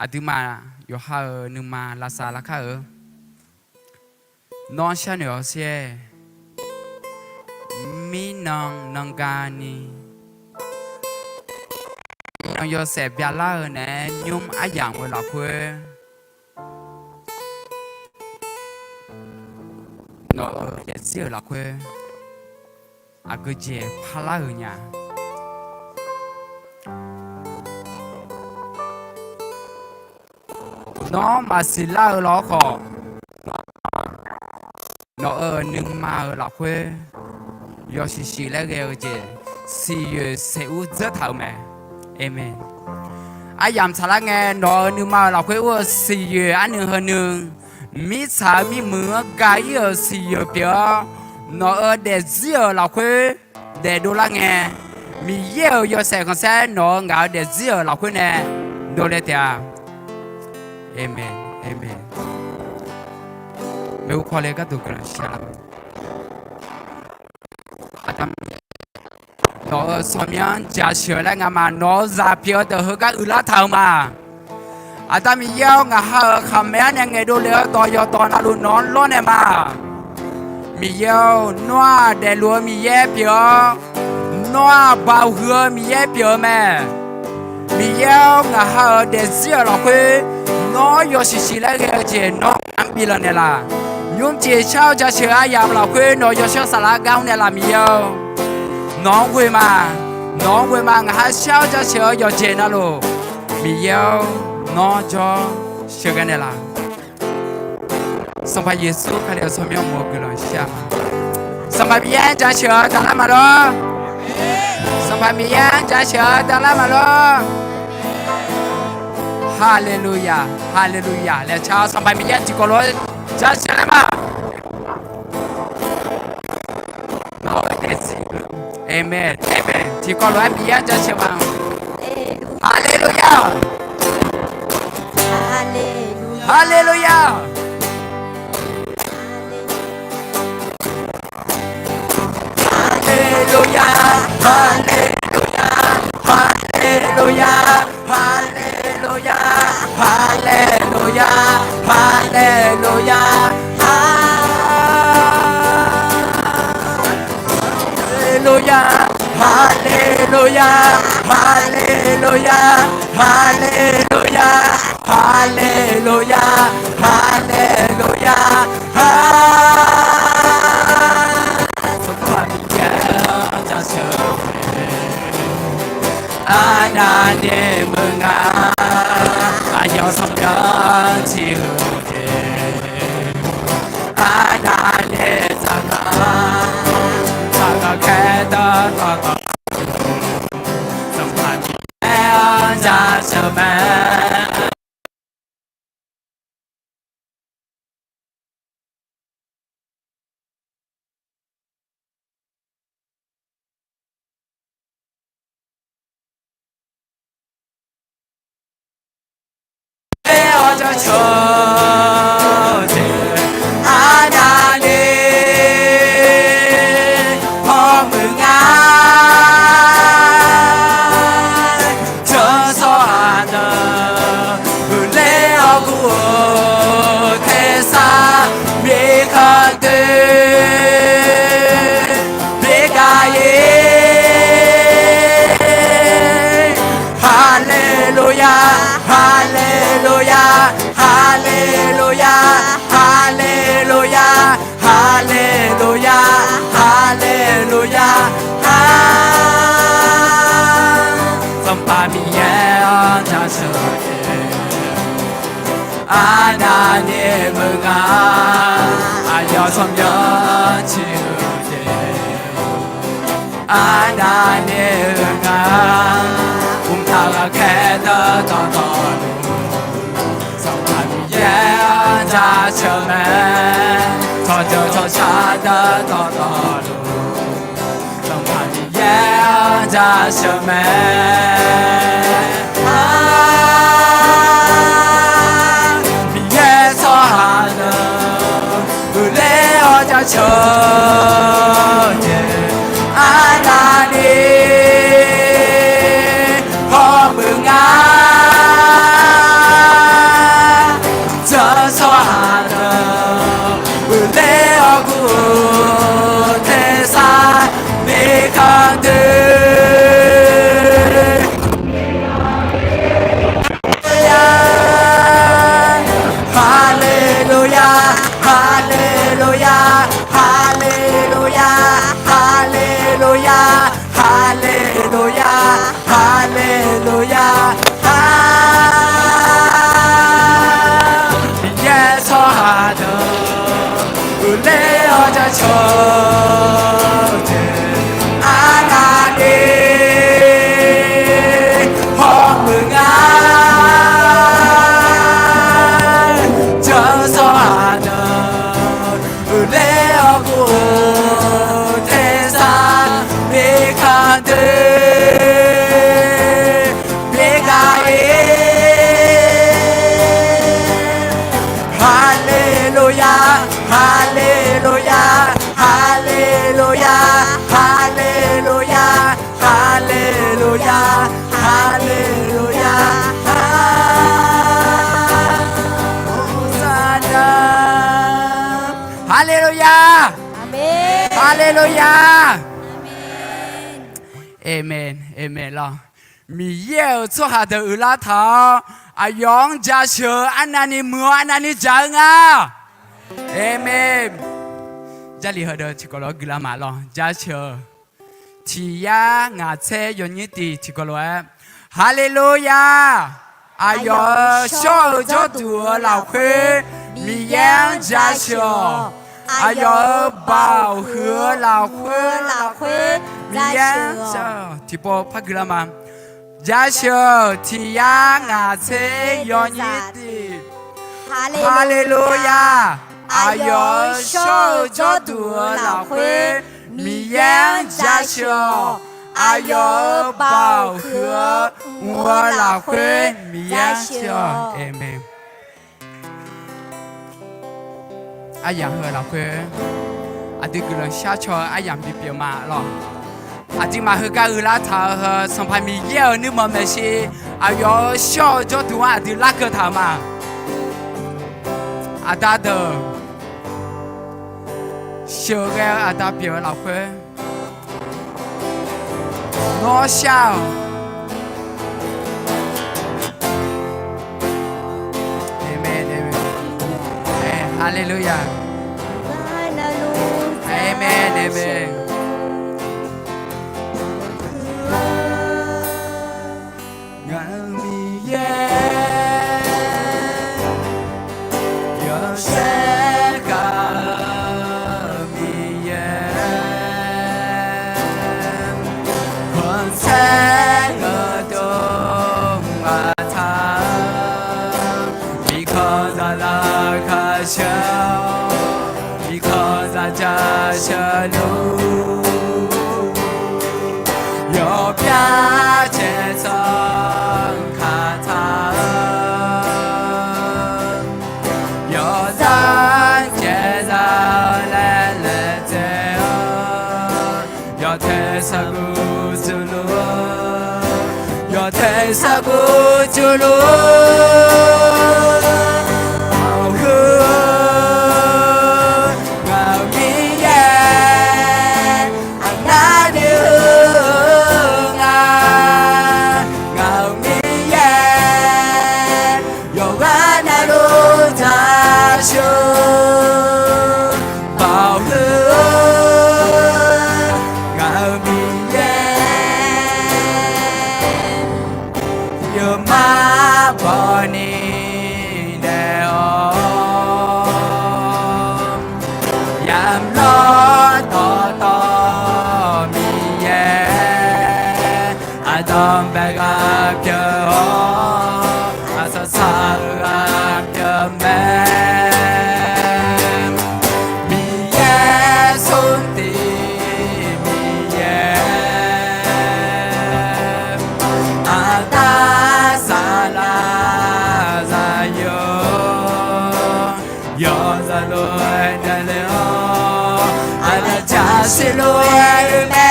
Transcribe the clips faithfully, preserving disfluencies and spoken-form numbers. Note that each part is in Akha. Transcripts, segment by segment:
Aqduimaf yawqha-euq nuima lavsav lavkar-euq, nawr sharnoeq-awr sher-aer, mirnan nangani, nan yawshaef byalar-eu naeq-aer nymr aryamq-eu lafkhoer, nawq-euq daefzir-euq lafkhoer aqgeujeq parlar-euq nya. Nawr maqsiq lar-eu lawr khawf, nawq-euq nuima-euq lafkhoer yawshuif shuif laer ghae-eu jeq, siqyoeq saequr dzeur taq-euq mae. Aqmeq. Aryamq tsaqlar ngae, nawq-euq nuima-euq lafkhoer ur-eu siqyoeq arnuiv heu nui, mirtsaq-euq mirmuiq-anr ga-ir-euq siqyoeq pyeuf-awr, nawq-euq daefzir-euq lafkhoer daefdov lar ngae, Miqyaer-euq yawshaef khanqsaer nawq-euq ngaq-euq daefzir-euq lafkhoer nae dovle taef-a. Aqmeq, aqmeq. Maeqhu paw le gharduq guiqlanq shar-a. Aqda Miqyaer, nawq-euq tsawrmyanr-anr jaceuq-eu laer ngamaf nawq-euq zaq pyeuf-eu deuq heugar uiqlar taq-eu ma. Aqda Miqyaer-awr, ngaq ha-euq khaqmae-anr nae ngaeqdov lef-eu dawq yawqdawq navluf nawq-anr lawrnaeq ma. Miqyaer-or, nawr-aq daefluf-eu Miqyaer pyeuf-awr, nawr-aq baoq huiq-eu Miqyaer pyeuf-eu mae. Miqyaer-or, ngaq ha-euq daefzir-euq lafkhoer nawr yawshuif shuif laer ghae-eu jeq nawr ngaq-anr biflanq naeqlaf. Nymrjeq shar-awr jaceuq-eu aryamq lafkhoer nawq yawshawr saflar gar mr naeqlaf Miqyaer-or. Nawq-anr ghoe ma, nawq-anr ghoe ma, ngaq ha shar-awr jaceuq-eu yawqjeq navluf Miqyaer-or, nawr jawr sheuqghae naeqlaf. Sanqpaq Yeqsur Kali-euq tsawrmyanr-anr guiqlanq shar-a ma. Sanqpaq Miqyaer-anr jaceuq-eu daqlar maqlor. Sanqpaq Miqyaer-anr jaceuq-eu daqlar maqlor. Haleluya, haleluya laer car-awr Sanqpaq Miqyaer tiqkawv lof-aer jaceuq laer ma. Aqmeq, aqmeq. Tiqkawv lof-aer Miqyaer-anr jaceuq ma. Haleluya. Haleluya. Haleluya, haleluya, haleluya, haleluya, haleluya, haleluya, haleluya, haleluya, haleluya, haleluya, haleluya, haleluya. Sanqpaq Miqyaer-anr jaceuq-eu mae. Arnavni meuq nga, aqyawf sanqpaq-anr ciq-eu jeq. Arnavni zaqkhav, zaqkhav khaerdawq dawqtawvluf, Sanqpaq Miqyaer-anr jaceuq mae. Ler-awr jaceuq-eu jeq, arnavni hawmuiq nga. Jawr tsawrhaq deuq huiqler-awr gur-eu tersar mirkhanq doe bi gaq-ir. Haleluya, haleluya, haleluya, haleluya, haleluya, haleluya, ha. Sanqpaq Miqyaer-anr jaceuq-eu jeq, arnavni meuq nga, aqyawf sanqpaq-anr ciq-eu jeq. Arnavni meuq nga, mqtav ghaqkhaer dawqtawvluf, Sanqpaq Miqyaer-anr jaceuq mae. Tsawrjeuq tsawrshar dawqtawvluf, Sanqpaq Miqyaer-anr jaceuq mae. Miqyaer tsawrhaq deuq huiqler-awr jaceuq-eu jeq, arnavni hawmuiq nga. Haleluya. Aqmeq, aqmeq lawq. Miqyaer-euq tsawrhaq deuq uiqlar taq-awr, aqyawf-anr jasheuq-eu arnavni muiq-awr arnavni dzaq-eu nga. Aqmeq. Jarlif heudeuq tiqkawv lof-aer guiqlanq ma lawq. Jasheuq-eu tiq yar ngaq tser yawnyir tif tiqkawv lof-aer, Haleluya! Aqyawf-euq shawr-eu jawrduq-euq lafkhoer Miqyaer-anr jasheuq-awq. Aqyawf-euq baoq huiq-eu lafkhoer, lafkhoer Miqyaer-anr jasheuq-awq. Tiqpov par guiqlanq ma. Jasheuq tiq yar ngaq tser yawnyir tif. Haleluya! Aqyawf-euq shawr-eu jawrduq-euq lafkhoer Miqyaer-anr jasheuq-awq. Aqyawf-euq baoq huiq-eu mq-eu lafkhoer Miqyaer-anr jasheuq-awq. Aqmeq. Aryamq heu lafkhoer aqdui guiqlanq shar caw-eu aryamq bipyeuf ma lawq. Aqduimaf heugar uiqlar taq-eu heu Sanqpaq Miqyaer-euq nuirmanq maeqshi, aqyawf-euq shawr-eu jawrduq-anr aqdui larkeuv taq-euq ma. Aqda deuq, sheuqghae-eu aqda pyeuf-eu lafkhoer nawr shar-awq. Aqmeq, aqmeq. Haleluya. Aqmeq, aqmeq. Ngaq-euq Miqyaer, yawshaef gaq-eu Miqyaer, khanqsaer-eu dawq maqtaq-eu, mirkhanq zaqlaq kasheuq-awr, mirkhanq zaq jasheuq luf, yawqpyar caev tsanr kaq taq-eu, yawzanr caev za-eu laer laejae-awr, yawtae sarguv jurluf-awr, yawtae sarguv jurluf-awr, maqhuiq-eu, ngaq-euq Miqyaer, aqnavni huiq-eu nga, ngaq-euq Miqyaer, yawqghaq navluf jasheuq, maqhuiq-eu, ngaq-euq Miqyaer, yawmar bawni naeq-awr, yamlanr dawqtawv Miqyaer, aqdanq bae ghaq pyeuf-awr, aqsaqsaq-eu ghaq pyeuf mae. Miqyaer smrtiv Miqyaer, aqda saqlaq zaqyo, yawzaq lof-aer naeq le-awr, aqlaf jaqsiq lof-aer oe mae.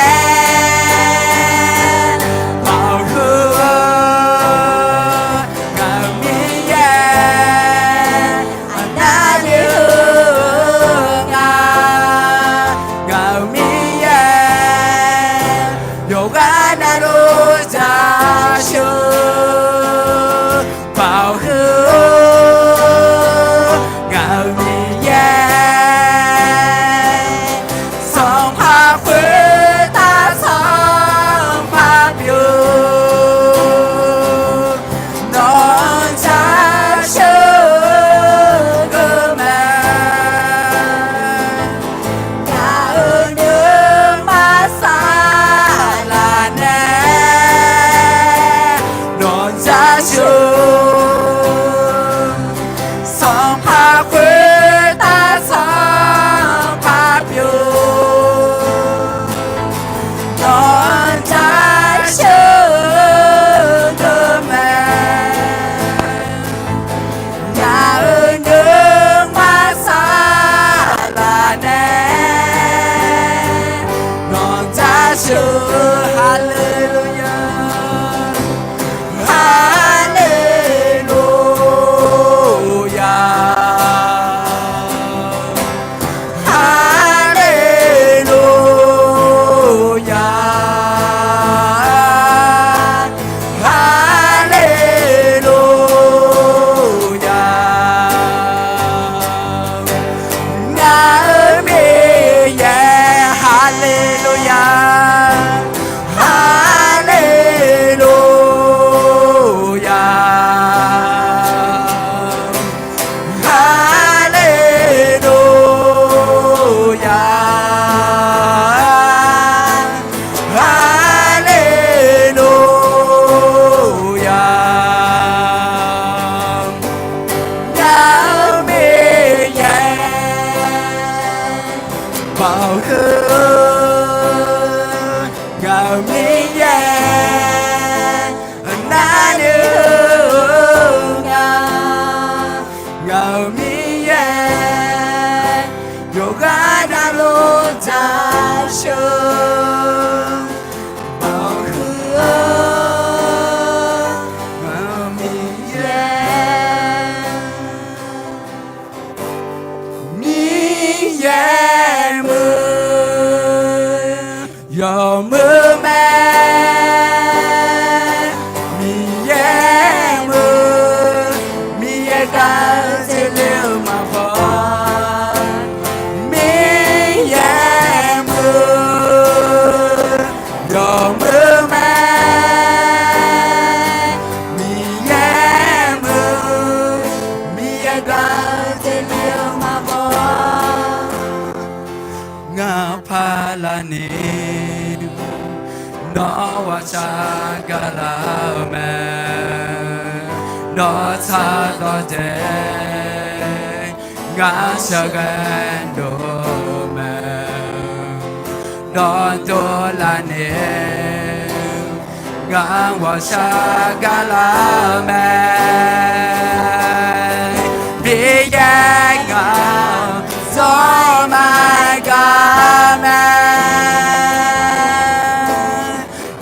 Maqhuiq-eu, ngaq-euq Miqyaer, aqnavni huiq-eu nga, ngaq-euq Miqyaer, yawqghaq navluf jasheuq, maqhuiq-eu, ngaq-euq Miqyaer, sanqpaq khoer Miqyaer, Miqyaer muiq, yawmuiq mae. Miqyaer muiq, Miqyaer gaq-eu jeq le-eu maqbaw. Miqyaer muiq, yawmuiq mae. Miqyaer muiq, Miqyaer gaq-eu jeq le-eu maqbaw. Ngaq paqlaqni nawr ghawqshaq gaqlar-eu mae. Nawr tsaqdawq dae ngaq sheuqghae dov mae. Nawr dovlaf ni ngaq ghawqshaq gaqlar-eu mae. Miqyaer ngaq zawr maqgaq mae.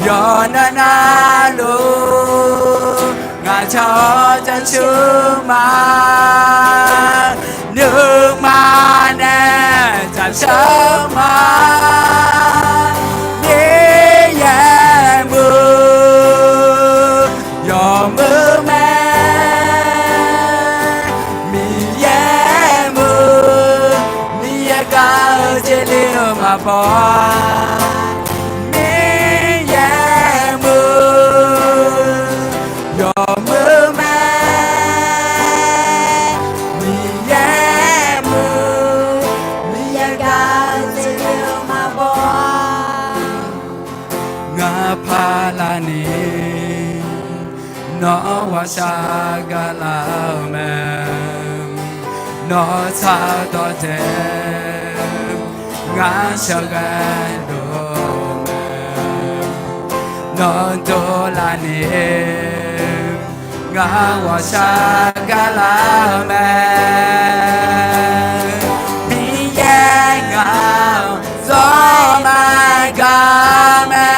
Yawqnan navluf ngaq tsaq-awr jaceuq ma. Nuima nae jaceuq ma. Miqyaer muiq, yawmuiq mae. Miqyaer muiq, Miqyaer gaq-eu jeq le-eu maqbaw. Miqyaer muiq, yawmuiq mae. Miqyaer muiq, Miqyaer gaq-eu jeq le-eu maqbaw. Ngaq paqlaqni nawr ghawqshaq gaqlar-eu mae. Nawr tsaqdawq dae ngaq sheuqghae dov mae. Nawr dovlaf ni ngaq ghawqshaq gaqlar-eu mae. Miqyaer ngaq zawr maqgaq mae.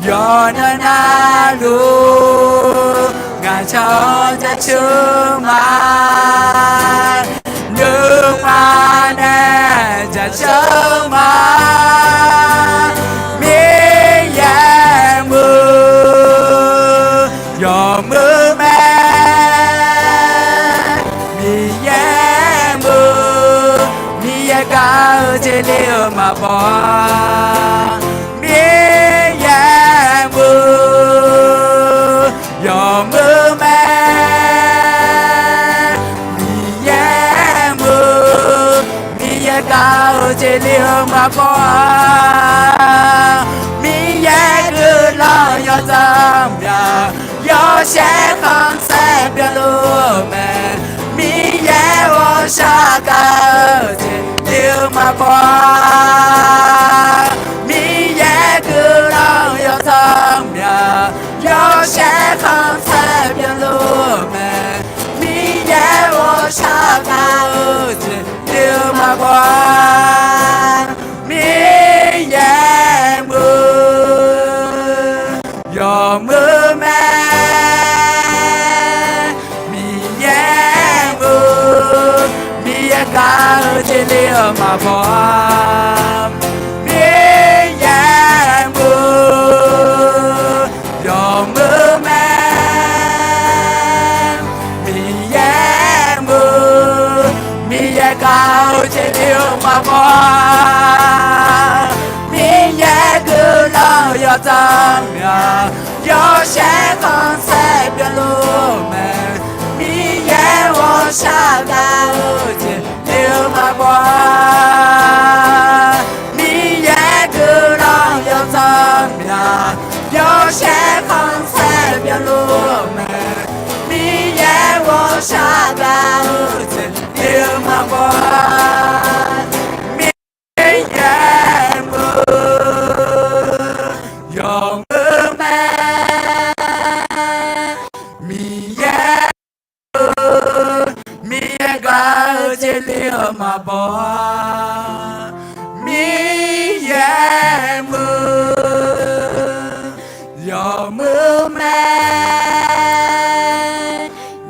Yawqnan navluf ngaq tsaq-awr jaceuq ma. Nuima nae jaceuq ma. Miqyaer muiq, yawmuiq mae. Miqyaer muiq, Miqyaer gaq-eu jeq le-eu maqbaw. Miqyaer muiq, yawmuiq mae. Miqyaer muiq, Miqyaer gaq-eu jeq le-eu maqbaw-a. Miqyaer guiqlanq yawdzanq myaq, yawshaef khanqsaer byanluf-eu mae. Miqyaer ghawqshaq gaq-eu jeq le-eu maqbaw-a. Miqyaer guiqlanq yawdzanq myaq, yawshaef khanqsaer byanluf-eu mae. Miqyaer ghawqshaq gaq-eu jeq le-eu maqbaw-a. Miqyaer muiq, yawmuiq mae. Miqyaer muiq, Miqyaer gaq-eu jeq le-eu maqbaw-a. Miqyaer muiq, yawmuiq mae. Miqyaer muiq, Miqyaer gaq-eu jeq le-eu maqbaw-a. Miqyaer guiqlanq yawdzanq myaq, yawshaef khanqsaer byanluf-eu mae. Miqyaer ghawqshaq gaq-eu jeq le-eu maqbaw-a. Miqyaer guiqlanq yawdzanq myaq, yawshaef khanqsaer byanluf-eu mae. Miqyaer ghawqshaq gaq-eu jeq le-eu maqbaw-a. Miqyaer muiq, yawmuiq mae. Miqyaer muiq, Miqyaer gaq-eu jeq le-eu maqbaw-a. Miqyaer muiq, yawmuiq mae.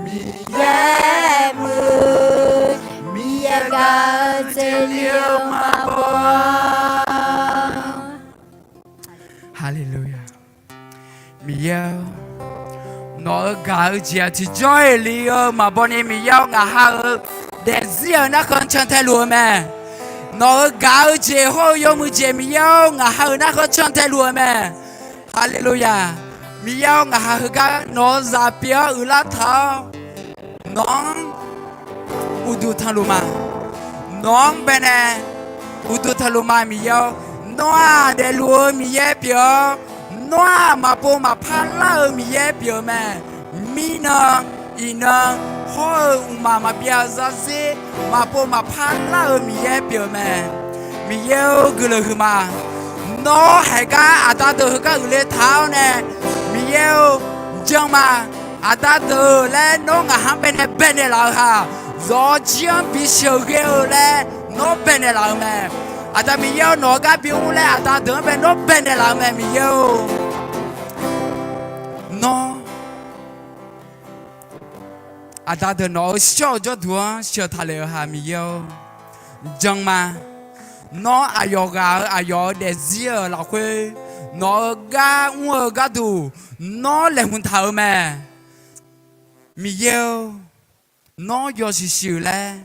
Miqyaer muiq, Miqyaer gaq-eu jeq li-eu maqbaw. Haleluya. Miqyaer-or, nawq-euq gaq-eu jeq-aq tiqjawr-iq li-eu maqbaw ni, Miqyaer-or, ngaq ha-euq daefzir-euq narkhan cantae luf-eu mae. Nawq-euq gaq-eu jeq hawr-eu yawmuiq jeq, Miqyaer-or, ngaq ha-euq narkhan cantae luf-eu mae. Haleluya. Miqyaer-or, ngaq ha heugar nawq-euq zaq pyeuf-awr uiqlar taq-awr, nawq-anr uqduq tanqluf ma. Nawq-anr baenae uqduq tanqluf ma, Miqyaer-or. Nawr-aq daefluf-eu Miqyaer pyeuf-awr, nawr-aq maqpov maqpar lar-eu Miqyaer pyeuf-eu mae. Mirnan, iqnan, hawr-eu mqmaq maqbyav zarzir maqpov maqpar lar-eu Miqyaer pyeuf-eu mae. Miqyaer-or, guiqlanq huiqma. Nawr haiq gar aqda deuq heugar uiqle taq-awr nae, Miqyaer-or, jan ma. Aqda deuq laer nawr ngaq ha-anr baenae baenaeq laf-eu haq, zawq-awr jir-anr bi sheuqghae-eu laer nawr baenaeq laf-eu mae. Aqda Miqyaer-or, nawq-eu gar bi mr laer aqda deuq-anr bae nawr baenaeq laf-eu mae, Miqyaer-or. Nawr aqda deuq nawq-euq shawr-eu jawrduq-anr sheuq taqle-euq haq, Miqyaer-or, jan ma. Nawr aqyawf ghaq-euq aqyawf-euq daefzir-euq lafkhoer nawq-euq gar mr-eu gharduq nawr laeqhmq taq-euq mae. Miqyaer-or, nawr yawshuif shuif laer,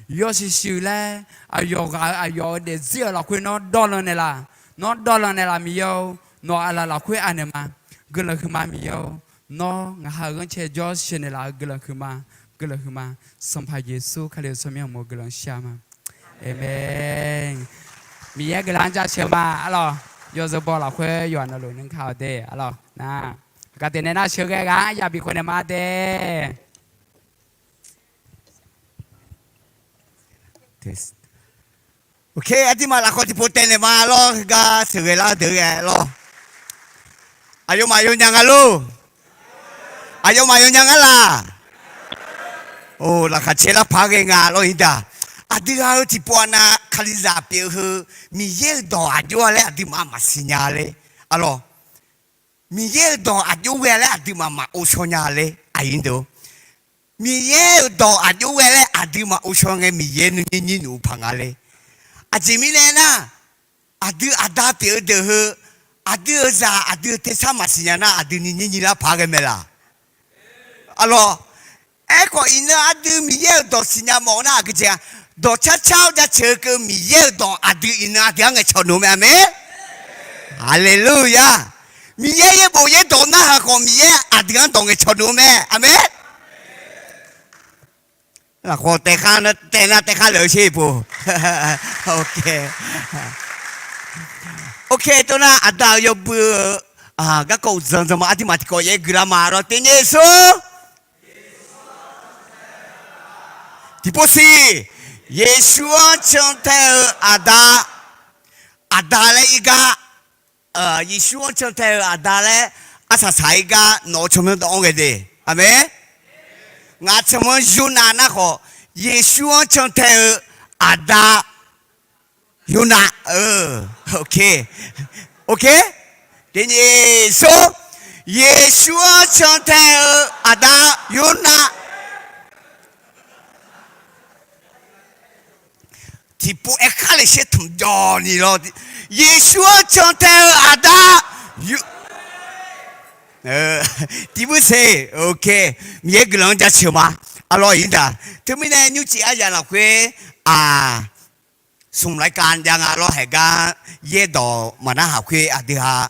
yawshuif shuif laer, aqyawf ghaq-euq aqyawf-euq daefzir-euq lafkhoer nawr dawvlanq naeqlaf, nawr dawvlanq naeqlaf, Miqyaer-or, nawq aqlaf lafkhoer aqnaeq ma. Guiqlanq huiqma, Miqyaer-or, nawr ngaq ha-euq ghanrcae jawr sheuqnaeq laf-eu guiqlanq huiqma, guiqlanq huiqma. Sanqpaq Yeqsur Kali-euq tsawrmyanr uqmov guiqlanq shar ma. Aqmeq. Miqyaer guiqlanq-anr jaceuq ma, arlawq. Yawzeu baw lafkhoer yawqha navluf nuikar-awq de, arlawq. Nar, haqgaq taef nae nar sheuqghae ghaq-anr ya bif khawf naeq ma de. Ok, aqduimaf lafkhawf tiqpov taev naeq ma lawr, heugar sheuqghae lar-eu deuq-aer lawr. Aqyawfmaf yawnya nga lor. Aqyawfmaf yawnya ngar laq. Or, laqkhaq caer lar paq ghae nga lawr-ir daq. Aqdui ha-eu tiqpov aqnav Kalizaq pyeuf heu, Miqyaer-euq dawq aqjox-a laer aqduimaf maqsiq nya ler. Arlawq, Miqyaer-euq dawq aqjox ghae laer aqduimaf maq ovshaw nya ler, aqyuif deuq. Miqyaer-euq dawq aqjox ghae laer aqduimaf ovshaw ngae Miqyaer nuinyir nyir nuf-eu paq nga ler. Aqjeq mirnae nar, aqdui aqda pyeuf-eu deuq heu, aqdui-euq zaq aqdui-euq tersar maqsiq nya nar aqdui nuinyir nyir lar paq ghae mae laq. Arlawq, aerkhawf iqnan aqdui Miqyaer-euq dawq siqnya mawf-eu nar aqgeu jeq-a, dawqcar car-awr jaceuq-eu keuv Miqyaer-euq dawq aqdui iqnan aqdui-anr ngaeqcawq nuf mae, aqmeq. Haleluya. Miqyaer yaerbof yaerdawq narhaq khawf Miqyaer aqdui-anr dawq ngaeqcawq nuf-eu mae, aqmeq. Lafkhawf taef khar, taef nar taef khar lef-eu sher pov. Ok, tov nar aqda-euq yawbui-eu garkawv uqdzan dzan ma, aqduimaf tiqkawv yaer guiqlar ma lawr, Tenyaf Yeqsur. Tiqpov siq, Yeqsur-anr cantae-eu aqda, aqda laer ir gar, Yeqsur-anr cantae-eu aqda laer arsaq saq-ir gar nawq-euq tsawrmyanr dawq-anr ghae de. Aqmeq. Ngaq tsawrmyanr Yornav nar khawf, Yeqsur-anr cantae-eu aqda Yornav. Ok, ok. Tenyaf Yeqsur, Yeqsur-anr cantae-eu aqda Yornav. Tiqpov aerkhar le sher tmq jawq ni lawr. Yeqsur-anr cantae-eu aqda Yor-, tiqpov siq, ok. Miqyaer guiqlanq-anr jaceuq ma. Arlawr iqdaq. Teumirnae nymrcif aryamq lafkhoer, aq, smq laer kav jav nga lawr, haeqgar yaerdawq maqnar haq khoer aqdui ha,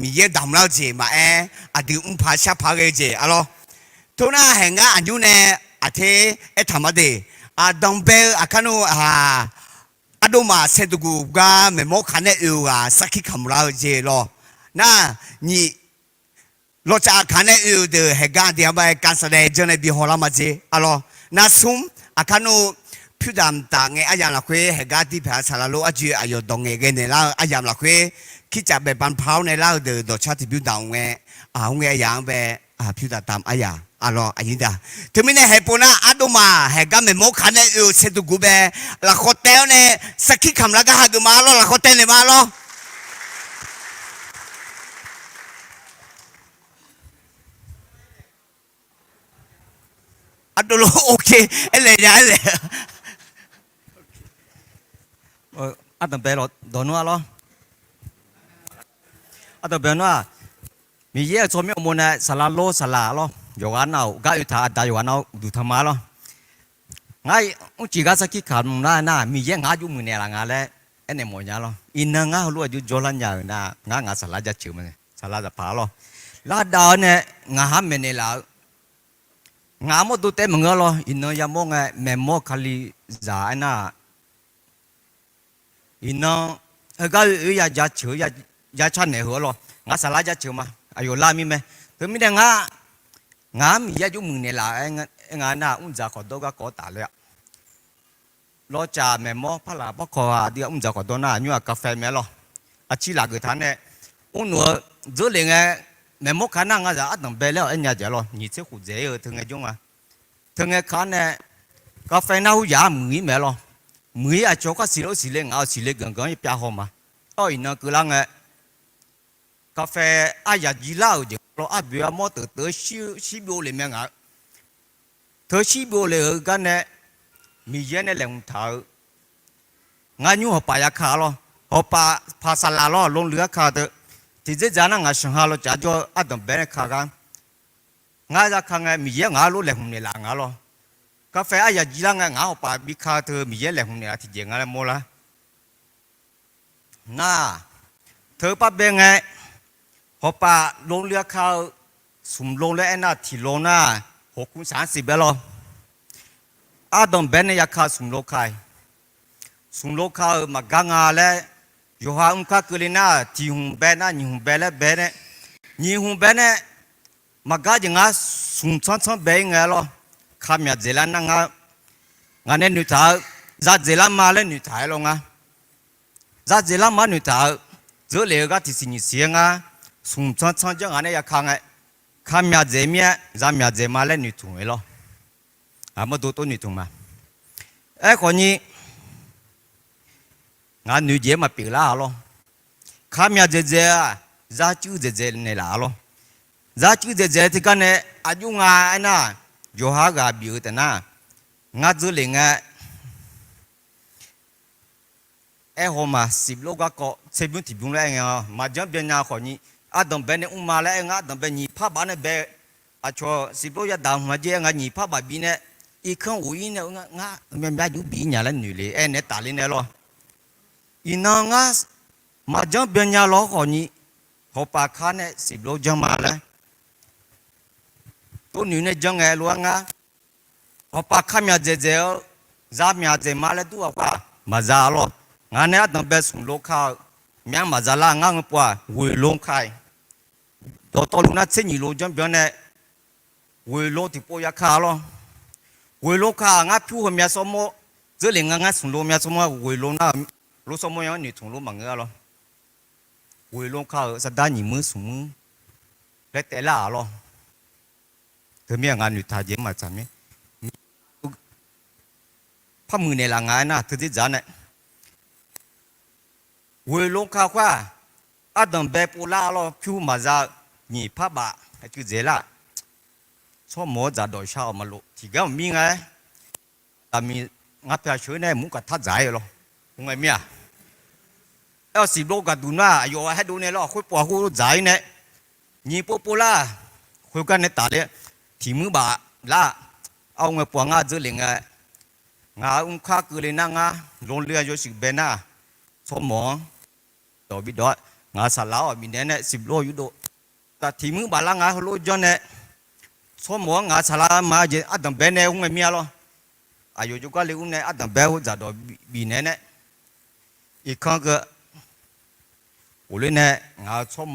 Miqyaer damq lar-eu jeq maqaer, aqdui mr paq shar paq ghae-eu jeq arlawr. Tov nar haeqgar aqnymr nae aqter aertaq ma de. Aqdanqbae-eu aqkar nmr, ardovmaf saeqduq guq gar maeqmawr kaq nae oe-eu ghaq sarkir kamq lar-eu jeq lawr. Nar, nyiq lawrcav kaq nae oe-eu deuq haeqgar aqdui-anr bae kavsaqdaev janr nae bi hawlar ma jeq arlawr. Nar, smr aqkar nmr, pyurdaq mqtaf ngae aryamq lafkhoer haeqgar tiqpaq saqlaq lof arjir aqyawf dawq ngaeq ghae naeq lar-eu aryamq lafkhoer, kircaf baeqpaq paq-awr nae lar-eu deuq dawqcar tiqbymr daq-eu ngae, aqhmr ngae aryamq-anr bae pyurdaq taq aryamq arlawr aqnyir daq. Teumirnae haepov nar ardovmaf haeqgar maeqmawr kaq nae oe-eu saeqduq guq bae lafkhawf taev-awr nae sarkir kamq lar gar hageuf ma lawr, lafkhawf taev naeq ma lawr. Ardov lof, ok, aernaeq nya aernaeq. Ardanqbae dawq nar-a lawr. Ardanqbae nar-aq, Miqyaer-euq tsawrmyanr uqmov nae saqlaq lor saqlaq lawr, yawqghaq nav-euq gar oe taq aqda yawqghaq nav uqduq tanq ma lawr. Ngar mrcif gar sarkir kamq lar nar, Miqyaer ngaq-anr jov muiqnaeq laf nga laer aernaeq mawf nya lawr. Iqnan ngar heulof-aer jov jawrlar nya-euq nar, ngar ngaq saqlaq jaceuq ma, saqlaq zaqpaq lawr. Lar dav-awr nae ngaq-anr maeqnaeq laf-eu, ngaq-anr mawrdo taef maqngeur lawr. Iqnan yamawr ngae maeqmawr Kalizaq aernar-aq, iqnan heugar oe ya jaceuq ya, ya carnaeq heu-a lawr. Ngaq saqlaq jaceuq ma, aqyawf lar mirmae. Teumirnae ngar, ngaq-anr Miqyaer jov muiqnaeq laf-aer nga nar, mrdzaq khawqdawr garkawv tafler-a. Lawcaf maeqmawr parlaq parkawv-aq, aqdui-aq mrdzaq khawqdawr nar nymr-aq กาแฟ mae-a lawr. Aqcir laf geuf taq nae, mrnuf-eu dzeurlef ngae, maeqmawr ka nar ngaq zaq ardanqbae laer-awq aer nya jeq-a lawr. Nyiq tser khof dzaeq-ir-eu teu ngae jawr nga. Teu ngae ka nae, กาแฟ nar huryaq-anr muiq-ir mae-a lawr. Muiq-ir aqcawq khar siqlof siqle ngaq-euq siqle ganqganq-anr pyav haw ma. Awr iqnan keuvlar ngae, กาแฟ aryaq jilar-euq jeq lawr, arboeq armawr teuq teu shir byov le mae ngaq-eu. Teu shir byov le-euq gar nae, Miqyaer nae laeqhmq taq-eu ngar nymr hawpaf ya ka-a lawr. Hawpaf paq saqlaq lawr, lawluiv-aer ka teu. Tiqdzerdzaq nar ngaq sheuq ha lawcaf jawr-eu ardanqbae nae ka gar. Ngar za ka ngae Miqyaer ngaq-anr lof laeqhmq naeq laf nga lawr. กาแฟ aryaq jilar ngae ngaq-anr hawpaf bi ka teu Miqyaer laeqhmq naeq laf tiqjeq nga laer mawrlar. Nar, teu parbae ngae, hawpaf lawluiv-aer ka-eu smq lo laer aernar tiq lo nar, หกคูณสามสิบ bae lawr. Ardanqbae nae ya ka smq lo ka-iq. Smq lo ka-euq maqgar nga laer, yawqha mr kar keuvle nar tiq hmq bae nar nyiq hmq bae laer bae nae, nyiq hmq bae nae, maqgar jeq ngar smq tsanr tsanr bae-ir ngae lawr. Kamyaq dzaeqlar nar ngar, ngaq nae noeqtaq-eu, za dzaeqlar ma laer noeqtaq-aer lawr ngar. Za dzaeqlar ma noeqtaq-eu, dzeurlef-eu gar tiqsiq nyiq siq-aer ngar, smq tsanr tsanr janr ngaq nae ya ka ngae, kamyaq dzaeq mir-aer za myaq dzaeq ma laer noeqtmq-eu lawr. Aqmawr do tov noeqtmq ma. Aerkhawf ni, ngaq noeq jeq-aer maqpyeuf lar-a lawr. Kamyaq dzaeqdzaeq-aq, zar cuiv dzaeqdzaeq naeqlaf-a lawr. Zar cuiv dzaeqdzaeq teugar nae aqjox nga aernar, yawqha ghaq bif-eu taef nar, ngar dzeurlef ngae, aerhaw ma siqlof garkawv tserbymr tiqbymr laer aer ngae-awr maqjanr byannya khawf ni, ardanqbae nae mr ma laer aer ngar ardanqbae nyiq par baf nae bae, aqcawq siqlof yadaq hmq-a jer aer nga nyiq par baf bif nae, irkanr ghof-ir nae ngar myavmyav juv bif-ir nya laer noeq le aer naeq-aer tafler nae lawr. Iqnan ngar maqjanr byannya lawr khawf ni, hawpaf kar nae siqlof janr ma laer tov noeq nae janr ngae lof-aer ngar, hawpaf kamyaq dzaeqdzaeq-eu, za myaq dzaeq ma laer dur ghaq khoer-aq maqza-a lawr. Ngaq nae ardanqbae smq lo ka-eu, myav maqza lar ngar ngeur pov-aq ghoeq lo ka-iq. Dawqtawvluf nar tser nyiq lo janr byanr nae, ghoeq lo tiqpov ya ka-a lawr. Ghoeq lo ka-aq ngar pyur heumyav sawrmawr, dzeurlef nga ngar smq lo myav sawrmawr ghoeq lo nar, lo sawrmawr ya-anr noeqtmq lo maqngeur-a lawr. Ghoeq lo ka-euq saqdar nyiq muir smq muir laer taev lar-a lawr. Teumir-aq ngaq noeqtaq jeq-anr maqtsaq mir. Par muiqnaeq laf nga aernar teu dzerdzaq nae, ghoeq lo ka khoer-aq, ardanqbae pov lar-a lawr pyur maqza-eu, nyiq par baf cuiv dzaeq lar. Tsawrmawq-anr dzaqdawq shar-awq maqlof tiqgar maqmir nga-aer, daqmiq ngar pyaq sheuq-eu nae mur kaq tar dzaq-aer-eu lawr. Mr-aer mir-aq, aer-awq siqlof gaqduq nar aqyawf haer dov nae lawr khoer pov-aq khoer dzaq-ir nae, nyiq pov pov lar, khoergar nae tafler, tiq muir baf lar. Arhu ngae pov-aq ngar dzeurlef ngae, ngaq-euq mr kar keuvle nar ngar lawluiv-a yawshuif bae nar, tsawrmawq-anr dawq bidawq-aer ngaq saqlaq-awr bifnaeq nae siqlof yurdov, taf tiq muir baf lar nga heulof janr nae, tsawrmawq-anr ngaq saqlaq ma jeq ardanqbae nae mr ngae mir-a lawr. Aqyawf jawrgar le mr nae ardanqbae-eu dzaqdawq bifnaeq nae, irkanr keuv ghofler nae ngaq-eu tsawr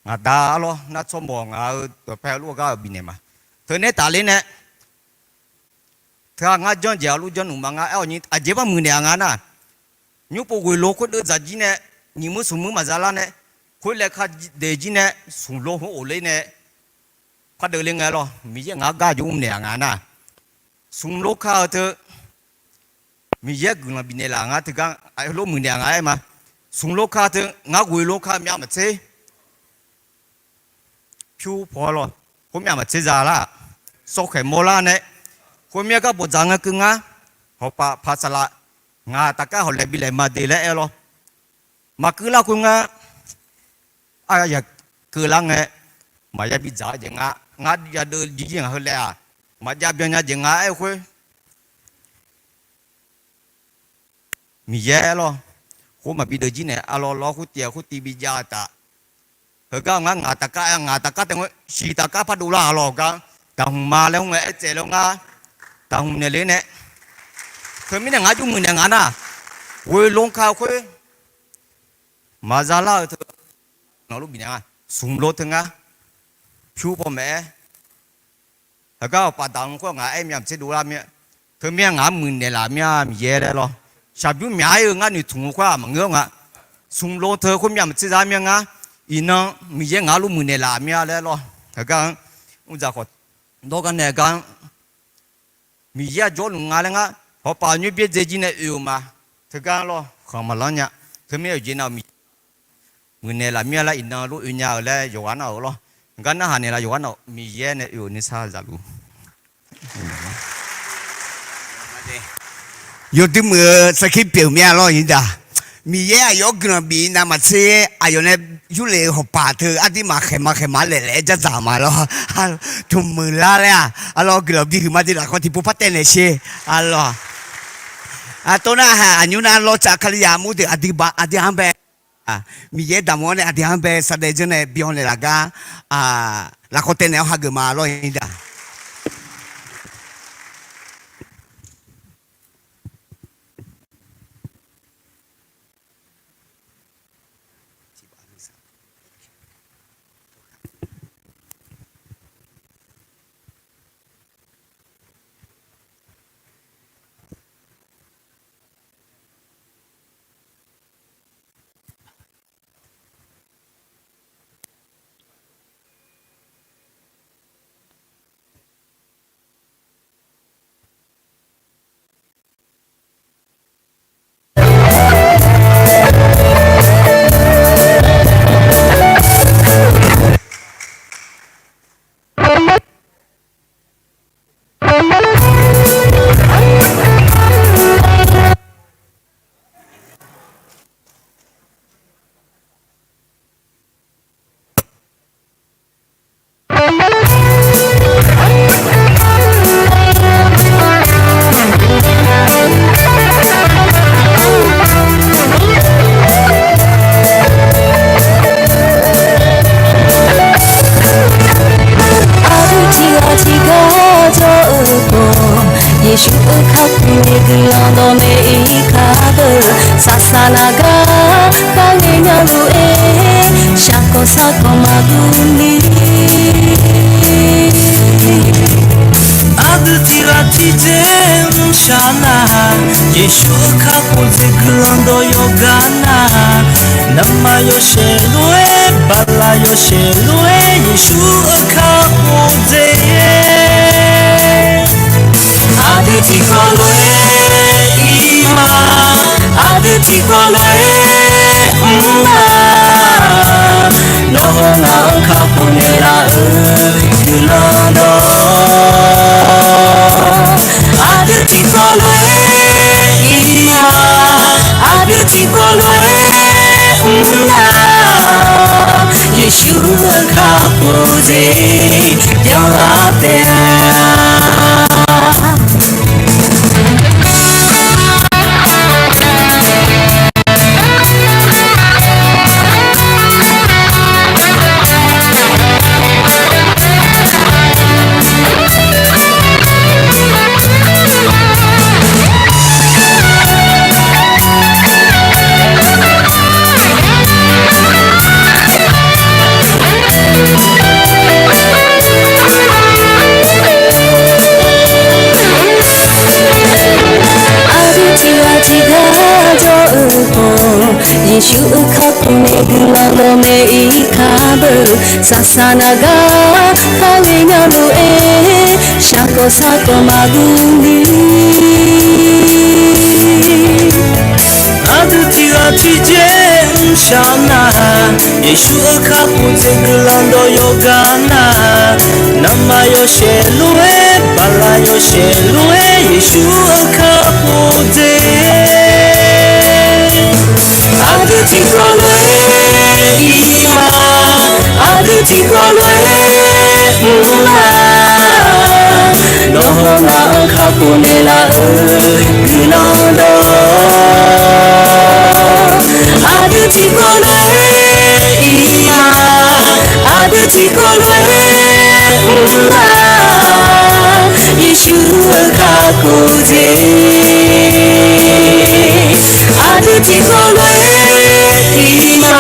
ngaq da-a lawr nar tsawrmawq ngaq-eu dawqpae lof-aer gar-euq bifnaeq ma. Teunae tafler nae, teu-aq ngar janr jeq-a lof janr nmq ma ngar aer-awq ni aqjeq bar muiqnaeq-a nga nar, nymr pov ghoeq lo khoerdeuv dzaq jir nae, nyiq muir smq muir maqza lar nae, khoer laer ka daeq jir nae, smq lo hmq ghofler nae, par deuvle ngae lawr Miqyaer ngaq-anr gar jeq mrnaeq-a nga nar, smq lo ka-eu teu Miqyaer guiqlanq bifnaeq laf nga teugar lof muiqnaeq-a nga aer ma. Smq lo ka teu ngar ghoeq lo ka myav maqtser pyur paw lawr, khoer myav maqtser za lar, sawrkhaeq mawrlar nae, Khoermir-aer gar bawqdzaq ngae keuv ngar, hawpaf paq saqlaq, ngaq taqkar hawqlaeq bilaeq ma de laer aer lawr. Maqkeuv lar khoer ngar, aryaq keuv lar ngae, maqya bidzaq-eu jeq nga, ngar yadeuv jir jir ngaq heu laer-aq, maqjav byan nya jeq nga aer-eu khoer, Miqyaer lawr, khoer maqbi deuv jir naeq, arlawr lawr khoer tiv-a khoer tiv bijav-eu taf. Heugar ngar ngaq taqkar, ngaq taqkar taef-aer shiq taqkar pardov lar-a lawr gar, taqhmq ma laer mr ngae aertsaev laer ngar, taqhmq naeq le nae. Teumirnae ngar jur muiqnaeq nga nar, ghoe lor ka-eu khoer, maqza lar-eu teu, naqluf bifnaeq nga, smq lor teu ngar, pyur paw maeq-aer, heugar awqpaf daq-eu khoer ngaq aer myav maqtser dovlar mir-a. Teumirnae ngaq-anr muiqnaeq laf mir-a Miqyaer laer lawr. Shaqbyur myaq-aer-eu ngar noeqtmq-eu khoer-aq maqngeur nga. Smq lor teu khoer myav maqtser za mir-a ngar. Iqnan Miqyaer ngaq-anr lor muiqnaeq laf mir-a laer lawr. Heugar-anr mrdzaq khawf dawr gar nae gar-anr Miqyaer-aq jawrluf nga laer ngar, hawpaf nyoer byaerdzae jir nae oe-eu ma. Teugar lawr khanq maqlanr nya. Teumirnae oeq jeq nav-euq Miqyaer muiqnaeq laf mir-a laer iqnan lor oe nya-euq laer yawqghaq nar-euq lawr. Gar narhaq naeqlaf yawqghaq nar-euq Miqyaer nae oe-euq nuisar zaqluf. Yawdui muiq-eu sarkir pyeuf mir-a lawr iqdaq. Miqyaer aqyawf-anr guiqlanq bif navmaqtser aqyawf nae yurlef-eu hawpaf teu ardirmaf khaeqma khaeqma laeq laeq-aer dzardzaq ma lawr. Tmqmuiq lar laer-aq arlawr guiqlanq bihuiq ma de lafkhoer tiqpov par taev naeq sher. Arlawr, aqtov nar haq aqnymr nar lawr tsaf Kalizaq armur deuq aqdui ba aqdui-anr bae Miqyaer daqmq-anr nae aqdui-anr bae saqdaev dzeur nae byan naeqlaf gar, lafkhoer taev naeq-awr hageuf ma lawr iqdaq. Aqdui tiqghaq tiqgar jawr-eu khawf, Yeqsur-euq kakhof nae guiqlanq dawqmaeq-ir kar beu. Saqsaq naq gar kharghae nya luf-aer, shaqkawq sarkawq maqdur ni. Aqdui tiqghaq tiqjeq mrshaq nar, Yeqsur-euq kakhof jeq guiqlanq dawq yawqgar nar, naqma yawshaef lof-aer, bala yawshaef lof-aer, Yeqsur-euq kakhof jeq aqdui tiqkawv lof-aer ir ma, aqdui tiqkawv lof-aer mr ma. Nawr-eu ngaq-euq kakhof naeqlaf-eu guiqlanq dawq aqdui tiqkawv lof-aer ir ma, aqdui tiqkawv lof-aer mr ma. Yeqsur-euq kakhof jeq byanlar taef-a. Aqdui tiqghaq tiqgar jawr-eu khawf, Yeqsur-euq kakhof nae guiqlanq dawqmaeq-ir kar beu. Saqsaq naq gar kharghae nya lof-aer, shaqkawq sarkawq maqdur ni. Aqdui tiqghaq tiqjeq mrshaq nar, Yeqsur-euq kakhof jeq guiqlanq dawq yawqgar nar, naqma yawshaef lof-aer, Aqlaf yawshaef lof-aer Yeqsur-euq kakhof dzae. Aqdui tiqkawv lof-aer iq ma. Aqdui tiqkawv lof-aer mr ma. Nawr ngaq-anr kakhof naeqlaf-euq guiqlanq dawq. Aqdui tiqkawv lof-aer iq ma. Aqdui tiqkawv lof-aer mr ma. Yeqsur-euq kakhof dzae. Aqdui tiqkawv lof-aer iq ma.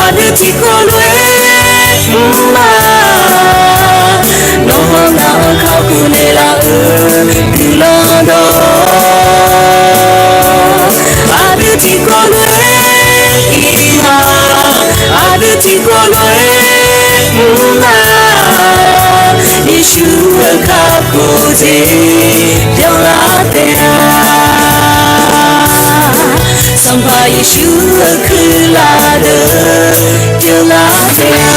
Aqdui tiqkawv lof-aer mr ma. Nawr ngaq-anr kakhof naeqlaf-euq guiqlanq dawq. Aqdui tiqkawv lof-aer iq ma. Aqdui tiqkawv lof-aer mr ma. Yeqsur-euq kakhof dzae byanlar taef-a. Sanqpaq Yeqsur-euq kuirlaf deuq byanlar taef-a.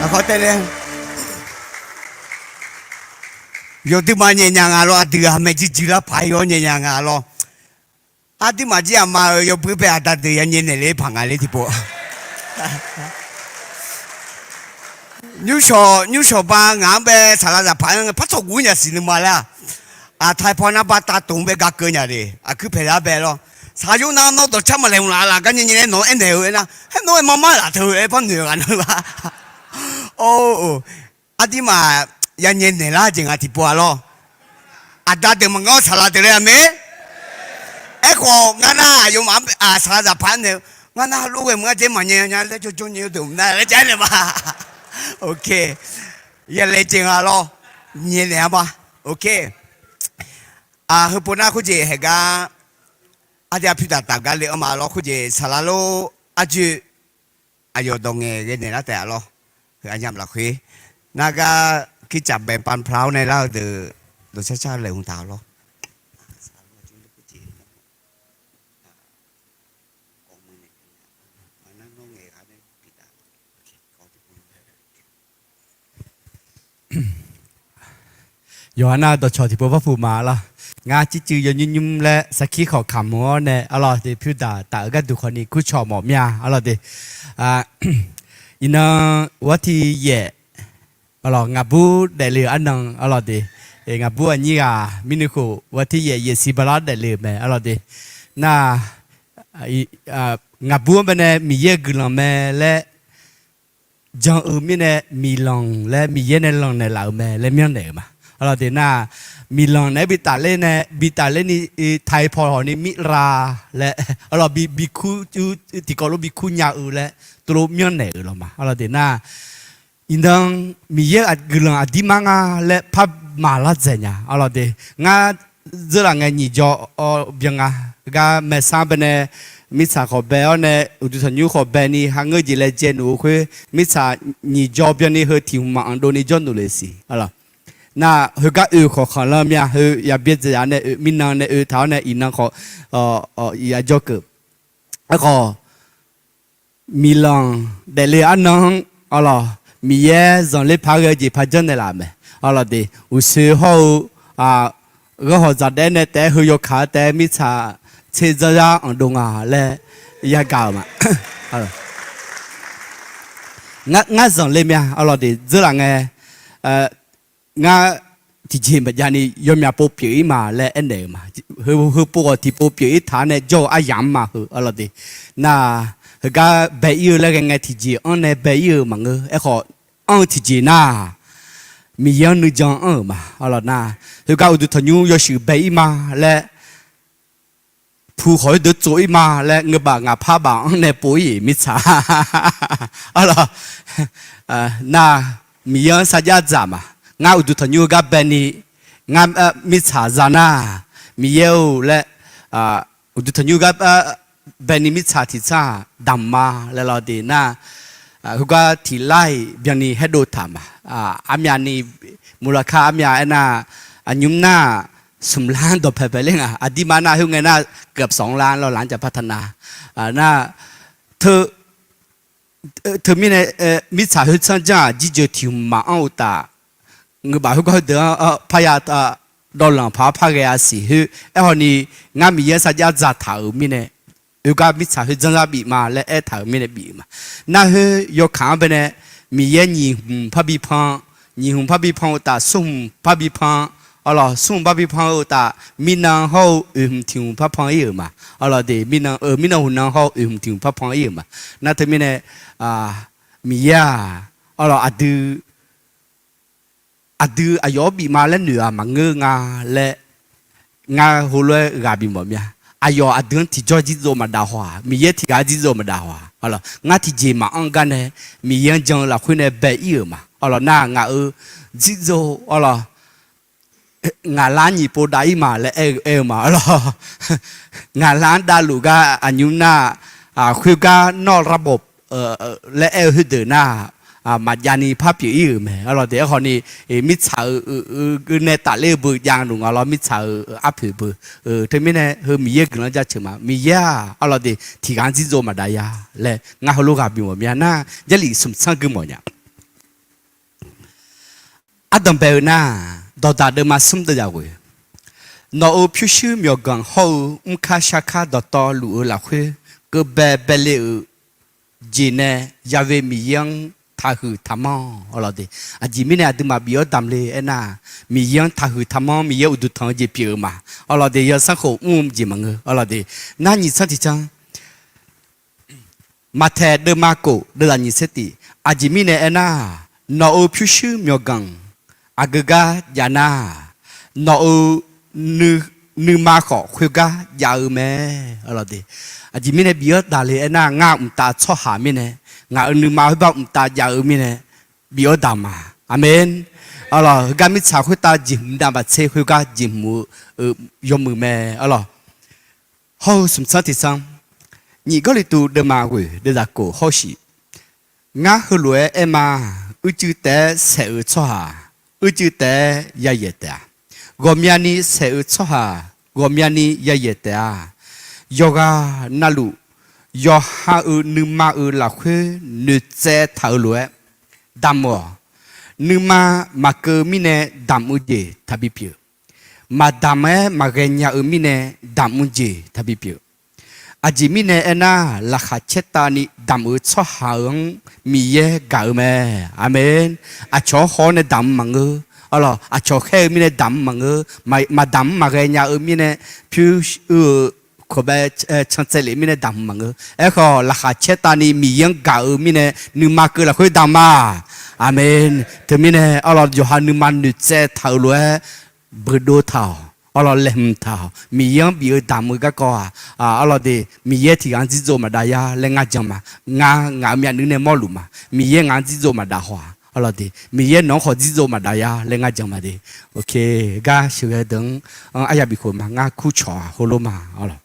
Aqkawr taef nae yawduima nyaef nya nga lawr, aqdui-aq maeq jirjir lar paq-ir-awr nyaef nya nga lawr. Aqduimaf jir aqma-euq yawbui bae aqda deuq ya nyaef naeq le paq nga le tiqpov. Nymrshawq nymrshawq ba ngaq-anr bae saqlaq zaqpaq-anr par tsawqguv nyasiq nuima laer-aq, aqtaq paw nar ba tav tof-anr bae gakeuv nya le. Aqkuir paeqzar bae lawr. Saqyur nar nawr dawqcar maqlaeq mq laf laf gar nyaef nyaef laer nawq-anr aernaeq-eu aer nar, haer nawr-aer marmar laf teu-eu aer par noeq-eu ghaq nar-eu ba. Or, aqduimaf ya nyaef naeq lar jeq nga tiqpov-a lawr. Aqda deuq maqngeur-awr saqlaq deuq laer aqmeq. Aerkhawf ngar nar aqyawfmaf saqlaq zaqpaq-anr naeq-eu, ngar nar lof ghae mq-anr dzaer maqnyaef nya laer jawrjawr nyaef-eu deuq mq nar laer ja naeq ma. Ok. Ya laejae nga lawr. Nyaef naeq-a ma. Ok. Heupov nar khoerjeq haeq gar, aqdui-aq pyur daq taf gar le-anr ma lawr khoerjeq saqlaq lor arjoe aqyawf dawq ngaeqghae naeq lar taef-a lawr. Heu aqnyaf lafkhoer nar gar kircaf bae pavpla-awr nae lar-eu deuq dawqcar car laeqhmq taq-a lawr. Yawqha nar dawqcawq tiqpov par puq ma lawr. Ngar circuiv yawnymr nymr laer sarkir khawf kamq-awr nae arlawr de pyur daq taf-eu gharduq khawfni kurcawq mawf mya arlawr de. Iqnan war tiq yaef, arlawr ngaqbur daefle-euq arnan arlawr de. Ngaqbur aqnyir ghaq mirnuikhof war tiq yaef yaefsiq balar daefle-euq mae arlawr de. Nar, ngaqbur-anr bae nae Miqyaer-euq guiqlanq mae laer jan-eu mirnae, Miqlanq laer Miqyaer nae lanq naeqlaf-euq mae laer myanrnaeq-euq ma. Arlawr de nar, Miqlanq naeq-aer bi tafler nae bi tafler ni, taipaw hawq ni Mirlav laer arlawr bi, bi kur, tiqkawv lof bi kur nya-eu laer tov lof myanrnaeq-euq lawr ma. Arlawr de nar, iqnan Miqyaer-euq guiqlanq aqdirmar nga laer par maqlar dzaeq nya. Arlawr de, ngar dzeurlaf ngae nyiq jawr byan nga. Gar maeqsar bae nae mirtsaq khawf bae-awr nae uqduq tanqnymr khawf bae ni ha ngeur jeq laejae nuf-eu khoer mirtsaq nyiq jawr byan ni heu tiq hmq maqanr dov ni jawrluf le siq arlawr. Nar, heugar oe khawf khanqlan mya, heu yaqbyaerdzaeq zaq nae oe, mirnan nae oe taq-awr nae iqnan khawf ya jawrkeuv. Aerkhawf, Miqlanq daefle-eu arnan-anr arlawr, Miqyaer zanqler paq ghae-eu jeq par janrnaeq laf mae. Arlawr de, uqshoe hawr-eu ghanrhawq zaqdaef nae taef-aer heu yawkaq-anr taef-aer mirtsaq tser dzanr yar anqdov nga laer yagaq-euq ma. Ngar zanqler mya arlawr de dzeurlaf ngae, ngar tiqjeq maqjav ni yawmyaq pov pyeuf-ir ma laer aernaeq-euq ma. Heu pov ghawq tiqpov pyeuf-ir taq-anr nae jawr-eu aryamq-anr ma heu arlawr de. Nar, heugar bae-ir-eu laer ghae ngae tiqjeq anr nae bae-ir-eu maqngeur. Aerkhawf, anr-eu tiqjeq nar, Miqyaer-anr nuijan anr-euq ma. Arlawr nar, heugar uqduq tanqnymr yawshuif bae-ir ma laer pu khawf-ir deuq tsov-ir ma laer ngeur baf ngaq par baf anr nae pov-ir mirtsaq. Arlawr, nar, Miqyaer-anr sarjax dzaq ma. Ngar uqduq tanqnymr-eu gar bae ni, ngar mirtsaq za nar, Miqyaer-or laer, uqduq tanqnymr-eu gar bae ni mirtsaq tiqtsanr-aq damq ma laer lawr de nar, heugar tiq lar-iq byanni haerdov taq ma. Armyavni, murlaqkar armyav aernar, aqnymr nar, smq lar dawqpaeq paeq ler nga. Aqdirma nar khoerngae nar, เกือบสองล้าน lawr lanr jaq par taq nar, nar, teu, teumirnae, mirtsaq khoertsanr janr-aq jirjeuq tiq hmq maqanr uqtaf, ngeurbaf khoergar heudeuq-anr parya, dawvlanq paq-awr par ghae-a siq khoer. Aerkhawf ni, ngar Miqyaer-anr sarjax dzaqtaq-euq mirnae, oergar mirtsaq khoer janr zar bif ma laer aertaq-euq mirnae bif-euq ma. Nar khoer yawkaq-anr baenae, Miqyaer nyiq hmq parbi pan, nyiq hmq parbi pan uqtaf, smr hmq parbi pan, arlawq, smr hmq parbi pan-eu uqtaf, mirnan hawr-eu oeq hmq tiq hmq par pan ir-euq ma. Arlawq de, mirnan, mirnan hmq nan hawr-eu oeq hmq tiq hmq par pan ir-euq ma. Nar teumirnae, Miqyaer-aq, arlawq, aqdui aqdui aqyawf-anr bif ma laer noeq-aq maqngeur nga laer, ngar heulof-aer ghaq bimawf mir-a. Aqyawf aqdui-anr tiqjawr jirdzov maqdav haw-aq, Miqyaer tiqghaq-anr jirdzov maqdav haw-aq, arlawq, ngar tiqjeq maqanr gar nae, Miqyaer-anr jan-eu lafkhoer nae bae ir-euq ma. Arlawq, nar ngaq-euq jirdzov, arlawq, ngaq lar nyiq pov dav ir ma laer aer-eu, aer-eu ma, arlawq. Ngaq lar-anr davluf gar aqnymr nar, khoergar nawr ระบบ laer aer-eu khoerdeuq nar, maqjav ni par pyeuf ir-euq mae. Arlawq de, aerkhawf ni, mirtsaq-euq nae tafler-eu beu jav luf nga lawr, mirtsaq-euq arpoeq beu. Teumirnae heu Miqyaer guiqlanq jaceuq ma. Miqyaer-aq, arlawq de, tiqghaq-anr jirdzov maqdav ya laer ngar heulof ghaq bimawf mir-a. Nar Jarlif smq tsanr gui mawf nya. Ardanqbae-eu nar, dawqdaq deuvma smr deuv zaq ghoe, nawq-euq pyurshuir myawqganq hawr-eu mrkar sharkar dawqtawvluf-eu lafkhoer, keuv bae bae le-euq jeq nae Ya'we Miqyaer-anr taqhuiq taqmanr-awq. Arlawq de, aqjeq mirnae aqduimaf bif-awr damq le aernar, Miqyaer-anr taqhuiq taqmanr, Miqyaer uqduq tanq-eu jeq pyeuf-eu ma. Arlawq de, yawsanr khof mr-eu jeq maqngeur. Arlawq de, nar nyiq tsanr tiq tsanr Maqtaeq deuvma kof deuvzaq nyiq tser tif. Aqjeq mirnae aernar, nawq-euq pyurshuir myawqganq aqgeu gar jav nar, nawq-euq nuima khawf khoergar jav-eu mae. Aqjeq mirnae bif-awr daqle aernar, ngar mqtav tsawrhaq mirnae, ngaq-euq nuima khoerbar mqtav jav-eu mirnae, bif-awr daq ma. Aqmeq. Arlawq, heugar mirtsaq khoertav jeqhmq dav baqtser khoergar jeqhmq-eu yawmuiq mae. Arlawq, hawr-eu smq tsanr tiq tsanr, nyiq Gawrliqtu deuvma ghoeq deuvzaq kof hawr-eu shiq. Ngar heulof-aer aer ma. Uicuiv taef-aer saeq-euq tsawrhaq, uicuiv taef-aer yayaeq taef-a. Ghawqmyani saeq-euq tsawrhaq, ghawqmyani yayaeq taef-a. Yawqghaq navluf, yawqha-euq nuima-euq lafkhoer noeqtsaev taq-euq lof-aer damq-awq. Nuima maqkeuv mirnae damq-eu jeq taqbi pyeuf. Maqdamq-aer maqghae nya-eu mirnae damq-eu jeq taqbi pyeuf. Aqjeq mirnae aernar, laqkhaq caertavni damq-euq tsawrhaq-euq-anr Miqyaer gaq-eu mae. Aqmeq. Aqcawq-anr haw-awr nae damq-eu maqngeur. Arlawq, aqcawq khaer-eu mirnae damq-eu maqngeur. Maqdamq-anr maqghae nya-eu mirnae, pyur-eu kawqbae cantsaev lef mirnae damq-eu maqngeur. Aerkhawf, laqkhaq caertavni Miqyaer-anr gaq-eu mirnae, nuima keuv lafkhoer damq ma. Aqmeq. Teumirnae arlawq, yawqha nuima noeqtsaev taq-euq lof-aer beuqdov taq-awq. Arlawq, laeqhmq taq-awq. Miqyaer-anr bif-eu damq-eu garkawv-aq, arlawq de, Miqyaer tiqghaq-anr jirdzov maqdav ya laer ngar jan ma. Ngar ngaq-euq myavnuiv nae mawrluf ma. Miqyaer ngaq-anr jirdzov maqdav haw-aq. Arlawq de, Miqyaer nawq-anr khawf jirdzov maqdav ya laer ngar jan ma de. Oke, gar sheuqghae deuq-anr aryaq bifkhof ma. Ngar kurcawq-aq heulof ma. Arlawq,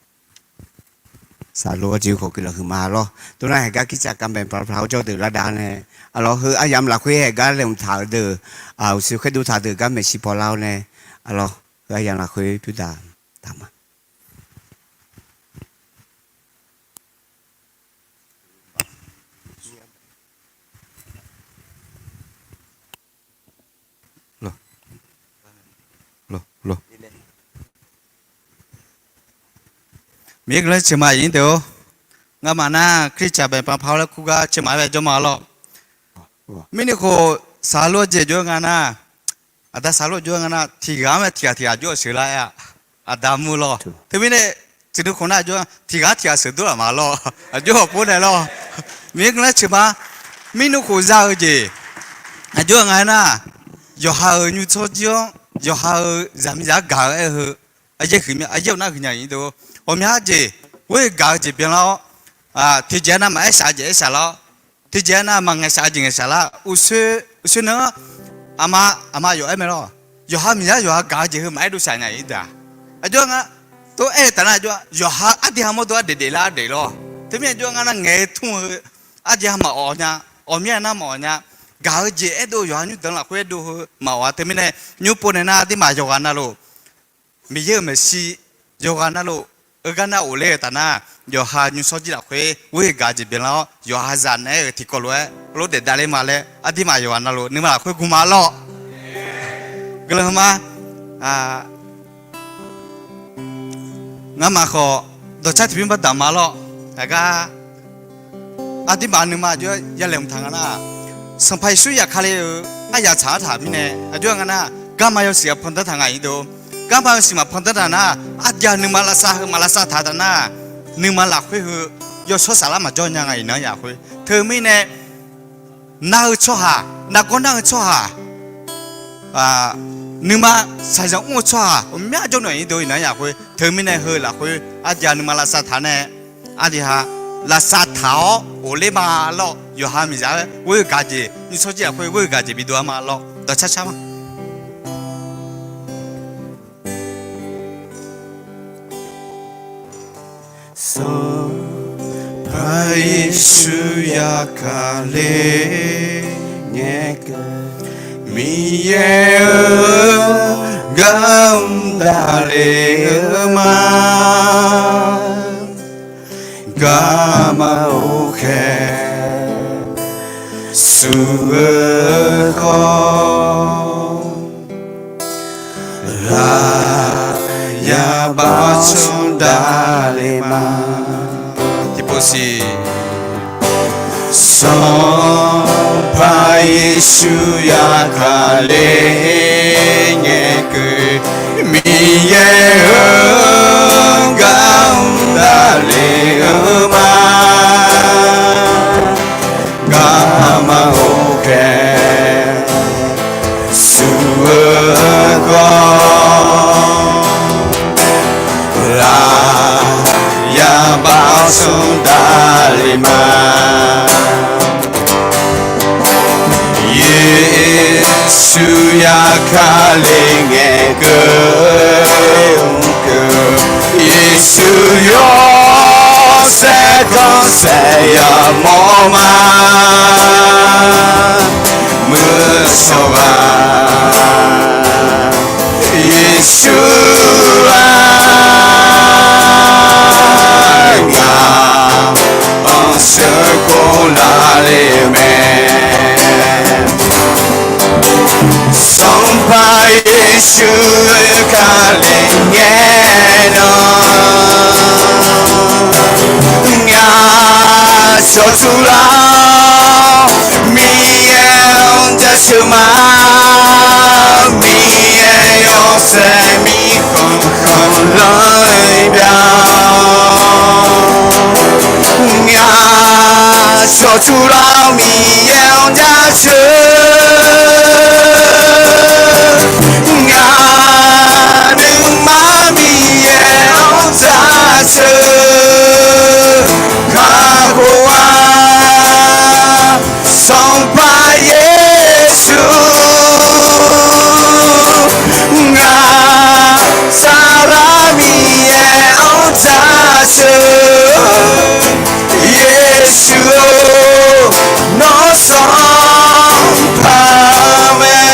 saqlo-awr jeq khawf guiqlanq huiqma lawr. Tov nar haeqgar kirtsaq kavmaeq pavpla-awr jawrdeuq lar dav nae, arlawq, heu aryamq lafkhoer haeqgar laeqhmq taq-euq deuq, uqshoe khaerdov taq deuq gar maeqshi pawlar-awr nae, arlawq, heu aryamq lafkhoer pyur daq taq ma. Miqyaer guiqlanq ceuq ma, aqyuif nyir deuq-or. Ngamaf nar Khristaq baeq pavpla-awr laer kurgar ceuq ma-aer bae jawr ma lawr. Mirni khof saqlo-awr jeq jov-aer nga nar, aqda saqlo jov-aer nga nar, tiqghaq-anr mae tiqghaq tiqghaq jov-awr sheuqlar-aer-a. Aqda mur lawr. Teumirnae, tiqdui khof nar jov-aer tiqghaq tiqghaq sheuqdur laf ma lawr. Aqjox-awq pov naeq lawr. Miqyaer guiqlanq ceuq ma. Mirni khof za-eu jeq aqjox-aer nga aernar, yawqha-euq nymr tsawrjir-anr, yawqha-euq zaqmiqzaq-anr gaq-eu aer-eu, aqyaer huiqmya, aqyaer-euq nar huiqnya nyir deuq-or. Ghawqmya jeq, ghoer gaq-eu jeq byanlar-awr, tiqjeq-aer nar maqaer shaq-eu jeq aer shaq lar-awr, tiqjeq-aer nar maqngaeq shaq-eu jeq ngaeq shaq lar. Uqshoe, uqshoe nan-anr aqma, aqma yawf aer mae lawr. Yawqha miqzaq yawqha gaq-eu jeq heu maqaer dov shaq nya-ir deuq-aq. Aqjox nga, tov aer-eu taf nar aqjox, yawqha ardi ha mawrdo ardaef daef lar ardaef lawr. Teumirnae aqjox nga nar ngaeq-eu tmr-eu ardi ha maqawf nya, awq mir-a nar maqawf nya. Gaq-eu jeq aerdov yawqha nymr danq lafkhoer aerdov heu maqawf-a. Teumirnae nymr pov naeq nar ardirmaf yawqghaq navluf Miqyaer-euq maeqshi yawqghaq navluf, heugar nar of ler-eu taf nar, yawqha nymrshawr jir lafkhoer ghoer-eu gaq jeq byanlar-awr, yawqha zaq naeq-aer-euq tiqkawv lof-aer lof daef davler ma laer, aqdirmaf yawqghaq navluf nuima lafkhoer gu ma lawr. Guiqlanq ma. Ngamaf khawf dawqcar tiqbymr bardaq ma lawr. Aqgar aqdirmaf nuima aqjox-aer ya laeqhmq taq nga nar, Sanqpaq Yeqsur yaf Kali-euq aryaq tsaq-anr taq mirnae aqjox-aer nga nar, garma yawshuif-aq pandanr taq nga iqdo. Garma yawshuif maq pandanr taq nar, aqjeq nuima lavsav heu maq lavsav taq taf nar, nuima lafkhoer heu yawshawr saflar maqjawr nya nga iqnan yaf khoer. Teumirnae nar-eu tsawrhaq, nargawr nar-eu tsawrhaq, nuima shaqzanq mr-eu tsawrhaq ghawqmya jawr naeq iqdo iqnan yaf khoer. Teumirnae heu lafkhoer aqjeq nuima lavsav taq nae, aqdui ha lavsav taq-awr of ler ma lawr. Yawqha miqzaq-aer ghoer-eu gaq jeq, nymrshawr jir lafkhoer ghoer-eu gaq jeq bidov-a ma lawr. Dawqcar car ma. Sanqpaq Yeqsur yaf Kali ngae keuv, Miqyaer-euq gar mr davle-eu ma. Garma-or khae, sur-eu khawf, ghaq yabaf canr davle ma. Tiqpov siq. Sanqpaq Yeqsur yaf Kali ngae keuv, Miqyaer-euq gar mr davle-eu ma. Garma-or khae, sur-eu khawf, ghaq yabaf canr davle ma. Yeqsur yaf Kali ngae keuv, Yeqsur yawshaef khanqsaer yamawr ma. Muiq-eu tsawrhaq Yeqsur-aq, ngaq-anr sheuqkhof lavle-eu mae. Sanqpaq Yeqsur Kali ngae nan, ngaq shawr tsular-awr, Miqyaer-anr jaceuq ma. Miqyaer yawshaef mirkhanq khanqlanr-aer bya-awr, ngaq shawr tsular-awr Miqyaer-anr jaceuq. Ngaq nuima Miqyaer-anr jaceuq. Kakhof-a Sanqpaq Yeqsur, ngaq saflar Miqyaer-anr jaceuq. Yeqsur-or, nawr Sanqpaq mae.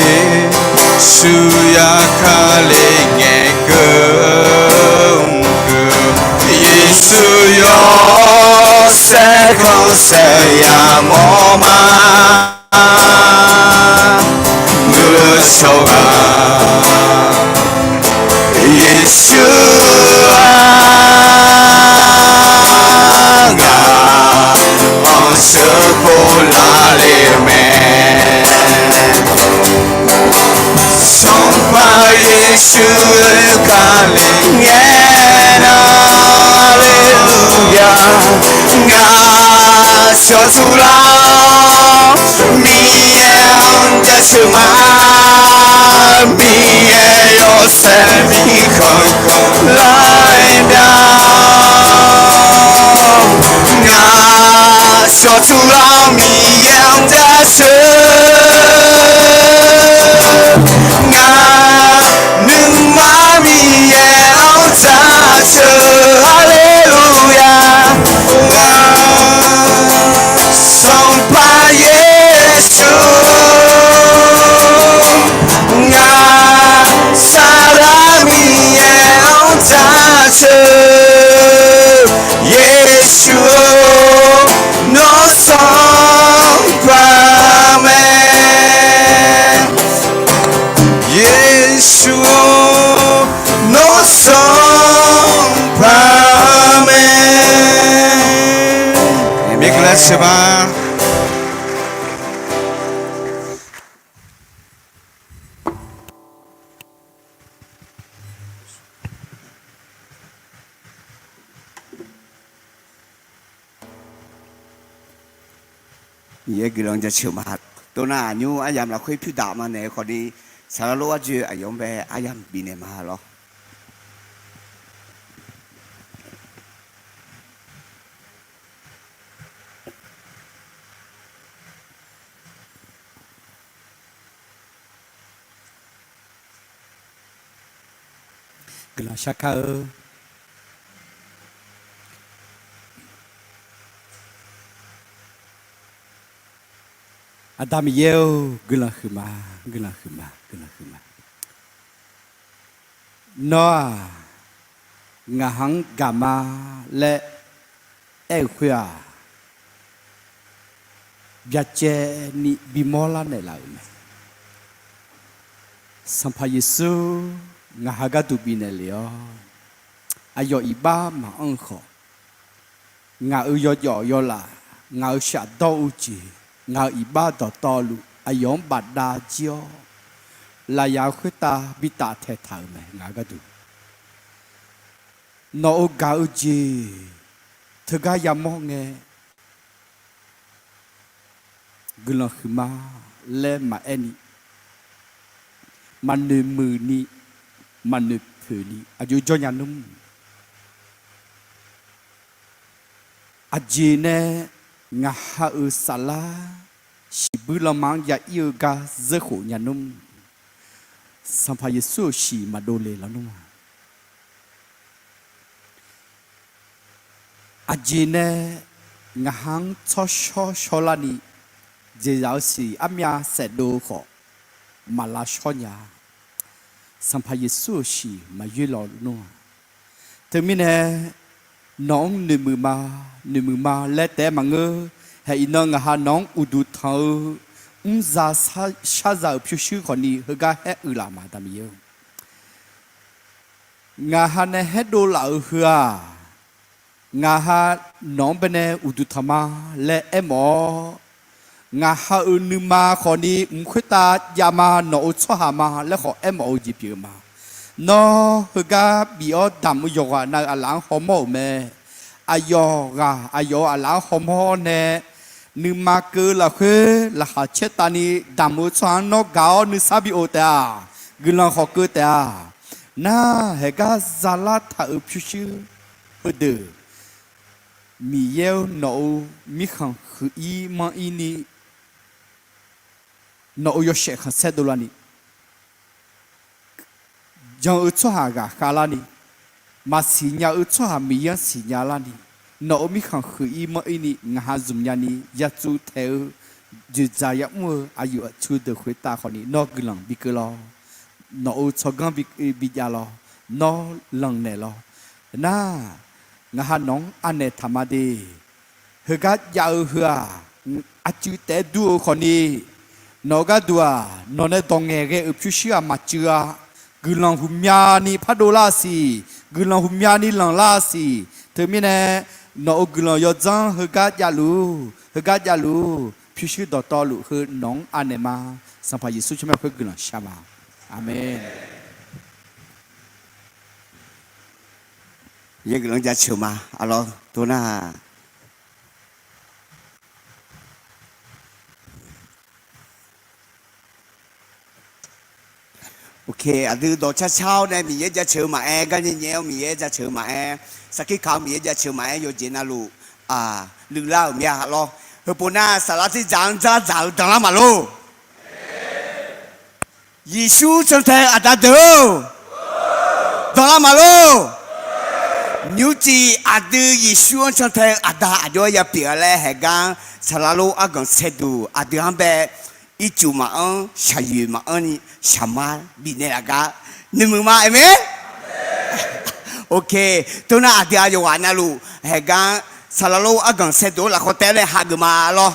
Yeqsur yaf Kali ngae keuv, Yeqsur yawshaef khanqsaer yamawr ma. Muiq-eu tsawrhaq Yeqsur-aq, ngaq-anr sheuqkhof lavle-eu mae. Sanqpaq Yeqsur Kali ngae nan, Haleluya, ngaq shawr tsular-awr Miqyaer-anr jaceuq ma. Miqyaer yawshaef mirkhanq khanqlanr-aer bya-awr, ngaq shawr tsular-awr Miqyaer-anr jaceuq. Ngaq nuima Miqyaer-anr jaceuq. Haleluya, Sanqpaq Yeqsur, Yeqsur-or, nawr sanqpaq mae. Yeqsur-or, nawr sanqpaq mae. Amen. Miqyaer guiqlanq jaceuq ma. Tov nar aqnymr aryamq lafkhoer pyur daq ma naeq-eu khawfni, saqlaq lof arjoe aqyawf-anr bae aryamq bifnaeq ma lawr. Guiqlanq shar kar-eu. Aqda Miqyaer-or, guiqlanq huiqma, guiqlanq huiqma, guiqlanq huiqma. Nawr-aq, ngaq ha-anr gaq ma laer aer-euq khoer-aq, byacaevni bimawr lar naeqlaf-euq mae. Sanqpaq Yeqsur ngaq ha gharduq bifnaeq lef-awr, aqyawf iqbax maqanr-eu khawf, ngaq-euq yawjawf yawlaf, ngaq-euq shafdawr uiq jeq, ngaq-euq iqbax dawqtawvluf aqyawf-anr bafdav jir-awr, lafyaq-eu khoertav bitaf taeqtaq-euq mae. Ngaq gharduq nawq-euq gaq-eu jeq teugar yamawr ngae, guiqlanq huiqma laer maqaer ni, maqnoeq muiq ni, maqnoeq poeq ni aqjox jawr nya nmr. Aqjeq nae ngaq ha-euq saflar shiqbuir lanma-anr ya ir-eu gar zeur khof nya nmr. Sanqpaq Yeqsur-euq shiq maqdov le lawnmr-a. Aqjeq nae ngaq ha-anr tsawrshawr shawrlarni, jeqzaq-eu siq armyav saefdov-eu khawf, maqlav shawr nya-a. Sanqpaq Yeqsur-euq shiq maqyoer lawnmr-a. Teumirnae nawq-anr noeqmuiq ma, noeqmuiq ma laer taef-aer maqngeur. Haeq iqnan ngaq ha nawq-anr uqduq tanq-eu mrzaq shar za-euq pyurshuir khawfni heugar haer uiqlaf ma, Aqda Miqyaer-or. Ngaq ha nae haerdov laf-euq heu-aq, ngaq ha nawq-anr baenae uqduq tanq ma laer aermawf-awr, ngaq ha-euq nuima khawfni mq khoertav jav ma, nawq-euq tsawrhaq ma laer khawf aermawf-eu jeq pyeuf-eu ma. Nawr heugar bif-awr damq-eu yawqghaq nav-euq aqlaf-anr hawmawr-euq mae. Aqyawf ghaq aqyawf-euq aqlaf-anr hawmawr-awr nae, nuima keuv-eu lafkhoer laqkhaq caertavni damq-eu tsawrhaq-anr nawr gaq-awr nuisar bi of taef-a. Guiqlanq khawf keuv taef-a. Nar, haeqgar zalar taq-euq pyurshuir heudeuq, Miqyaer-or, nawq-euq mirkhanq huiq-ir manr-ir ni, nawq-euq yawshaef khanqsaer dovlarni, jan-eu tsawrhaq ghaqkhav larni, maqsiq nya-eu tsawrhaq Miqyaer-anr siqnya larni, nawq-euq mirkhanq huiq-ir manr-ir ni ngaq ha zmq nyani yatsuv taeq-eu, dzoeqdzaq yamr-eu aqyuif aqtsu deuq khoertav khawfni nawr guiqlanq bikeuv lawr. Nawq-euq tsawrganr bi, bijav lawr. Nawr lanqnaeq lawr. Nar, ngaq ha nawq-anr anaeq taq ma de. Heugar jav-eu heu-aq, aqcuiv taef-aer dur-eu khawfni, nawq-eu gharduq-aq, nawq nae dawq ngaeqghae-euq pyurshuir-aq maqcuiv-a. Guiqlanq huqmyani pardov lar-a siq. Guiqlanq huqmyani lanqlar-a siq. Teumirnae, nawq-euq guiqlanq yawdzanr heugar javluf, heugar javluf, pyurshuir dawqtawvluf heu nawq-anr anaeq ma. Sanqpaq Yeqsur tsawrmyanr khoer guiqlanq shar ma. Aqmeq. Yaer guiqlanq jaceuq ma. Aqlawr tov nar-aq, Ok, aqdui dawq carcar-awr nae Miqyaer jaceuq-eu maqaer, garnyae nyae-awr Miqyaer jaceuq-eu maqaer, sarkir kaq-awr Miqyaer jaceuq-eu maqaer, yawjeq navluf luivlar-euq mya lawr. Heupov nar saflar terzaq-anr dzardzaq-eu danqlar maqlor. Yeqsur cantae-eu aqda deuq-or, danqlar maqlor. Nymrcif aqdui Yeqsur-anr cantae-eu aqda aqjox-aer yapyeuf-a laer haeqgar saflar lor arganq saerduq aqdui-anr bae ircuf maqanr shaqyoeq maqanr ni shaqmar bifnaeq laf gar noeqmuiq ma. Aqmeq. Ok, teunar aqdui aqyawf ghaq navluf haeqgar-anr saqlaq lor arganq saevdov-eu lafkhawf taef-aer nae hageuf ma lor.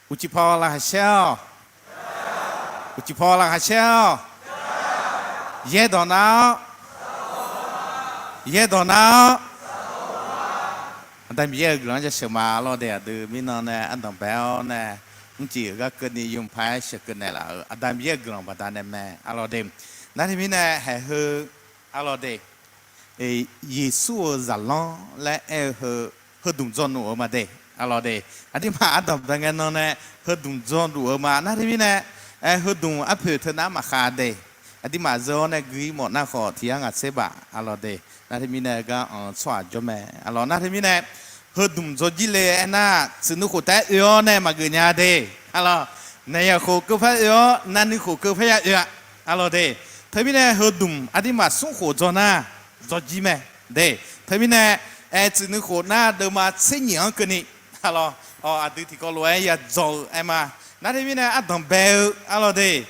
Uqcif paw laqkhaq caer-awq. Uqcif paw laqkhaq caer-awq. Yaerdawq nar-awr. Yaerdawq nar-awr. Aqda Miqyaer-euq guiqlanq-anr jaceuq ma. Arlawr de, aqdui mirnan nae ardanq bae-awr nae, mrcif-euq gar keuvni yawmuiq paq-aer sheuqkeuv naeqlaf-euq Aqda Miqyaer-euq guiqlanq baqdanae mae. Arlawr de, narhaq mirnae haeq heu, arlawr de, Yeqsur-euq zaqlanr laer aer-eu heu, heudmq dzawluf-eu ma de. Arlawr de, aqduimaf ardanq bae ngae nan nae heudmq dzawluf-eu ma. Narhaq mirnae, aer, heudmq arpoeq teunav maqkhav de. Aqduimaf zeur-awr nae gui-ir mawf nar khawf tiq yar ngaq tser baf. Arlawr de, narhaq mirnae gar anq-eu tsawrhaq jawr mae. Arlawr, narhaq mirnae heudmq dzawrjir le aernar, tsuif nuikhof taef-aer oe-awr nae maqgeuf nya de. Arlawr, naeq yaq khof keuv par oe-awr navnuiv khof keuv par ya oe-a. Arlawr de, teumirnae heudmq aqduimaf smr khof dzaw nar dzawrjir mae de. Teumirnae, aer, tsuif nuikhof nar deuvma tser nyif-anr keuvni, arlawr, aqdui tiqkawv lof-aer ya dzaw-eu aer ma. Narhaq mirnae ardanq bae-eu, arlawr de,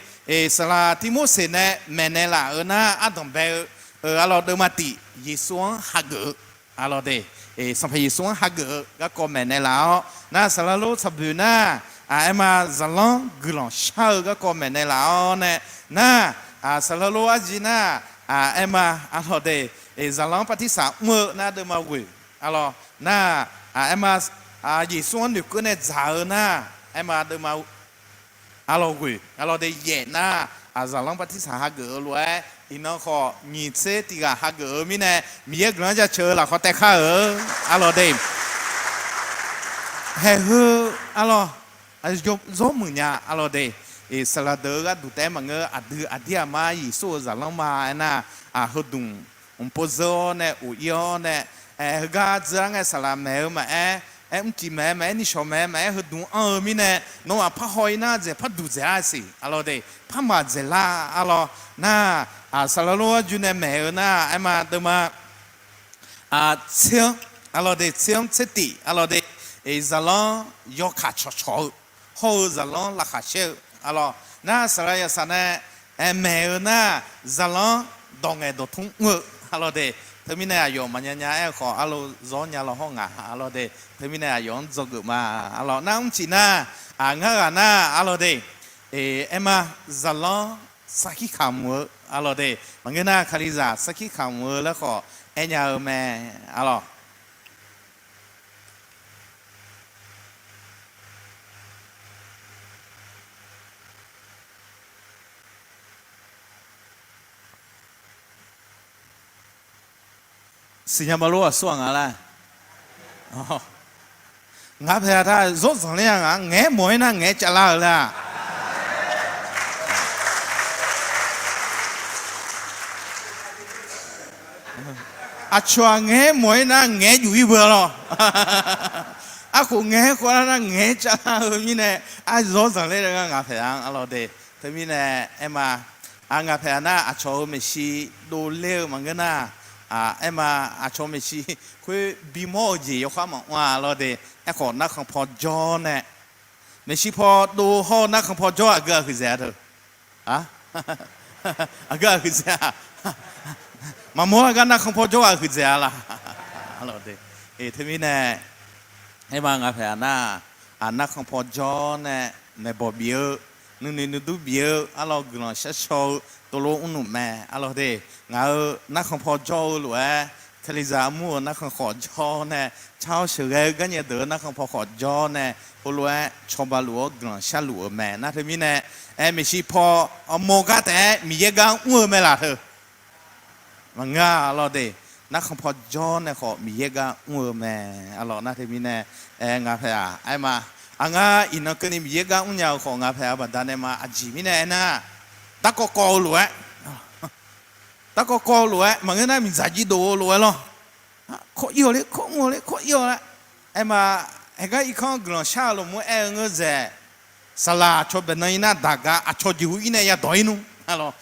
saqlaq Tirmorseq nae maeqnaeq laf-euq nar ardanq bae-eu, arlawr, deuvma tiq Yeqsur-anr hageuf-eu, arlawr de, Sanqpaq Yeqsur-anr hageuf-eu garkawv maeqnaeq laf-awr nar, saqlaq lor tsaqboeq nar, aer ma, zaqlanr guiqlanq shar-eu garkawv maeqnaeq laf-awr nae nar, saqlaq lor arjir nar, aer ma, arlawr de, zaqlanr bartirsaq mr-eu nar deuvma ghoeq, arlawr nar, aer ma, Yeqsur-anr noeqkeuv nae dzaq-eu nar, aer ma, deuvma arlawr ghoeq, arlawr de, yaef nar, zaqlanr bartirsaq hageuf-eu lof-aer, iqnan khawf nyiq tser tiq ghaq hageuf-eu mirnae, Miqyaer guiqlanq-anr jaceuq-eu lafkhawf taef kar-eu, arlawr de. Haeq heu, arlawr, zawr muiq nya, arlawr de. Saqlaq deuq-eu gharduq taef-aer maqngeur, aqdui aqdir aqmar Yeqsur-euq zaqlanr ma aernar, heudmq mqpov zeur-awr nae of ir-awr nae, aer, heugar dzeur-ar ngae saqlaq maeq-eu maqaer, aer, mrcif maeq-aer maqaer, nishawq maeq-aer maqaer, heudmq anr-eu mirnae, nawmaf parhaw ir nar dzaeq par duq dzaeq-a siq, arlawr de, par maq dzaeqlar, arlawr nar, saqlaq lor arjir nae maeq-eu nar, aer ma, deuvma tser-anr, arlawr de, tser-anr tser tif, arlawr de, zaqlanr yawkaq cawqcawq-eu, hawr-eu zaqlanr laqkhaq caer-eu, arlawr nar, saqlaq yaqsaq nae aer maeq-eu nar, zaqlanr dawq ngaeq dawqtmr mr-eu, arlawr de, teumirnae aqyawf maqnya nya aer-eu khawf, arlawr zawr nya law hawr ngaq, arlawr de, teumirnae aqyawf-anr dzawgeuf ma, arlawr nar, mrcif nar, ngar ghaq nar, arlawr de, aer ma, zaqlanr sarkir kamq-eu, arlawr de, maqngeur nar, kalizaq sarkir kamq-eu laer khawf aernya-eu mae, arlawr. Siqnya maqlor aqsur-aq nga laer. Ngar paeq-a tar zawr zanqler-a ngaq, ngaeq-aer mawq-aer nar ngaeq-aer cavlar-eu laer-a. Aqcawq-aq ngaeq-aer mawq-aer nar ngaeq-aer juf-ir beu-a lawr. arkhof ngaeq-aer khawvlar nar ngaeq-aer cavlar-eu mirnae, aryawr zanqler-eu ngar ngaq paeq-a arlawr de. Teumirnae aerma, ngaq paeq-a nar aqcawq-euq maeqshi dovler-eu maqngeur nar, aerma, aqcawq maeqshi khoer bimawr-eu jeq yawkhav maqmr-a arlawr de. Aerkhawf narkhan paw jawr nae, maeqshi paw dov hawr-eu narkhan paw jawr aqgeu aqhuiqdzaeq-a teu? Aqgeu aqhuiqdzaeq-a? Maqmawr-a gar narkhan paw jawr aqhuiqdzaeq-a laq? Arlawr de. Teumirnae aerma ngaq paeq-a nar, narkhan paw jawr nae maeqbawq bif-eu, nuinoeq nuidur bif-eu arlawr guiqlanq sharshaw-eu tovlof mrluf mae arlawr de. Ngaq-euq narkhan paw jawr-eu lof-aer, Kalizaq armur-euq narkhan khawf jawr nae, tsar-awr sheuqghae-eu garnyae deuq-eu narkhan paw khawf jawr nae, heulof-aer cawba luf-awr guiqlanq sharluf-eu mae. Nar teumirnae, aer maeqshi paw mawr gar taef-aer Miqyaer gar mr-eu mae laq teu? Maqngeur-a arlawr de. Narkhan paw jawr nae khawf Miqyaer gar mr-eu mae. Arlawr nar teumirnae, aer ngaq paeq-aq aerma, aqngar iqnan keuvni Miqyaer gar mrnya-eu khawf ngaq paeq-a baqdanae ma. Aqjeq mirnae aernar, darkawv kawv-eu lof-aer, darkawv kawv-eu lof-aer maqngeur nar miqdzaq jirdov-eu lof-aer lawr. Kawr ir-awq ler, kawr mr-awq ler, kawr ir-awq laer. Aerma, haeqgar irkanr guiqlanq shar-eu lafmur aer-eu ngeur dzaeq, saqlaq aqcawq baeqnan ir nar daq gar aqcawq jeqhu ir nae yadawq ir nmr. Arlawr,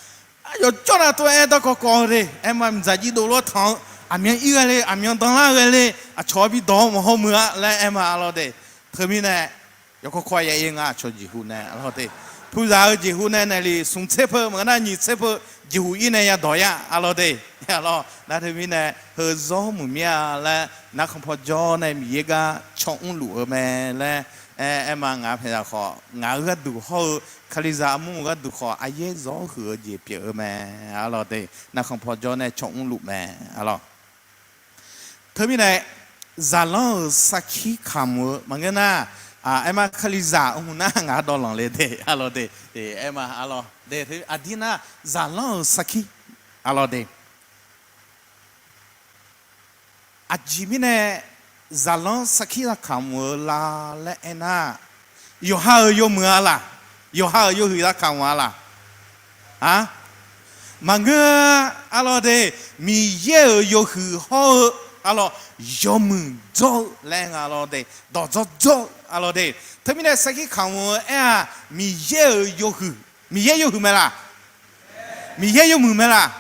aqyawf jawr nav tov-aer darkawv kawv-eu de. Aerma miqdzaq jirdov lof-aer tanq-eu, aqmyan ir ghae le, aqmyan danlar ghae le, aqcawq-anr bi dawq-awr maqhaw muiq-a laer aerma arlawr de. Teumirnae, yawkawr kawr-a ya ir ngar aqcawq jeqhu nae arlawr de. Puzaq-eu jeqhu nae naeqlif smq tser peu maqngeur nar nyiq tser peu jeqhu ir nae yadawq ir-a arlawr de. Arlawr nar teumirnae, heu zawr muiq mir-a laer narkhan paw jawr nae Miqyaer gar caw mrluf-eu mae laer, aer, aerma ngaq paeq-aq khawf ngaq-euq gharduq hawr-eu Kalizaq armur-eu gharduq khawf aqyaer zawr huiq-eu jeq pyeuf-eu mae. Arlawr de, narkhan paw jawr nae caw mrluf mae. Arlawr, teumirnae, zaqlanr-euq sarkir kamq-eu maqngeur nar, aerma Kalizaq hmq nar ngaq dawq lanq le de. Arlawr de, aerma arlawr de, aqdir nar zaqlanr-euq sarkir, arlawr de. Aqjeq mirnae zaqlanr sarkir za kamq-eu la laer aernar, yawqha-euq yawmuiq-a laq? Yawqha-euq yawhuiq za kamq-a laq? Maqngeur-a. Arlawr de, Miqyaer-euq yawhuiq hawr-eu, arlawr, yawmuiq dzawr-eu laer aer nga lawr de, dawqdzawr dzawr-eu arlawr de. Teumirnae sarkir kamq-eu aer-aq Miqyaer-euq yawhuiq, Miqyaer yawhuiq mae laq? Miqyaer yawmuiq mae laq?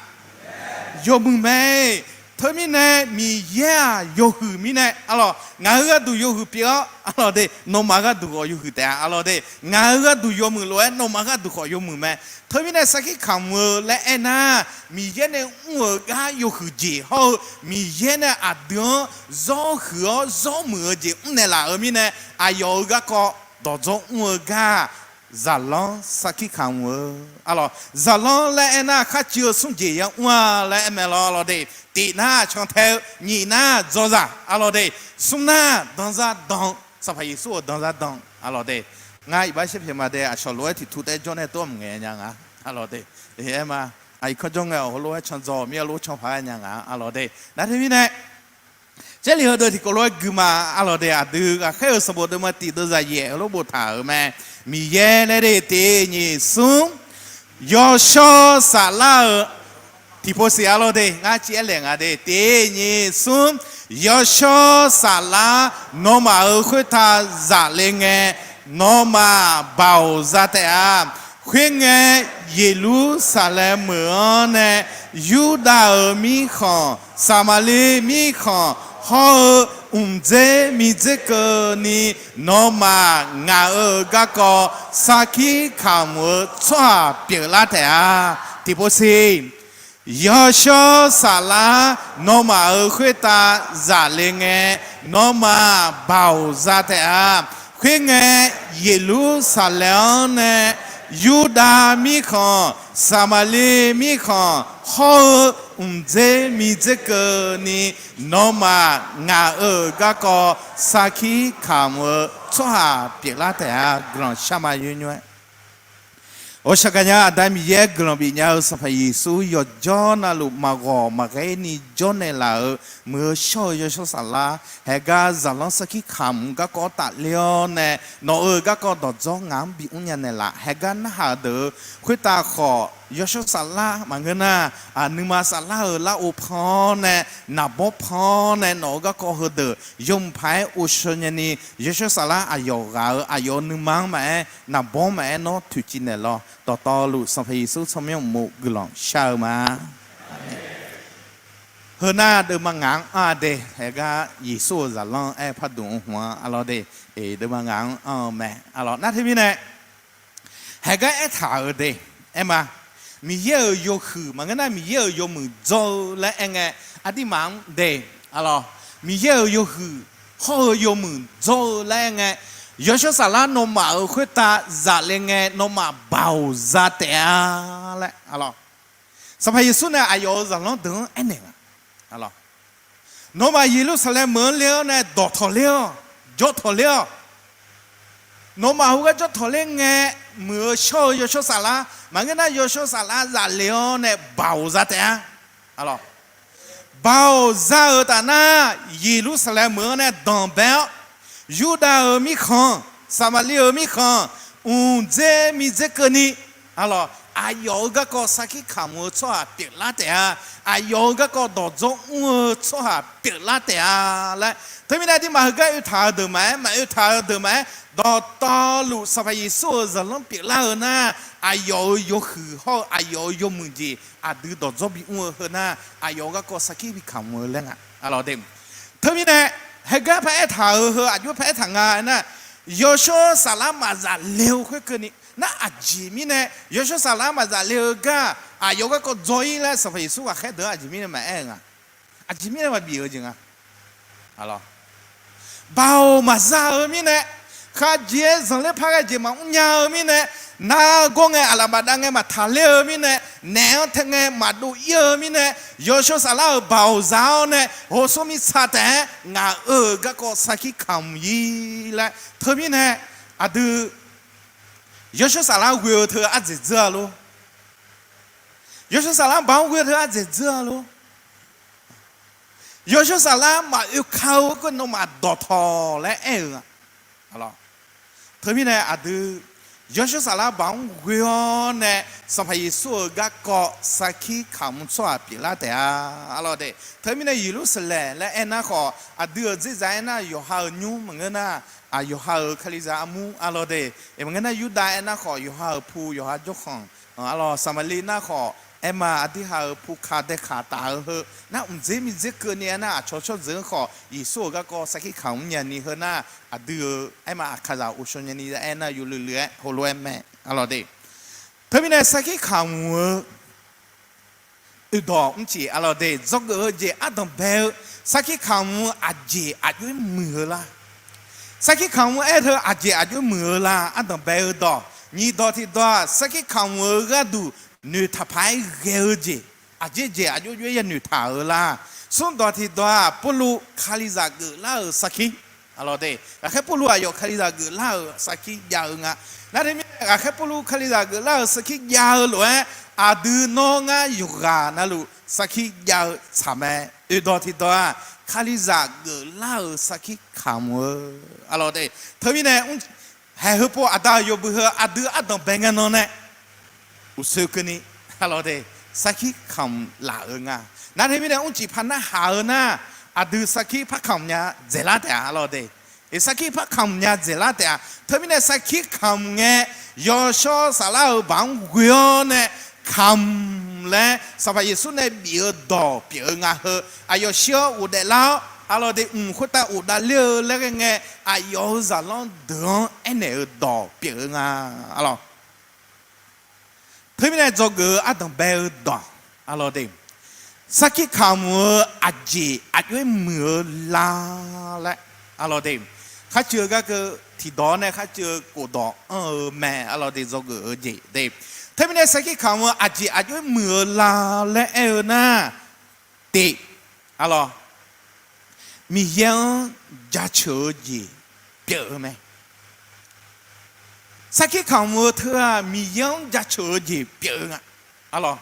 Yawmuiq mae. Teumirnae Miqyaer-aq yawhuiq mirnae arlawr, ngaq-euq gharduq yawhuiq pyeuf-awr arlawr de, nawmaf gharduq khawf yawhuiq taef-a arlawr de. Ngaq-euq gharduq yawmuiq lof-aer nawmaf gharduq khawf yawmuiq mae. Teumirnae sarkir kamq-eu laer aernar, Miqyaer nae mr-euq gar yawhuiq jeq hawr-eu Miqyaer nae aqdui-anr zawr huiq-awr zawr muiq-eu jeq mrnaeq laf-euq mirnae, aqyawf-euq garkawv dawqdzawr mr-eu gar zaqlanr sarkir kamq-eu arlawr. Zaqlanr laer aernar kharciv-eu smr jeq yamr-a laer aer mae lawr arlawr de. Tiq nar cantae-eu, nyiq nar dzawzaq arlawr de, smr nar danzar dan-eu, Sanqpaq Yeqsur-euq danzar dan arlawr de. Ngar iqbax sharpyaeq ma de, aqcawq lof-aer tiq tu taef jawr nae tov maqngaeq nya nga arlawr de. Aerma, aqyuif kanr jawr ngae-awq heulof-aer can dzaw-awq mir-a lof canpaq-aer nya nga arlawr de. Nar teumirnae, Jarlif heudeuq tiqkawv lof-aer gui ma arlawr de. Aqdui ghaqkhaer-euq sanqbof deuvma tiq deuvzaq yaef heulof boftaq-euq mae. Miqyaer laer de, tiq nyiq smr, yawshawr saflar-euq tiqpov siq arlawr de. Ngar civ aer laeq nga de, tiq nyiq smr, yawshawr saflar nawmaf-euq khoertav zaf le ngae, nawmaf baoq za taef-a. Khoerngae, Yeqlursaqlaeq meuq-anr nae Yurdav-euq mirkhanq, Saqmaqliv mirkhanq hawr-eu mqdzer mirdzer keuvni, nawmaf ngaq-euq garkawv sarkir kamq-eu tsawrhaq pyeuflar taef-a. Tiqpov siq, yawshawr saflar nawmaf-euq khoertav zaf le ngae, nawmaf baoq za taef-a. Khoerngae, Yeqlursaqlaeq-anr nae Yurdav mirkhanq, Saqmaqliv mirkhanq hawr-eu mqdzer mirdzer keuvni, nawmaf ngaq-euq garkawv sarkir kamq-eu tsawrhaq pyeuflar taef-a. Guiqlanq shar ma nymr nymr-aer Ghawqshaq gaqnya Aqda Miqyaer guiqlanq bifnya-eu Sanqpaq Yeqsur yawqjawr navluf maqghawq maqghae ni jawrnaeq laf-euq muiq-eu shawr-eu Yawshawr Saflar, haeqgar zaqlanr sarkir kamq garkawv tafler-awr nae, nawq-euq garkawv dawqdzawr ngaq-anr bimr nya naeqlaf. Haeqgar narhaq-eu deuq-eu khoertav khawf, Yawshawr Saflar maqngeur nar, nuima saflar-euq larov pan-awr nae, naqbawr pan-awr nae, nawq-euq garkawv heudeuq yawmuiq paq-aer ghovshaw nyani, Yawshawr Saflar aqyawf ghaq-euq aqyawf-euq nuima-anr maqaer, naqbawr-anr maqaer, nawr toeqciv naeqlawr. Dawqtawvluf Sanqpaq Yeqsur tsawrmyanr uqmov guiqlanq shar-eu ma. Heu nar deuvma ngaq-anr anr-a de, haeqgar Yeqsur-euq zaqlanr aer pardmq-eu hmq-anr arlawr de, deuvma ngaq-anr anr-eu mae arlawr. Nar teumirnae, haeqgar aertaq-euq de, aer ma, Miqyaer-euq yawhuiq maqngeur nar Miqyaer-euq yawmuiq dzawr-eu laer aer ngae, aqdirmaf-anr de, arlawr, Miqyaer-euq yawhuiq hawr-eu yawmuiq dzawr-eu laer aer ngae, Yawshawr Saflar nawmaf-euq khoertav zaf le ngae nawmaf baoq za taef-a laer arlawr. Sanqpaq Yeqsur nae aqyawf-euq zaqlanr deuq-anr aernaeq nga. Nawmaf Yeqlursaqlaeq meuq-anr ler-awr nae dawqtawq ler-awr, jawrtawq ler-awr, nawmaf heugar jawrtawq ler ngae, muiq-eu shawr-eu Yawshawr Saflar maqngeur nar Yawshawr Saflar zaf le-awr nae baoq za taef-a. Baoq za-euq taf nar, Yeqlursaqlaeq meuq-anr nae danqbae-awr, Yurdav-euq mirkhanq, Saqmaqliv-euq mirkhanq, mqdzer miqdzer keuvni, arlawr, aqyawf-euq garkawv sarkir kamq-eu tsawrhaq pyeuflar taef-a. Aqyawf-euq garkawv dawqdzawr mr-eu tsawrhaq pyeuflar taef-a laer. Teumirnae aqdirmaf heugar oetaq-eu deuq maqaer, maqoetaq-eu deuq maqaer, dawqtawvluf Sanqpaq Yeqsur-euq zaqlanr pyeuflar-eu nar, aqyawf-euq yawhuiq hawr-eu aqyawf-euq yawmuiq jeq aqdui dawqdzawr bimr-eu heu nar, aqyawf-euq garkawv sarkir bi kamq-eu laer nga. Arlawr de, teumirnae, heugar paraer taq-euq heu aqjox paraer taq nga aernar, Yawshawr Saflar maqzaf le-eu khoerkeuvni nar, aqjeq mirnae Yawshawr Saflar maqzaf le-eu gar aqyawf garkawv dzaw-ir laer Sanqpaq Yeqsur ghaqkhaer deuq-anr aqjeq mirnae maqaer-eu nga. Aqjeq mirnae maqbif-eu jeq nga. Baoq maqza-eu mirnae, khavjeq-aer zanqler par ghae jeq maqmr nya-eu mirnae, nargawr ngae aqlaf bafdav ngae maqtaq ler-eu mirnae, naef-anr tae ngae maqdov-ir-eu mirnae, Yawshawr Saflar-euq baoq za-awr nae ghawqshawr mirtsa taef-aer ngaq-euq garkawv sarkir kamq-ir laer. Teumirnae aqdui Yawshawr Saflar ghoe-eu teu ardzaeq dzeur-a lor. Yawshawr Saflar baoq-anr ghoe-eu teu ardzaeq dzeur-a lor. Yawshawr Saflar maqoe ka-eu garkawv nawmaf dawqtawq laer aer-euq-a. Teumirnae aqdui Yawshawr Saflar baoq-anr ghoe-awr nae Sanqpaq Yeqsur-euq garkawv sarkir kamq tsawrhaq pyeuflar taef-a. Arlawr de, teumirnae Yeqlursaqlaeq laer aernar khawf aqdui-euq dzerzaq aernar yawqha-euq nymr maqngeur nar, yawqha-euq Kalizaq armur arlawr de, maqngeur nar Yurdav aernar khawf yawqha-euq pu yawqha jawrkhanq, arlawr Saqmaqliv nar khawf aerma aqdui ha-euq pu kaq dae kaq taf-eu heu nar mqdzer miqdzer keuvni aernar aqcawq tsawrjeuq-anr khawf Yeqsur-euq garkawv sarkir kamq mrnya ni heu nar aqdui-euq aerma aqkaqzaq ghovshaw nyani aernar yawluiv luiv-aer heulof-aer mae arlawr de. Teumirnae sarkir kamq-eu oedawq mrcif arlawr de, dzawgeuf-eu jeq ardanq bae-eu sarkir kamq-eu aqjeq aqjox-aer muiq-eu la. Sarkir kamq-eu aer teu aqjeq aqjox-aer muiq-eu la ardanq bae-eu dawq. Nyiq dawq tiqdawq-aq, sarkir kamq-eu gharduq noeqtaq paq-aer ghae-eu jeq, aqjeq jeq aqjox jox-aer yanoeq taq-euq la. Smr dawq tiqdawq-aq, Pawrluv Kalizaq geuflar-euq sarkir. Arlawr de, ghaqkhaer Pawrluv aqyawf Kalizaq geuflar-euq sarkir jav-eu nga. Nar teumirnae ghaqkhaer Pawrluv Kalizaq geuflar-euq sarkir jav-eu lof-aer, aqdui nawr ngar yawqghaq navluf sarkir jav-eu tsaq mae. Oeqdawq tiqdawq-aq, Kalizaq geuflar-euq sarkir kamq-eu. Arlawr de, teumirnae mr haeq heupov aqda-euq yawbui heu aqdui ardanq bae ngae nan nae uqshoe keuvni arlawr de, sarkir kamq laf-eu nga. Nar teumirnae mrcif par narhaq-eu nar, aqdui sarkir par kamq nya dzaeqlar taef-a arlawr de. Sarkir par kamq nya dzaeqlar taef-a. Teumirnae sarkir kamq ngae, Yawshawr Saflar-euq baoq-anr ghoe-awr nae kamq laer Sanqpaq Yeqsur nae bif-eu dawq pyeuf-eu nga heu. Aqyawf shir-awr ghofdaef lar-awr arlawr de, mq khoertav ghofdaef ler-eu laer ghae ngae, aqyawf-euq zaqlanr deuq-anr aernaeq-eu dawq pyeuf-eu nga arlawr. Teumirnae dzawgeuf-eu ardanq bae-eu dawq arlawr de, sarkir kamq-eu aqjeq aqjox-aer muiq-eu la laer arlawr de, kharcuiv-eu garkeuv tiqdawq-awr nae kharcuiv-eu khofdawq anr-eu mae arlawr de, dzawgeuf-eu jeq de. Teumirnae sarkir kamq-eu aqjeq aqjox-aer muiq-eu la laer aer-eu nar, tiq, arlawr, Miqyaer-anr jaceuq-eu jeq pyeuf-eu mae. Sarkir kamq-eu teu-aq, Miqyaer-anr jaceuq-eu jeq pyeuf-eu nga. Arlawq.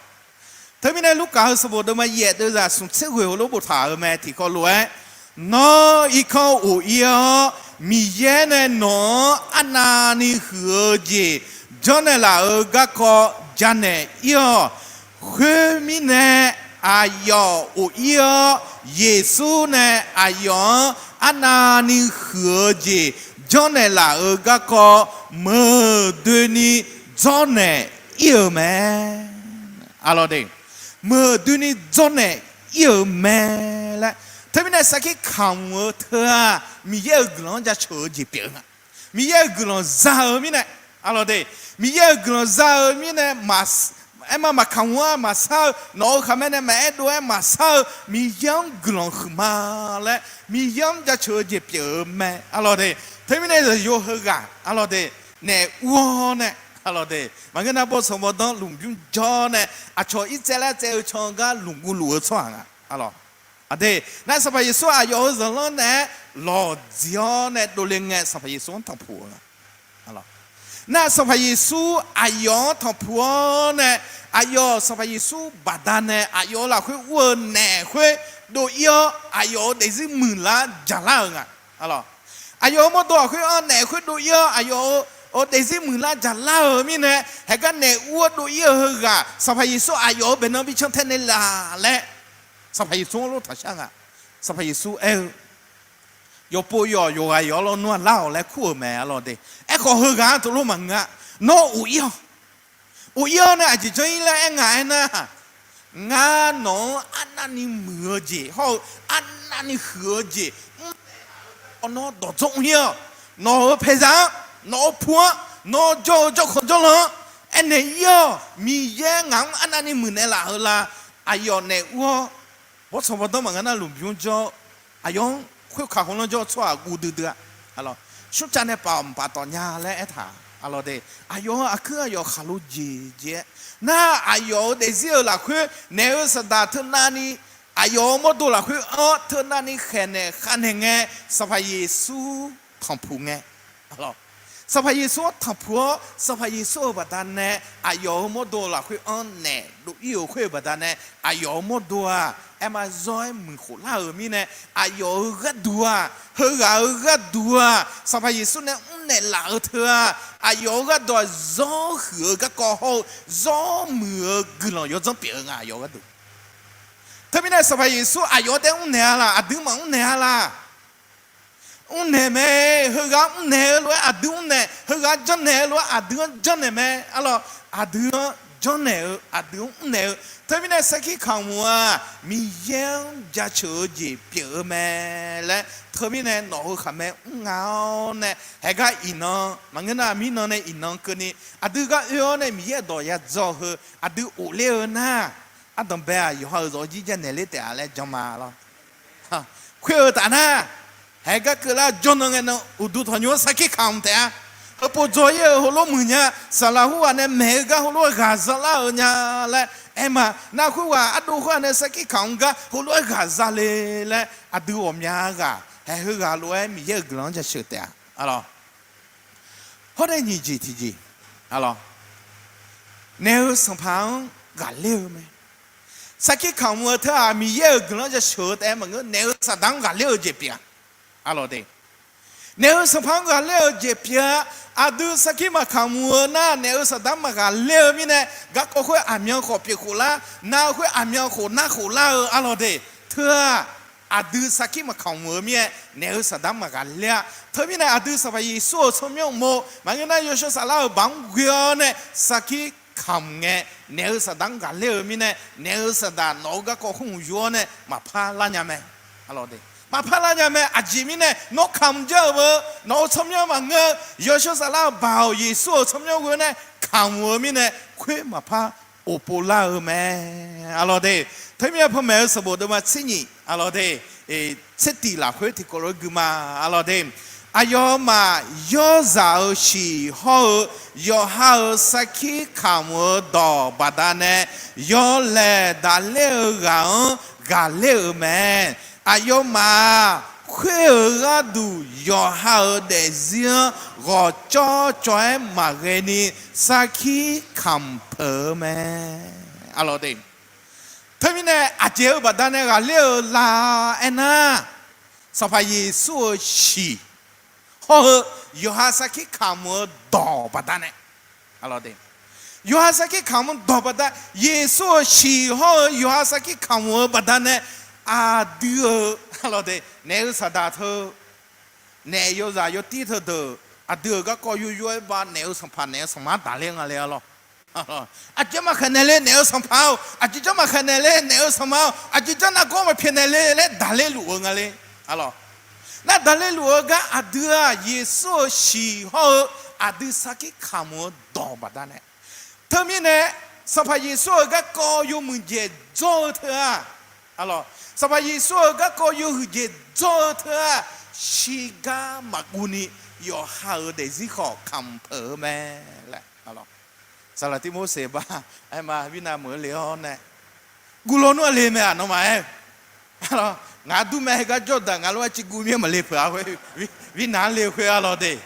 Teumirnae Lurkaf-eu sanqbof deuvma yaef deuvzaq smq tser ghoeq heulof boftaq-euq mae tiqkawv lof-aer, Nawr irkanr of ir-awr, Miqyaer nae nawq-anr arnavni huiq-eu jeq janrnaeq laf-euq garkawv janaeq ir-awq. Khoermirnae, aqyawf of ir-awr, Yeqsur nae aqyawf-anr arnavni huiq-eu jeq janrnaeq laf-euq garkawv meuq doeni dzawrnaeq ir-euq mae. Arlawq de, meuq doeni dzawrnaeq ir-euq mae laer. Teumirnae sarkir kamq-eu teu-aq, Miqyaer-euq guiqlanq-anr jaceuq-eu jeq pyeuf-eu nga. Miqyaer-euq guiqlanq za-eu mirnae, arlawq de, Miqyaer-euq guiqlanq za-eu mirnae, aerma maqkamq-ar maqsar-eu, nawq-euq khaqmae nae maqaer dov-aer maqsar-eu, Miqyaer-anr guiqlanq huiqma laer, Miqyaer-anr jaceuq-eu jeq pyeuf-eu mae, arlawq de. Teumirnae zaqyo heughaq, arlawq de, naef ur-awr nae, arlawq de, maqngeur nar bawrtsanq bawrdanr lmqbymr jawr nae, aqcawq irtsaev laer tsaev-eu can gar lmqguv luf-eu tsawrhaq nga, arlawq. Aqde, nar Sanqpaq Yeqsur aqyawf-euq zanqlanr naeq-aer lawqdziq-awr nae dovle ngae, Sanqpaq Yeqsur-anr tanqpuq-eu nga. Nar Sanqpaq Yeqsur aqyawf-anr tanqpuq-awr nae, aqyawf Sanqpaq Yeqsur baqdanae aqyawf-euq lafkhoer ur-eu naef khoer dov ir-awr, aqyawf-euq daefzir muiqlar jaqlar-euq nga. Aqyawf-euq mawrdo lafkhoer-anr naef khoer dov ir-awr, aqyawf-euq daefzir muiqlar jaqlar-euq mirnae, haegar naef ur-awr dov ir-eu heughaq, Sanqpaq Yeqsur aqyawf-euq baeqnan bi cantae naeqlaf laer, Sanqpaq Yeqsur-anr lof taqshar nga. Sanqpaq Yeqsur aer-eu, Yawpov yawq yawqghaq yawq-anr lawr nawr-aq lar-awq laer kur-euq mae, arlawq de. Aerkhawf heughaq-anr tov lof maqngeur-a. Nawr of ir-awq. Of ir-awr nae aqjeq janr ir laer aer nga aernar, ngar nawq-anr arnavni muiq-eu jeq hawr-eu arnavni huiq-eu jeq mr-eu, nawr dawqdzawr mr ir-awq. Nawq-euq paeqzaq-anr, nawq-euq pu-anr, nawr jawr-eu jawrkawq jawrlanr-anr aernaeq ir-awq. Miqyaer ngaq-anr arnavni muiqnaeq laf-eu la? Aqyawf naef ur-awr, bawrtsanq bawrdanr maqngeur nar lmqbymr jawr-awr, aqyawf-anr khoerkaq khoerlanr jawr-eu tsawrhaq guv duidui-a. Smrcav nae paf-awq mqpaf tawf nya laer aertaq, arlawq de. Aqyawf-anr aqkuir aqyawf khaqlo jeq jeq-aer, nar aqyawf-euq daefzir-euq lafkhoer naeq-eu saqdaq teunavni, aqyawf-euq mawrdo lafkhoer-anr teunavni khaeqnaeq khavnaeq ngae, Sanqpaq Yeqsur tanqpuq ngae, Sanqpaq Yeqsur-anr tanqpuq-awr, Sanqpaq Yeqsur-euq baqdanae aqyawf-euq mawrdo lafkhoer-anr naeq dov ir-euq khoer-eu baqdanae, aqyawf-euq mawrdo-aq, aerma zawr-aer muiqkhof lar-euq mirnae, aqyawf-euq gharduq-aq, heughaq-euq gharduq-aq, Sanqpaq Yeqsur nae mrnaeq laf-eu teu-aq, aqyawf-euq gharduq-aq, zawr huiq-eu garkawv hawr-eu, zawr muiq-eu guiqlanq yawdzanr pyeuf-eu nga, aqyawf-euq gharduq. Teumirnae Sanqpaq Yeqsur aqyawf-anr taef mrnaeq-a laq? Aqdui maqmrnaeq-a laq? Mrnaeq mae. Heughaq mrnaeq-eu lof-aer aqdui mrnaeq, heughaq janrnaeq-eu lof-aer aqdui-anr janrnaeq mae. Arlawq, aqdui-anr janrnaeq-eu, aqdui-anr mrnaeq-eu. Teumirnae sarkir kamq-aq, Miqyaer-anr jaceuq-eu jeq pyeuf-eu mae laer, teumirnae nawq-euq khaqmae mr nga-awr nae, haegar iqnan maqngeur nar mirnan nae iqnan keuvni aqdui gar oe-awr nae Miqyaer-euq dawq yadzawr-eu heu aqdui of ler-eu nar, ardanq bae-aq yawqha-euq zawq-eu jir janaeq ler taef-a laer jan ma lawr. Khoer-eu taf nar, haegar keuvlar jawrnan ngae nan uqduq tanqnymr-anr sarkir kamq taef-a. Heupov dzaw ir-eu heulof muiq nya, saqlaq khoerghaq nae maeq-eu gar heulof-aer ghaq zalar-eu nya laer aer ma. Nar khoerghaq ardov khoerghaq nae sarkir kamq-eu gar heulof-aer ghaq za le laer aqdui ghawqmya ghaq haeq heughaq lof-aer Miqyaer-euq guiqlanq-anr jaceuq taef-a. Arlawq, hawr nae nyiq jeq tiqjeq, arlawq, naeq-eu sanqpaq-anr ghaqler-eu mae. Sarkir kamq-eu teu-aq Miqyaer-euq guiqlanq-anr jaceuq-eu taef-aer maqngeur, naeq-eu saqdaq-anr ghaqler-eu jeq pyeuf-a. Arlawq de, naeq-eu sanqpaq-anr ghaqler-eu jeq pyeuf-a. Aqdui sarkir maqkamq-eu nar naeq-eu saqdaq-anr maqghaqler-eu mirnae, garkawv khoer aqmyan khawf pyeuf khof lar, nav-eu khoer aqmyan khof nar khof lar-eu, arlawq de, teu-aq, aqdui sarkir maqkamq meuq-eu mirnae, naeq-eu saqdaq-anr maqghaqler-a. Teumirnae aqdui Sanqpaq Yeqsur-euq tsawrmyanr uqmov maqngeur nar yawshawr saflar-euq baq-anr ghoe-awr nae sarkir kamq ngae, naeq-eu saqdaq-anr ghaqler-eu mirnae, naeq-eu saqdaq nawq-eu garkawv khoer hmq yur-awr nae maqpar lar nya mae. Maqpar lar nya mae. Aqjeq mirnae nawr kamq jar-euq beu, nawq-euq tsawrmyanr maqngeur-eu, yawshawr saflar-euq baq-awq Yeqsur-euq tsawrmyanr ghoe-awr nae kamq-eu mirnae khoer maqpar of pov lar-eu mae. Arlawq de, teumirnae panmaeq-eu sanqbof deuvma tser nyiq, arlawq de, tser tiq lafkhoer tiqkawv lof-aer gui ma. Arlawq de, aqyawfmaf yawrzaq-euq shiq hawr-eu yawqha-euq sarkir kamq-eu dawq baqdanae, yawlaeq daqler-eu ghaq-anr ghaqler-euq mae. Aqyawfmaf khoer-euq gharduq yawqha-euq daefzir-anr ghawqcawv cawv-aer maqghae ni sarkir kamq peuq-eu mae. Aqlawq de. Teumirnae aqjeq-eu baqdanae ghaqler-eu la aernar, Sanqpaq Yeqsur-euq shiq hawr-eu yawqha sarkir kamq-eu dawq baqdanae, aqlawq de, yawqha sarkir kamq-eu dawq baqda, Yeqsur-euq shiq hawr-eu yawqha sarkir kamq-eu baqdanae, aqdui-euq, aqlawq de, naef-eu saqdaq teu, naef yawzaq yawtir teudeuq, aqdui-euq garkawv yur yur-aer ba naef-eu sanqpaq naef-eu sanqma daqler nga le, aqlawq. Aqjeq maqkhaeq naeq le naef-eu sanqpaq-or, aqjeq janr maqkhaeq naeq le naef-eu sanqma-or, aqjeq janr nargawr maqpyaeq naeq le laer daqler luf-eu nga le, aqlawq. Nar daqler luf-eu gar aqdui-aq, Yeqsur-euq shiq hawr-eu aqdui sarkir kamq-eu dawq baqdanae. Teumirnae, Sanqpaq Yeqsur-euq garkawv yawmuiq dzaeq dzawr-eu teu-aq, aqlawq, Sanqpaq Yeqsur-euq garkawv yawhuiq dzaeq dzawr-eu teu-aq, shirgar maqguv ni yawqha-euq daefzir khawf kamq peuq-eu mae laer, aqlawq. Saqlaq Tirmorseq ba, aerma, Wirnav meuq-eu le-awr nae, guv lawnmr-a le mae-aq nawmaf-aer, ngaq dur mae heugar jawrdaq ngaq lof-aer civ guv mir-aer maqle peuq-a khoer, Wirnav-anr le khoer, aqlawq de.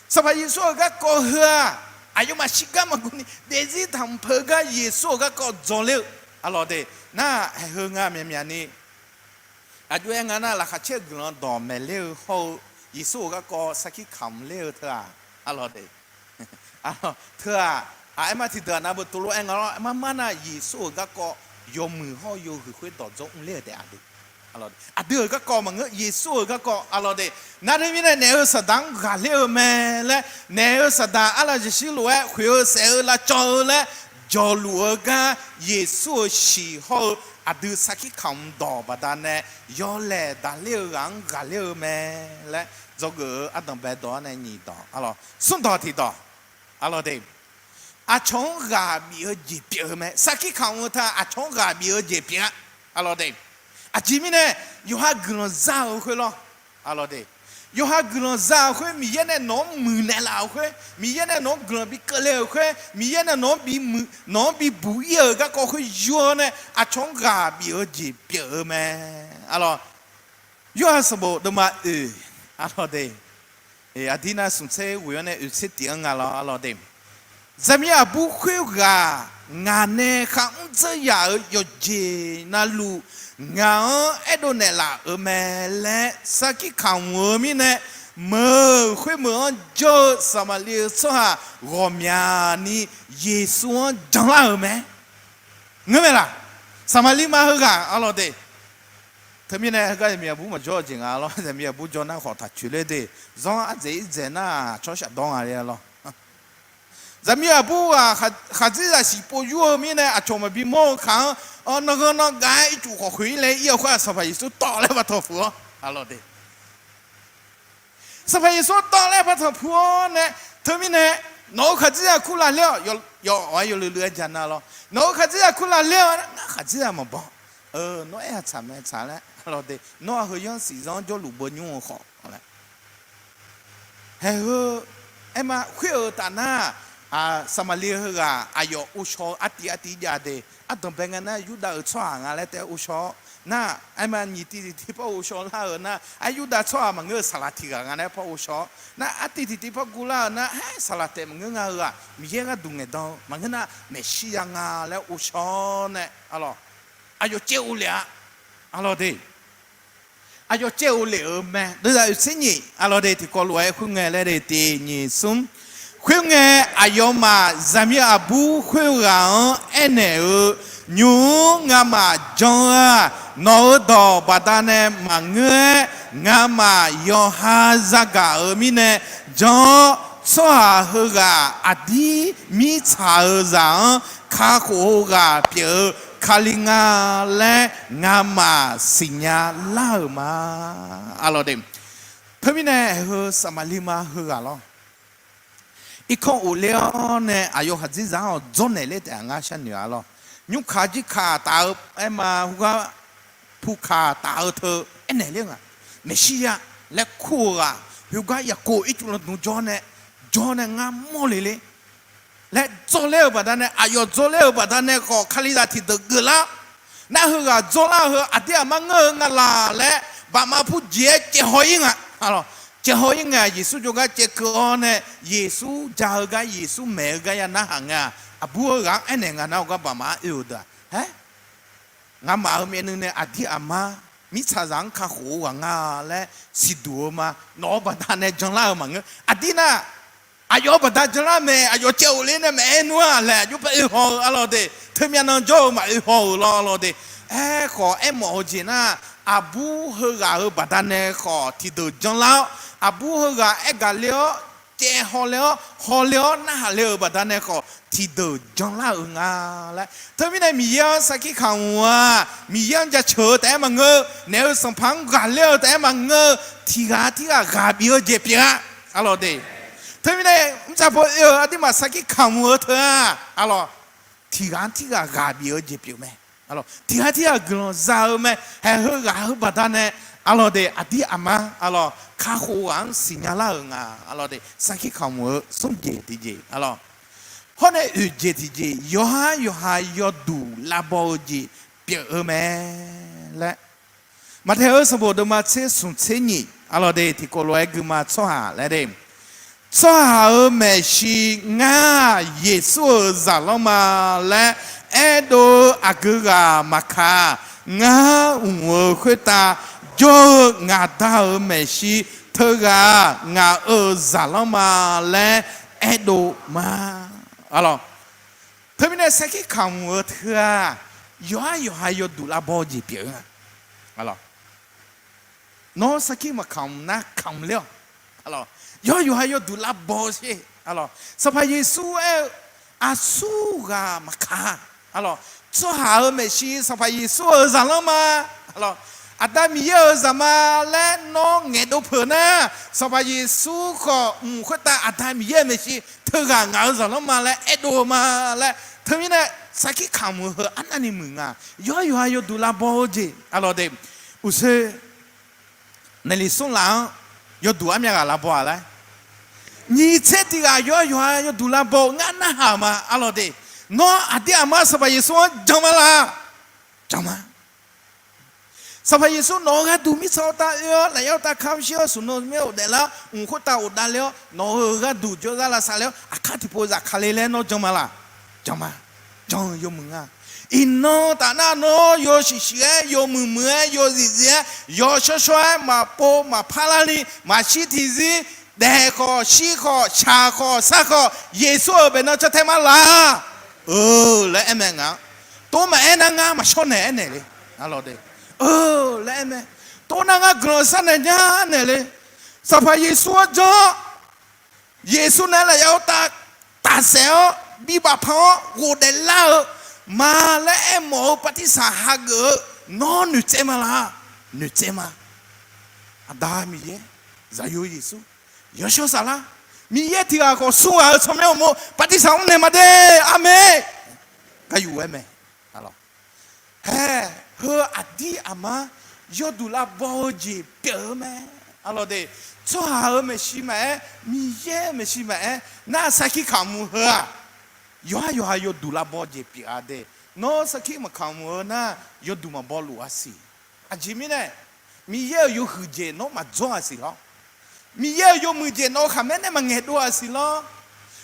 Sanqpaq Yeqsur-euq garkawv heu-aq, aqyawfmaf shirgar maqguv ni daefzir kamq peuq-eu gar Yeqsur-euq garkawv dzawler-eu, aqlawq de. Nar-aq, aeqheu nga myaqmyaq ni, aqjox-aer nga nar, laqkhaq caer-eu guiqlanq dawq maeqler-eu hawr-eu, Yeqsur-euq garkawv sarkir kamq ler-eu teu-aq, aqlawq de. Teu-aq, aq, aerma tiqdeuq-aq nav beu tov lof-aer nga lawr, aerma mar nar Yeqsur-euq garkawv yawmuiq hawr-eu yawhuiq khoerdawq dzawr mr ler-eu taef-a de. Aqdui-euq garkawv maqngeur, Yeqsur-euq garkawv, aqlawq de. Nar teumirnae naef-eu saqdaq-anr ghaqler-eu mae laer, naef-eu saqdaq arlaf jeqshir lof-aer khoeq-eu saef-eu lavcawv-eu laer jawqluf-eu gar, Yeqsur-euq shiq hawr-eu aqdui sarkir kamq dawq baqdanae yawlaeq daqler-eu ghaq-anr ghaqler-eu mae laer dzawgeuf-eu ardanq bae dawq-anr nae nyiq dawq, aqlawq, smr dawq tiq dawq, aqlawq de. Aqcawq-anr ghaq bif-eu jeq pyeuf-eu mae. Sarkir kamq-eu teu-aq, aqcawq-anr ghaq bif-eu jeq pyeuf-a, aqlawq de. Aqjeq mirnae, yawqha guiqlanq za-euq khoer lawr, aqlawq de. Yawqha guiqlanq za-euq khoer, Miqyaer nae nawq-anr muiqnaeq laf-euq khoer, Miqyaer nae nawq-anr guiqlanq bi keuvle-euq khoer, Miqyaer nae nawq-anr bi muiq, nawq-anr bi buq ir-euq garkawv khoer yur-awr nae, aqcawq-anr ghaq bif-eu jeq pyeuf-eu mae, aqlawq. Yorhaq sanqbof deuvma oeq, aqlawq de. Aqdir nar smq tser ghoeq-awr nae oeq tser tif-anr nga lawr, aqlawq de. Zaqmiq aqbur khoerghaq ngaq nae kharmr dzeur yaf-euq yawqjeq navluf, ngaq-anr aerdov naeqlaf-euq mae laer sarkir kamq-eu mirnae, meuq khoermeuq-anr jawr-eu Saqmaqliv-eu tsawrhaq ghawqmyani Yeqsur-anr janlar-euq mae. Ngeur mae laq? Saqmaqliv ma heughaq, aqlawq de. Teumirnae heugar zaqmiq aqbur maqjawr-eu jeq nga lawr, zaqmiq aqbur jawr nar khawf taq coeq ler de. Zanr ardzaeq irdzaeq nar tsawrshaf dawr nga le lawr. Zaqmiq aqbur ghaq khaqdzerzaq siqpov yur-eu mirnae aqcawq maqbi mawr-eu kaq-anr, nangheu nangav-aer ircuf khawf khoeq-ir laer ir-awr khoer-aq, Sanqpaq Yeqsur tawv laer batanq puq-awr, aqlawq de. Sanqpaq Yeqsur tawv laer batanq puq-awr nae, teumirnae, nawq-euq khaqdzerzaq kurlaf ler-awq, yawf-awq-aer yawluiv luiv-aer ja nar lawr. Nawq-euq khaqdzerzaq kurlaf ler-awq, ngar khaqdzerzaq maqbaw. Nawr aer-aq tsaq mae tsaq laer, aqlawq de. Nawr-aq heu yanr siq zanr jawrluf beu nymr-eu khawf laer. Haeq heu, aerma khoer-euq taf nar, Saqmaqliv heughaq aqyawf ghovshaw-eu artiv artiv jav de. Ardanq bae ngae nar Yurdav-euq tsawrhaq nga laer taef-aer ghovshaw-awr nar, aerma nyiq tiv tiqtiv par ghovshaw lar-euq nar, aer Yurdav tsawrhaq maqngeur-eu saqlaq tiq ghaq nga laer par ghovshaw-awr nar, artiv tiqtiv par guvlar-euq nar, aer saqlaq taef maqngeur nga-eu-aq, Miqyaer gharduq ngaeqdan-eu maqngeur nar, maeqshi ya nga laer ghovshaw-awr nae, aqlawq, aqyawf caev ghov lef-a, aqlawq de. Aqyawf caev ghov lef-euq mae. Deuvzaq oeq tser nyiq, aqlawq de, tiqkawv lof-aer khoerngae laer de tiq nyiq smr. Khoerngae, aqyawfmaf zaqmiq aqbur khoerghaq-anr aernaeq-eu, Nymq-mr ngamaf jan-eu-aq, nawq-euq dawq baqdanae maqngeur-aer, ngamaf yawqha zagaq-euq mirnae jan-awr, tsawrhaq heughaq aqdir mirtsaq-eu zaq-anr kakhof-eu ghaq pyeuf-eu Kali nga laer ngamaf siqnya lar-euq ma. Aqlawq de. Teumirnae heu Saqmaqliv ma heughaq lawr. Irkanr ghofler-awr nae aqyawf khaqdzerzaq-anr-awq dzawrnaeq ler taef-a ngar sharnoeq-a lawr. Nymrkaq jirkaq taf-eu aerma heugar pukaq taf-eu teu aernaeq ler nga. Maeqshirya laer kur-eu ghaq khoergar Yaqkov ircuf lanqdmq jawr nae, jawr nae ngar mawr le ler laer dzawrler-euq baqdanae, aqyawf dzawrler-euq baqdanae khawf Kalizaq tiqdeuq geuflar. Nar heughaq dzawrlar-eu heu aqdir aqmar ngeur-eu nga laq laer, baqma pur jeq-aer caevhaw-ir nga. Arlawq, caevhaw-ir ngae-aq, Yeqsur jawrgar caevkeuv-awr nae, Yeqsur ja-eu gar, Yeqsur maeq-eu gar ya narhaq ngae-aq, aqbur heughaq-anr aernaeq nga nar-eu gar baqmaf-anr oe-euq deuq-aq, haer, ngamaf-euq myavnuiv nae aqdir aqmar mirtsaqzaq-anr kakhof-eu ghaq nga laer siqduq-eu ma. Nawq-eu baqdanae janlar-eu maqngeur. Aqdir nar, aqyawf-eu baqda janlar mae, aqyawf caev ghofler nae maqaer nmr-a laer aqjox paer oe haw-eu arlawq de. Teumyav nan jawr-eu maqoe haw-euq lawr arlawq de. Aerkhawf aermawf-eu jeq nar, aqbur heughaq-euq baqdanae khawf tiqdeuq janlar-awr, aqbur heughaq aergaq ler-awr, caev hawler-awr, hawler-awr, narhaq le-euq baqdanae khawf tiqdeuq janlar-euq nga laer. Teumirnae Miqyaer-anr sarkir kamq-eu-aq, Miqyaer-anr jaceuq-eu taef-aer maqngeur, naeq-eu sanqpaq-anr ghaqler-eu taef-aer maqngeur, tiqghaq tirghaq ghaq bif-eu jeq pyeuf-a. Arlawq de. Teumirnae mrtsaq paw oe-euq aqduimaf sarkir kamq-eu teu-aq, arlawq, tiqghaq tirghaq ghaq bif-eu jeq pyeuf mae. Arlawq, tiqghaq tirghaq guiqlanq za-eu mae. Haeq heughaq heu baqdanae, arlawq de, aqdir aqmar, arlawq, kakhof ghaq-anr siqnya lar-euq nga. Arlawq de, sarkir kamq-eu smr jeq tiqjeq, arlawq, hawr nae oeq jeq tiqjeq, yawqha yawqha yawduq lavbaw-eu jeq pyeuf-eu mae laer. Maqtaeq-eu sanqbof deuvma tser smq tser nyiq, arlawq de, tiqkawv lof-aer guima tsawrhaq laer de. Tsawrhaq-euq maeqshi ngar-aq, Yeqsur-euq zaqlanr ma laer aerdov-eu aqgeu ghaq maqkaq, ngar mq-euq khoertav jawr-eu ngaq Da-euq maeqshi teughaq ngaq-euq zaqlanr ma laer aerdov ma. Arlawq, teumirnae sarkir kamq-eu teu-aq, yawqha yawqha yawduq lavbaw-eu jeq pyeuf-eu nga. Nawr sarkir maqkamq nar kamq ler-awq. Yawqha yawqha yawduq lavbaw-eu sher. Sanqpaq Yeqsur aer-eu, aqsur ghaq maqkaq-a. Tsawrhaq-euq maeqshi Sanqpaq Yeqsur-euq zaqlanr ma. Aqda Miqyaer-euq zaqma laer nawr ngaeqdov peuq nar, Sanqpaq Yeqsur khawf mq khoertav Aqda Miqyaer-euq maeqshi teughaq ngaq-euq zaqlanr ma laer aerdov-eu ma laer. Teumirnae sarkir kamq-eu heu arnavni muiq nga. Yawqha yawqha yawduq lavbaw-eu jeq, arlawq de. Uqshoe Naeqliq smr laf-anr yawduq armyav ghaq lavbaw-aq laer, nyiq tser tiq ghaq yawqha yawqha yawduq lavbaw-eu ngar narhaq-euq ma, arlawq de. Nawr aqdir aqmar Sanqpaq Yeqsur-anr jan ma laq? Jan ma. Sanqpaq Yeqsur nawq-euq gharduq mirtsaq-awr tav oe-awr, lafyar-awr tav kamr shir-awr, smq nan mir ghofdaef lar-awr, mq khoertav ghofdav le-awr, nawq-euq gharduq jawrzar lavsav le-awr, aqkar tiqpov zafkale laer nawr jan ma laq? Jan ma. Jan-eu yawmuiq nga. Iqnan taf nar nawr yawshuif shuif-aer, yawmuiq muiq-aer, yawzif zif-aer, yawshawr shawr-aer, maqpov maqpar larni, maqshir tiqzir, daef khawf, shir khawf, shaq khawf, sar khawf, Yeqsur-euq baeqnan caer tae ma laq? Eu laer aer mae ngaq-anr. Tov maqaer nar ngar maqshawr naeq aernaeq le. Arlawq de. Eu laer aer mae. Tov nar ngar guiqlanq sharnaeq nya naeq le. Sanqpaq Yeqsur-anr jan-awr, Yeqsur nae lafyar-awr tav tafsaef-awr, bi bafpanq-awr ghofdaef lar-eu ma laer aermawf-eu bartirsaq hageuf-eu nawr noeqtsaev ma laq? Noeqtsaev ma. Aqda Miqyaer, Zaqyo Yeqsur, yawshawr saflar, Miqyaer tiq ghaq khawf smr ghaq-euq tsawrmyanr uqmov bartirsaq mr naeq ma de. Aqmeq. Gar yuf-aer mae. Haer, heu aqdir aqmar yawduq lavbaw-eu jeq pyeuf-eu mae. Arlawq de, tsawrhaq-euq maeqshi maqaer, Miqyaer-euq maeqshi maqaer, nar sarkir kamq heu-aq, yawqha yawqha yawduq lavbaw jeq pyeuf-a de. Nawr sarkir maqkamq-eu nar, yawduq maqbaw luf-a siq. Aqjeq mirnae, Miqyaer-euq yawhuiq jeq nawr maqdzawr-a siq lawr. Miqyaer-euq yawmuiq jeq nawq-euq khaqmae nae maqngaeq dov-a siq lawr.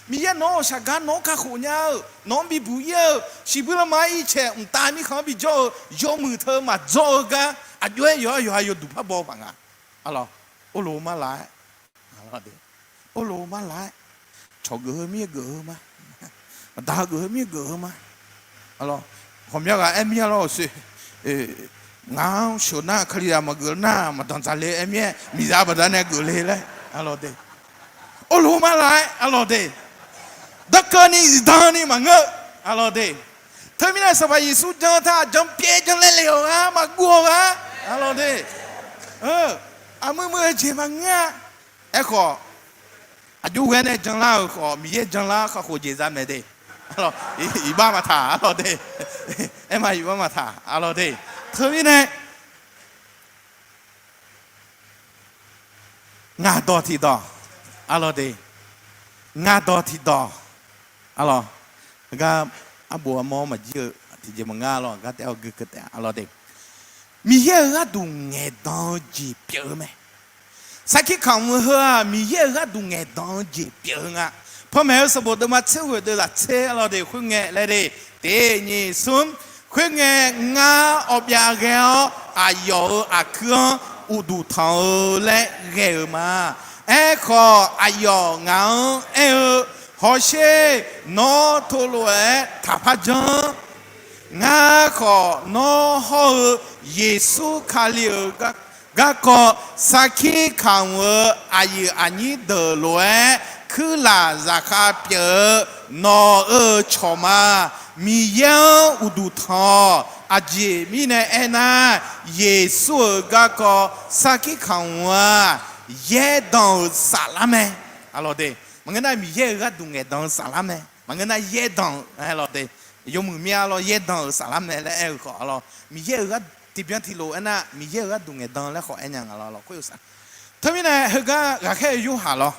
Miqyaer nawq-euq shaqgar nawq-anr kakhof nya-eu, nawq-anr bibuq ir-eu, shiqbuir lanma ircaeq mqtav mirkhanq-anr bijawr-eu, yawmuiq teu maqdzawr-eu gar aqjox-aer yawqha yawqha yawduq par baw paq nga. Arlawq, orloq mar laf-aer, orloq mar laf-aer, cawq geuf-eu mir geuf-eu ma, maqda geuf-eu mir geuf-eu ma. Ghawqmya ghaq aer mir-a lawr-euq sher. Ngaq-anr sheuq nar Kalizaq maqgeuf nar maqdanq dzaqle aer mir-aer miqzaq baqdanae geufle laer, arlawq de. Orloq mar laf-aer, arlawq de. Darkeuv ni zifdan ni maqngeur, arlawq de. Teumirnae Sanqpaq Yeqsur jan taq jan pyaev jan laev lef-awq gar maqguv-awq gar, arlawq de. Aqmuiq muiq-eu jeq maqngeur-a. Aerkhawf, aqjox ghae nae janlar-euq khawf Miqyaer janlar kakhof jeq za mae de. Iqbax maqtaq, arlawq de. Aer ma iqbax maqtaq, arlawq de. Teumirnae ngaq dawq tiqdawq, arlawq de. Ngaq dawq tiqdawq, arlawq. Heugar arbof armawr maqjir-eu tiqjeq maqnga lawr, gar taef-awr gui keuv taef, arlawq de. Miqyaer-euq gharduq ngaeqdan-eu jeq pyeuf-eu mae. Sarkir kamq-eu heu-aq, Miqyaer-euq gharduq ngaeqdan-eu jeq pyeuf-eu nga. Panmaeq-eu sanqbof deuvma tser ghoeq deuvzaq tser, arlawr de, khoerngae laer de, tiq nyiq smr. Khoerngae, ngar awbyav ghae-awr aqyawf-euq aqkuir-anr uqduq tanq-eu laer ghae-euq ma. Aerkhawf, aqyawf ngaq-anr aer-eu, Hawsher, nawr teulof-aer taqpar janr. Ngar khawf, nawr hawr-eu Yeqsur Kali-euq garkawv sarkir kamq-eu aqyuif aqnyir deuq lof-aer kuirlaf zaqkhav pyeuf-eu nawq-euq cawq ma. Miqyaer-anr uqduq tanq-awq. Aqjeq mirnae aernar, Yeqsur-euq garkawv sarkir kamq-aq, yaerdanq-euq saflar mae. Arlawr de, maqngeur nar, Miqyaer-euq gharduq ngaeqdan-eu saflar mae. Maqngeur nar, yaerdanq-eu, arlawr de, yawmuiq mir-a lawr, yaerdanq-euq saflar mae laer aer-eu khawf, arlawr, Miqyaer-euq gar tiqbyan tiqlof aernar, Miqyaer-euq gharduq ngaeqdan laer khawf aernya nga lawr, lawr khoer-eu saf. Teumirnae heugar ghaqkhaer-eu Yorhaq lawr,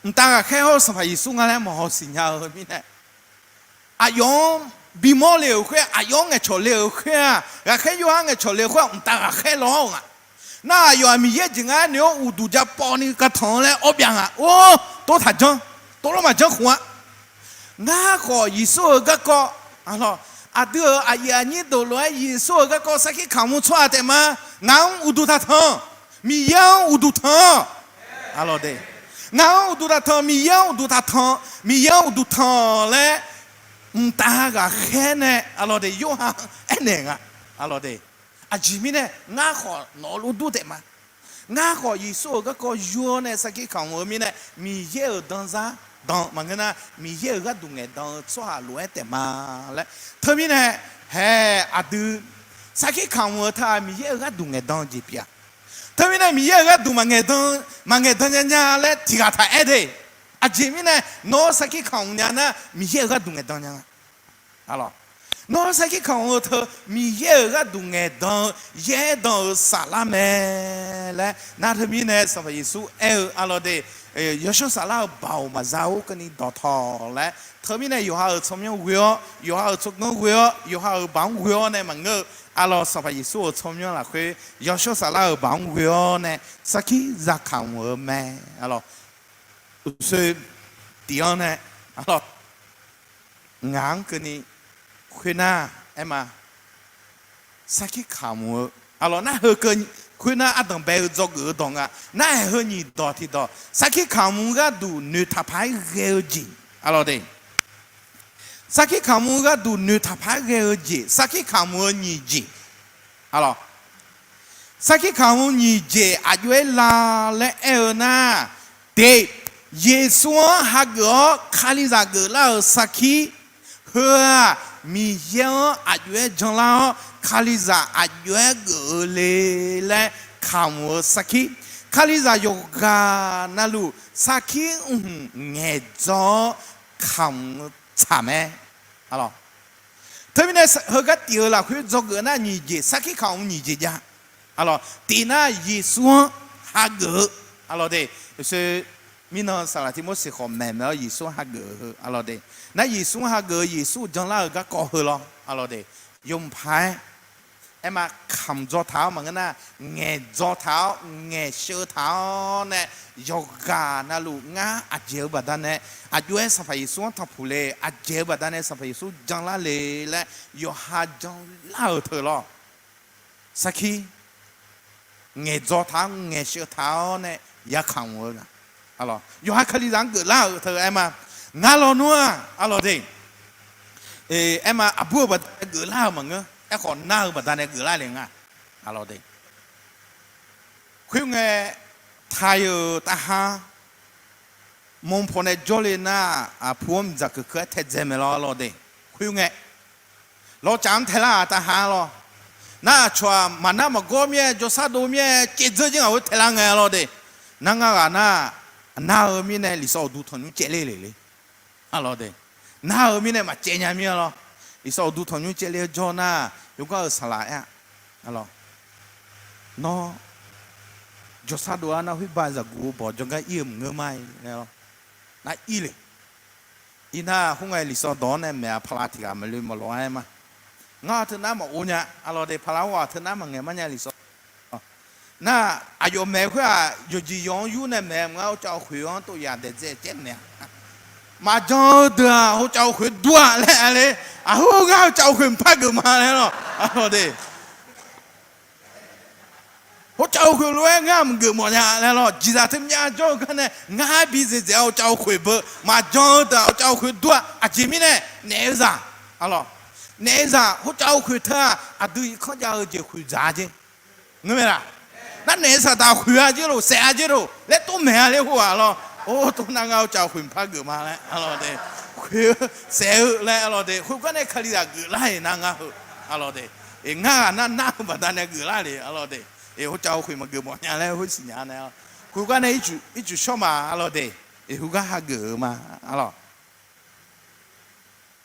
mqtav ghaqkhaer hawr-eu Sanqpaq Yeqsur nga laer maqhaw siqnya-eu mirnae, aqyawf-anr bimawr le-euq khoer, aqyawf-anr ngaeqcawq le-euq khoer-aq, ghaqkhaer Yorhaq ngaeqcawq le-euq khoer-aq, mqtav ghaqkhaer lawr-eu nga. Nar aqyawf-aq Miqyaer jeq ngar noeq-awr uqduq ja pawvni kavtanq-anr laer awr byav nga. Or, tov taq janr, tov lor maqjanr khmq-a. Ngar khawf Yeqsur-euq garkawv, arlawr, aqdui-euq aqyuif aqnyir deuq lof-aer Yeqsur-euq garkawv sarkir kamq-eu tsawrhaq taef ma. Ngaq-anr uqduq taqtanq, Miqyaer-anr uqduq tanq. Arlawr de, ngaq-anr uqduq taqtanq, Miqyaer-anr uqduq taqtanq, Miqyaer-anr uqduq tanq laer mqtav ghaqkhaer nae, arlawr de, Yorhaq aernaeq nga. Arlawr de, aqjeq mirnae ngar khawf nawq-eu lof dur taef ma. Ngar khawf Yeqsur-euq garkawv yur-awr nae sarkir kamq-eu mirnae, Miqyaer-euq danzar dan maqngeur nar, Miqyaer-euq gharduq ngaeqdan-eu tsawrhaq lof-aer taef ma laer. Teumirnae, hae, aqdui sarkir kamq-eu teu-aq, Miqyaer-euq gharduq ngaeqdan-eu jeq pyeuf-a. Teumirnae Miqyaer-euq gharduq maqngaeq dan, maqngaeq dan nya nya laer tiq ghaq taq aer de. Aqjeq mirnae nawr sarkir kamq nya nar, Miqyaer-euq gharduq ngaeqdan nya nga. Nawr sarkir kamq-eu teu Miqyaer-euq gharduq ngaeqdan-eu yaerdanq-euq saflar mae laer nar, teumirnae Sanqpaq Yeqsur aer-eu, arlawr de, yawshawr saflar-euq baoq maqza-or keuvni dawqtawq laer, teumirnae yawqha-euq tsawrmyanr ghoe-awr, yawqha-euq tsawrganr ghoe-awr, yawqha-euq baoq-anr ghoe-awr nae maqngeur-eu, arlawr, Sanqpaq Yeqsur-euq tsawrmyanr lafkhoer yawshawr saflar-euq baoq-anr ghoe-awr nae sarkir za kamq-eu mae. Arlawr, uqshoe tiq-anr nae, arlawr, ngaq-anr keuvni khoernar, aer ma, sarkir kamq-eu, arlawr, nar heu keuv khoernar ardanq bae-eu dzawgeuf-eu dawq nga. Nar-aer heu nyiq dawq tiqdawq, sarkir kamq gharduq noeqtaq paq-aer ghae-eu jeq, arlawr de. Sarkir kamq gharduq noeqtaq paq-aer ghae-eu jeq, sarkir kamq-eu nyiq jeq, arlawr, sarkir kamq nyiq jeq aqjox-aer la laer aer-eu nar, teq, Yeqsur-anr hageuf-awr Kalizaq geuflar-euq sarkir, heu-aq, Miqyaer-anr aqjox-aer janlar-awr Kalizaq aqjox-aer geuf-eu le laer kamq-eu sarkir, Kalizaq yawqghaq navluf sarkir mqhmq ngaeqdzawr-awr kamq-eu tsaq mae. Arlawr, teumirnae heugar tif-eu lafkhoer dzawgeuf nar nyiq jeq, sarkir kamq nyiq jeq jav. Arlawr, tif nar Yeqsur-anr hageuf-eu, arlawr de, uqshoe mirnan saqlaq Tirmorseq khawf maeq maeq-awr Yeqsur-anr hageuf-eu heu, arlawr de, nar Yeqsur-anr hageuf-eu Yeqsur janlar-euq garkawv heu lawr, arlawr de, yawmuiq paq-aer, aer ma, kamq dzaw taq-awr maqngeur nar, ngaeqdzaw taq-awr ngaeqsheuv taq-awr nae, yawqghaq navluf ngar aqjeq-eu baqdanae, aqjox-aer Sanqpaq Yeqsur-anr tanqpuq le, aqjeq-eu baqdanae Sanqpaq Yeqsur janlar le laer yawqha janlar-euq teu lawr, sarkir ngaeqdzaw taq-awr ngaeqsheuv taq-awr nae ya kamq-eu nga. Yawqha Kalizaq-anr geuflar-euq teu aer ma, ngar lawnmr-aq, arlawr de, aer ma, aqbur-eu baqdanae geuflar-euq maqngeur, aerkhawf nar-eu baqdanae geuflar le nga, arlawr de. Khoerngae, taq-euq tavhar manrpaw nae jawrle nar, aqpu-anr miqdzaq keuq keuv-aer taedzae maeq lawr, arlawr de. Khoerngae, lawcaf-anr taelar-aq tavhar lawr. Nar aqcawq-aq maqnar maqgawr mir-aer, jawrsar dov mir-aer, caevdzeur jir ngaq khoer taelar ngae, arlawr de. Nar ngar ghaq nar, nar-eu mirnae lifsawv uqduq tanqnymr caevler le le, arlawr de. Nar-eu mirnae maqcaev nya mir-a lawr. Lifsawv uqduq tanqnymr caevler-eu jawr nar, yawgar-euq saqlaq aer-a, arlawr, nawr jawrsar dov-ar nar khoerba zaqguq-eu bawq jawrgar ir-eu maqngeur ma-ir laer lawr. Nar ir le. Irnar khoerngae lifsawv dawq-anr nae maeq-a paqlav tiq ghaq maqloe maqlawq-aer ma. Ngar teunar maqor nya, arlawr de, paqlav-aq teunar maqngaeq mar nya lifsawv dawq. Nar, aqyawf maeq khoer-aq, yawqjeq yawq-anr yur nae maeq-eu maqngeur, hawcav khoeq-anr tov yaq daeqdzae caer naeq-a. Maqjan-eu deuq-aq, hawcav khoeq dur-a laer aer le. Aqhur ngar hawcav khoeq mqpar geuf ma laer lawq, aqlawq de. Hawcav khoeq lof-aer ngar maqgeuf mawf nya laer lawq. Jeqzaq teu myav jawr-eu gar nae ngar bi zaeqdzaeq-a hawcav khoeq beu maqjan-eu deuq-aq, hawcav khoeq dur-a. Aqjeq mirnae naeq-eu zaq, aqlawq, naeq-eu zaq hawcav khoeq teu-aq, aqdui irkanr jav-eu jeq khoeq dzaq-a jeq. Ngeur mae laq? Nar naeq-eu saqdaq khoeq-a jeq lof, saef-a jeq lof laer tov maeq-a laer hawr-aq lawq. Or, tov nar ngar hawcav khoeq mqpar geuf ma laer, aqlawq de. Khoeq-eu saef-eu laer, aqlawq de. Khoergar nae Kalizaq geuflar-iq nar ngar heu, aqlawq de. Ngar ghaq nar nar-eu baqdanae geuflar le, aqlawq de. Hawcav khoeq maqgeuf mawf nya laer khoer siqnya nae, khoergar nae ircuf shawr ma, aqlawq de. Khoergar hageuf-eu ma, aqlawq.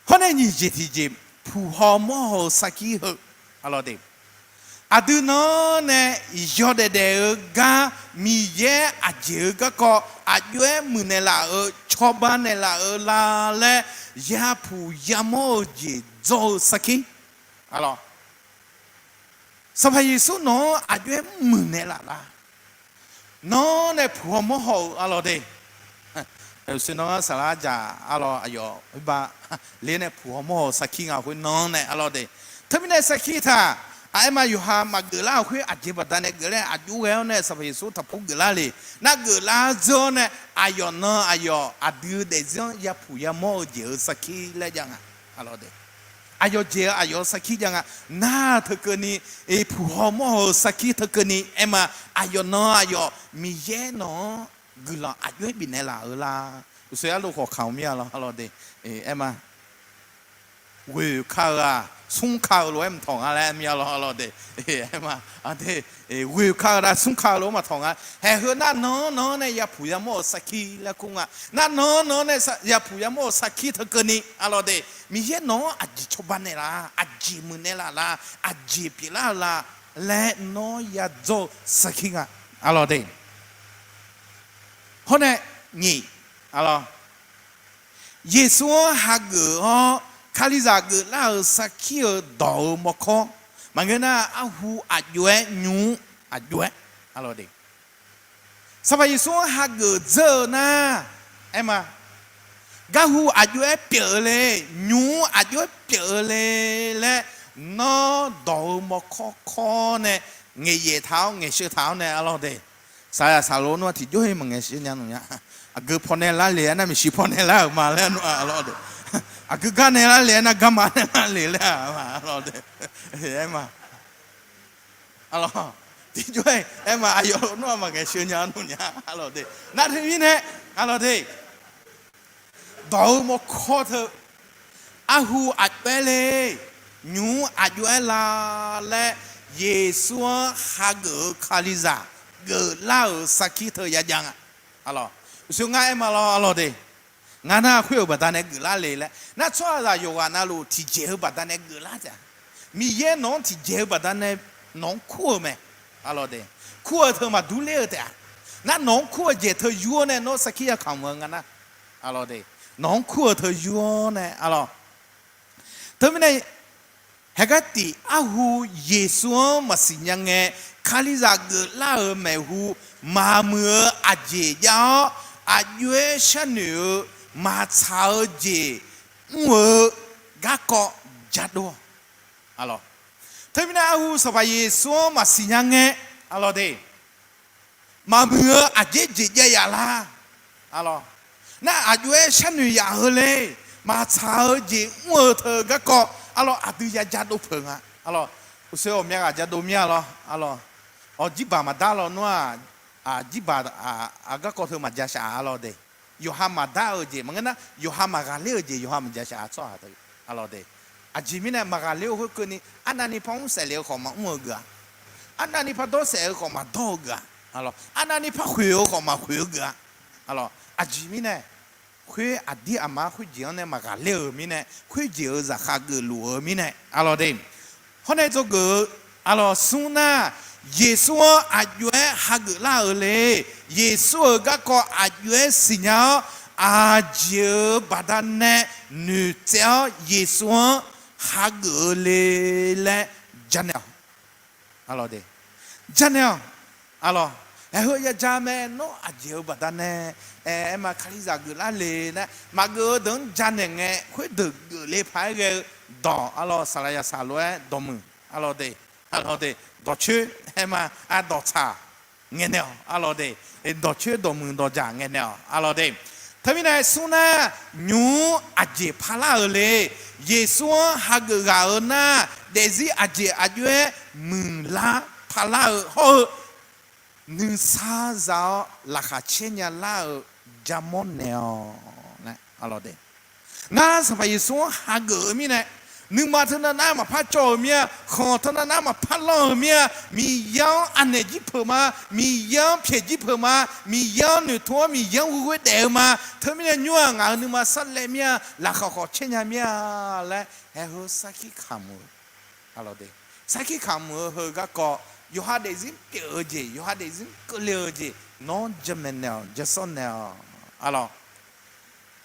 Hawr nae nyiq jeq tiqjeq, puq haw mawr haw-eu sarkir heu, aqlawq de. Aqdui nan-anr nae yawdaef daef-eu gar, Miqyaer aqjeq-eu garkawv aqjox-aer muiqnaeq laf-euq, cawba naeqlaf-eu la laer, yapuq yamawr-eu jeq dzawr-eu sarkir, aqlawq. Sanqpaq Yeqsur nawq-anr aqjox-aer muiqnaeq laf lar. Nan-anr nae puq haw mawr haw-euq, aqlawq de. Saqlaq dzaq, aqlawq, aqyawf oerbar ler nae puq haw mawr haw-eu sarkir nga khoer nan-anr nae, aqlawq de. Teumirnae sarkir taq, aqaer ma yawqha maqgeuf lar-euq khoer aqjeq baqdanae geuf laer aqjox ghae-awr nae Sanqpaq Yeqsur taqpur geuflar le. Nar geuflar dzeur-awr nae aqyawf nan aqyawf aqdui-eu daefzir-anr yapuq yamawr-eu jeq-euq sarkir laer jav nga, aqlawq de. Aqyawf jeq-eu aqyawf-eu sarkir jav nga. Nar teukeuvni, puq haw mawr haw-eu sarkir teukeuvni aer ma, aqyawf nan aqyawf Miqyaer nawq-anr guiqlanq aqjox-aer bifnaeq laf-euq la. Uqshoe arlo khawf kamq mir-a lawq, aqlawq de. Aer ma, ghoeq ka-eu-aq, smr ka-eu lof-aer maqtawq nga laer aer mir-a lawq, aqlawq de. Aer ma, aqde, ghoeq ka-eu nar smr ka-eu lof-aer maqtawq nga. Haeq heu nar nan-anr nan-anr nae yapuq yamawr-euq sarkir laer kur nga. Nar nan-anr nan-anr nae yapuq yamawr-euq sarkir teukeuvni, aqlawq de. Miqyaer nawq-anr aqjeq cawba naeqlaf, aqjeq muiqnaeq laf la, aqjeq pyeuflar-eu la laer nawr yadzawr-eu sarkir nga, aqlawq de. Hawr nae nyiq, aqlawq, Yeqsur-anr hageuf-awr Kalizaq geuflar-euq sarkir-eu dawq-eu mawrkawr maqngeur nar, arhu aqjox-aer nymq-mr aqjox-aer, aqlawq de. Sanqpaq Yeqsur-anr hageuf dzeur-eu nar, aer ma, garhu aqjox-aer pyeuf-eu le, nymq-mr aqjox-aer pyeuf-eu le laer, nawr dawq-eu mawrkawr kawr nae ngaeqyaef taq-awr ngaeqsheu taq-awr nae, aqlawq de. Saqyaq saqlo nmr-aq tiqjawr-iq maqngaeq sheuq nya nmr nya. Aqgeu pawnae lar le-aer nar maeqshi pawnae lar-euq ma laer nmr-aq, aqlawq de. Aqgeu gar nae lar le-aer nar garma nae lar le laer-aq, aqlawq de. Aer ma, aqlawq, tiqjawr-iq aer ma, aqyawf nmr-aq maqngaeq sheuq nya nmr nya, aqlawq de. Nar teumirnae, aqlawq de, dawq-eu mawrkawr teu, arhu aqjox-aer le, nymq-mr aqjox-aer la laer, Yeqsur-anr hageuf-eu Kalizaq geuflar-euq sarkir teu yajav nga. Aqlawq, uqshoe ngar aer ma lawr, aqlawq de. Ngar nar khoer-euq baqdanae geuflar le laer nar, tsawrhaqzaq yawqghaq navluf tiqjeq-eu baqdanae geuflar taef-a. Miqyaer nawq-anr tiqjeq-eu baqdanae nawq-anr kur-eu mae, aqlawq de. Kur-eu teu maqdur ler-eu taef-a. Nar nawq-anr kur-eu jeq teu yur-awr nae nawr sarkir yakamq-eu nga nar, aqlawq de. Nawq-anr kur-eu teu yur-awr nae, aqlawq. Teumirnae haeqgar tiq arhu Yeqsur-anr maqsiq nya ngae, Kalizaq geuflar-euq maeqhu maqmuiq-eu aqjeq jav-awr, aqjox-aer sharnoeq-eu maqtsaq-eu jeq mr-eu garkawv jadov-awq. Aqlawq, teumirnae arhu Sanqpaq Yeqsur-anr maqsiq nya ngae, aqlawq de, maqmuiq-eu aqjeq jeq jav yaf lar. Aqlawq, nar aqjox-aer sharnoeq yaf-eu le, maqtsaq-eu jeq mr-eu teu garkawv, aqlawq, aqdui ya jadov peuq nga. Aqlawq, uqshoe ghawqmya ghaq jadov mir-a lawr, aqlawq. Awq, jirbaq maqdar lawr nmr-aq, jirbaq, aq, garkawv teu maqja shaq-a, aqlawq de. Yawqha maqdar-eu jeq maqngeur nar, yawqha maqghaqler-eu jeq yawqha maqja shaq-a, tsawrhaq teu, aqlawq de. Aqjeq mirnae maqghaqler-eu khoerkeuvni, arnavni par mr saef le-eu khawf maqmr-eu geuf-a. Arnavni par dawr saef-eu khawf maqdawr-eu geuf-a. Aqlawq, arnavni par khoeq-eu khawf maqkhoeq-eu geuf-a. Aqlawq, aqjeq mirnae, khoer aqdir aqma khoerjeq-anr nae maqghaqler-euq mirnae, khoerjeq-euq zaqkhav geufluf-eu mirnae, aqlawq de. Hawr nae dzawgeuf-eu, aqlawq, smr nar, Yeqsur-anr aqjox-aer hageuf lar-euq le. Yeqsur-euq garkawv aqjox-aer siqnya-awr, aqjeq-euq baqdanae noeqtsaev-awr Yeqsur-anr hageuf-eu le laer janaeq-awq. Aqlawq de, janaeq-awq. Arlawq, aer heu ya ja mae, nawr aqjeq-eu baqdanae, aer, aerma Kalizaq geuflar le laer maqgeuf-eu deuq-anr janaeq ngae, khoerdeuq geufle paq-aer ghae-eu dawq, arlawq, saqlaq yaqsaq lof-aer dawqmuiq, arlawq de, arlawq de, dawqcoer, aerma, ardawq tsaq ngaenaeq-awq, arlawq de, dawqcoer dawqmuiq dawqjaq ngaenaeq-awq, arlawq de. Teumirnae smr nar, nymq-mr aqjeq parlar-euq le. Yeqsur-anr hageuf ghaq-eu nar, daefzir aqjeq aqjox-aer muiqlar parlar-eu hawr-eu, nuisar za-awr laqkhaq caer nya lar-euq jamawr naeq-awq laer, arlawq de. Ngar Sanqpaq Yeqsur-anr hageuf-eu mirnae, nuima teunav nar maqpar cawv-euq mir-a, khanq teunav nar maqpar lanr-euq mir-a, Miqyaer-anr anaeq jir peuq ma, Miqyaer-anr pyaeq jir peuq ma, Miqyaer-anr noeqtmq-awr Miqyaer-anr ghoeghoe daef-eu ma, teumirnae nymr-aq ngaq-euq nuima sarlaev mir-a, laqkhaq khawf caer nya mir-a laer, aer heu sarkir kamq-eu, arlawq de, sarkir kamq-eu heu garkawv, yawqha daefzir pyeuf-eu jeq, yawqha daefzir keuvle-eu jeq, nawr jamaeq naeq-awq, jashawr naeq-awq, arlawq.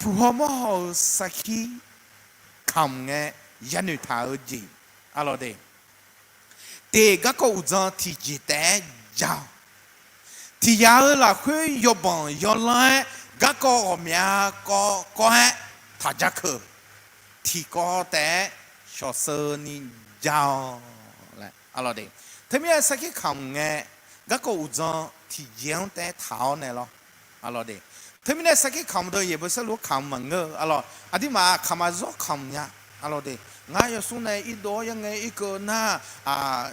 Puq haw mawr haw-eu sarkir kamq ngae, yanoeq taq-eu jeq, arlawq de. Teq garkawv uqdzan tiqjeq taef-aer ja-awq. Tiq yaq-eu lafkhoer yawbanq yawlanr-aer garkawv ghawqmya kawv kawv-aer taq ja keuq. Tiqkawv taef-aer shawqsheu ni ja-awq laer, arlawq de. Teumirnae sarkir kamq ngae, garkawv uqdzan tiqjeq-anr taef-aer taq-awr naeq lawr, arlawq de. Teumirnae sarkir kamq deuq yaeqbeu saerlu-anr kamq maqngeur-eu, arlawq, aqduimaf kamq-aq zawr kamq nya, arlawq de. Ngar yawsmr nae irdov-awr yar ngae irkeuv nar,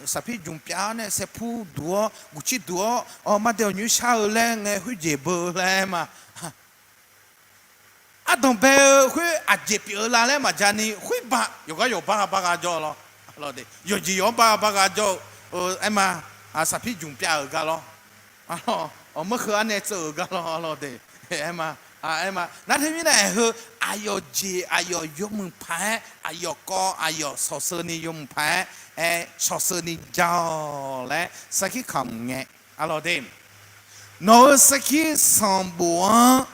saqpir jmq pyav-awr nae saerpur duq-awr guqcir duq-awr, maqdae awq nyoer shar-eu laer ngae khoerjeq beu laer ma. Ardanq bae-eu khoer aqjeq pyeuf-eu la laer maqja ni, khoer ba yawqgar yawqbar ghaq bar ghaq jawr lawr, arlawq de. Yawqjeq yawq-anr bar ghaq bar ghaq jawr-eu, aerma, saqpir jmq pyav-euq gar lawr, arlawq, mawr heu-anr nae tseuv-euq gar lawr, arlawq de. Aerma, aerma nar teumirnae aer heu, aqyawf jeq aqyawf yawmuiq paq-aer, aqyawf kawv aqyawf shawqsheu ni yawmuiq paq-aer, aer shawqsheu ni ja-awq laer sarkir kamq ngae, arlawq de. Nawq-euq sarkir sanqbof-anr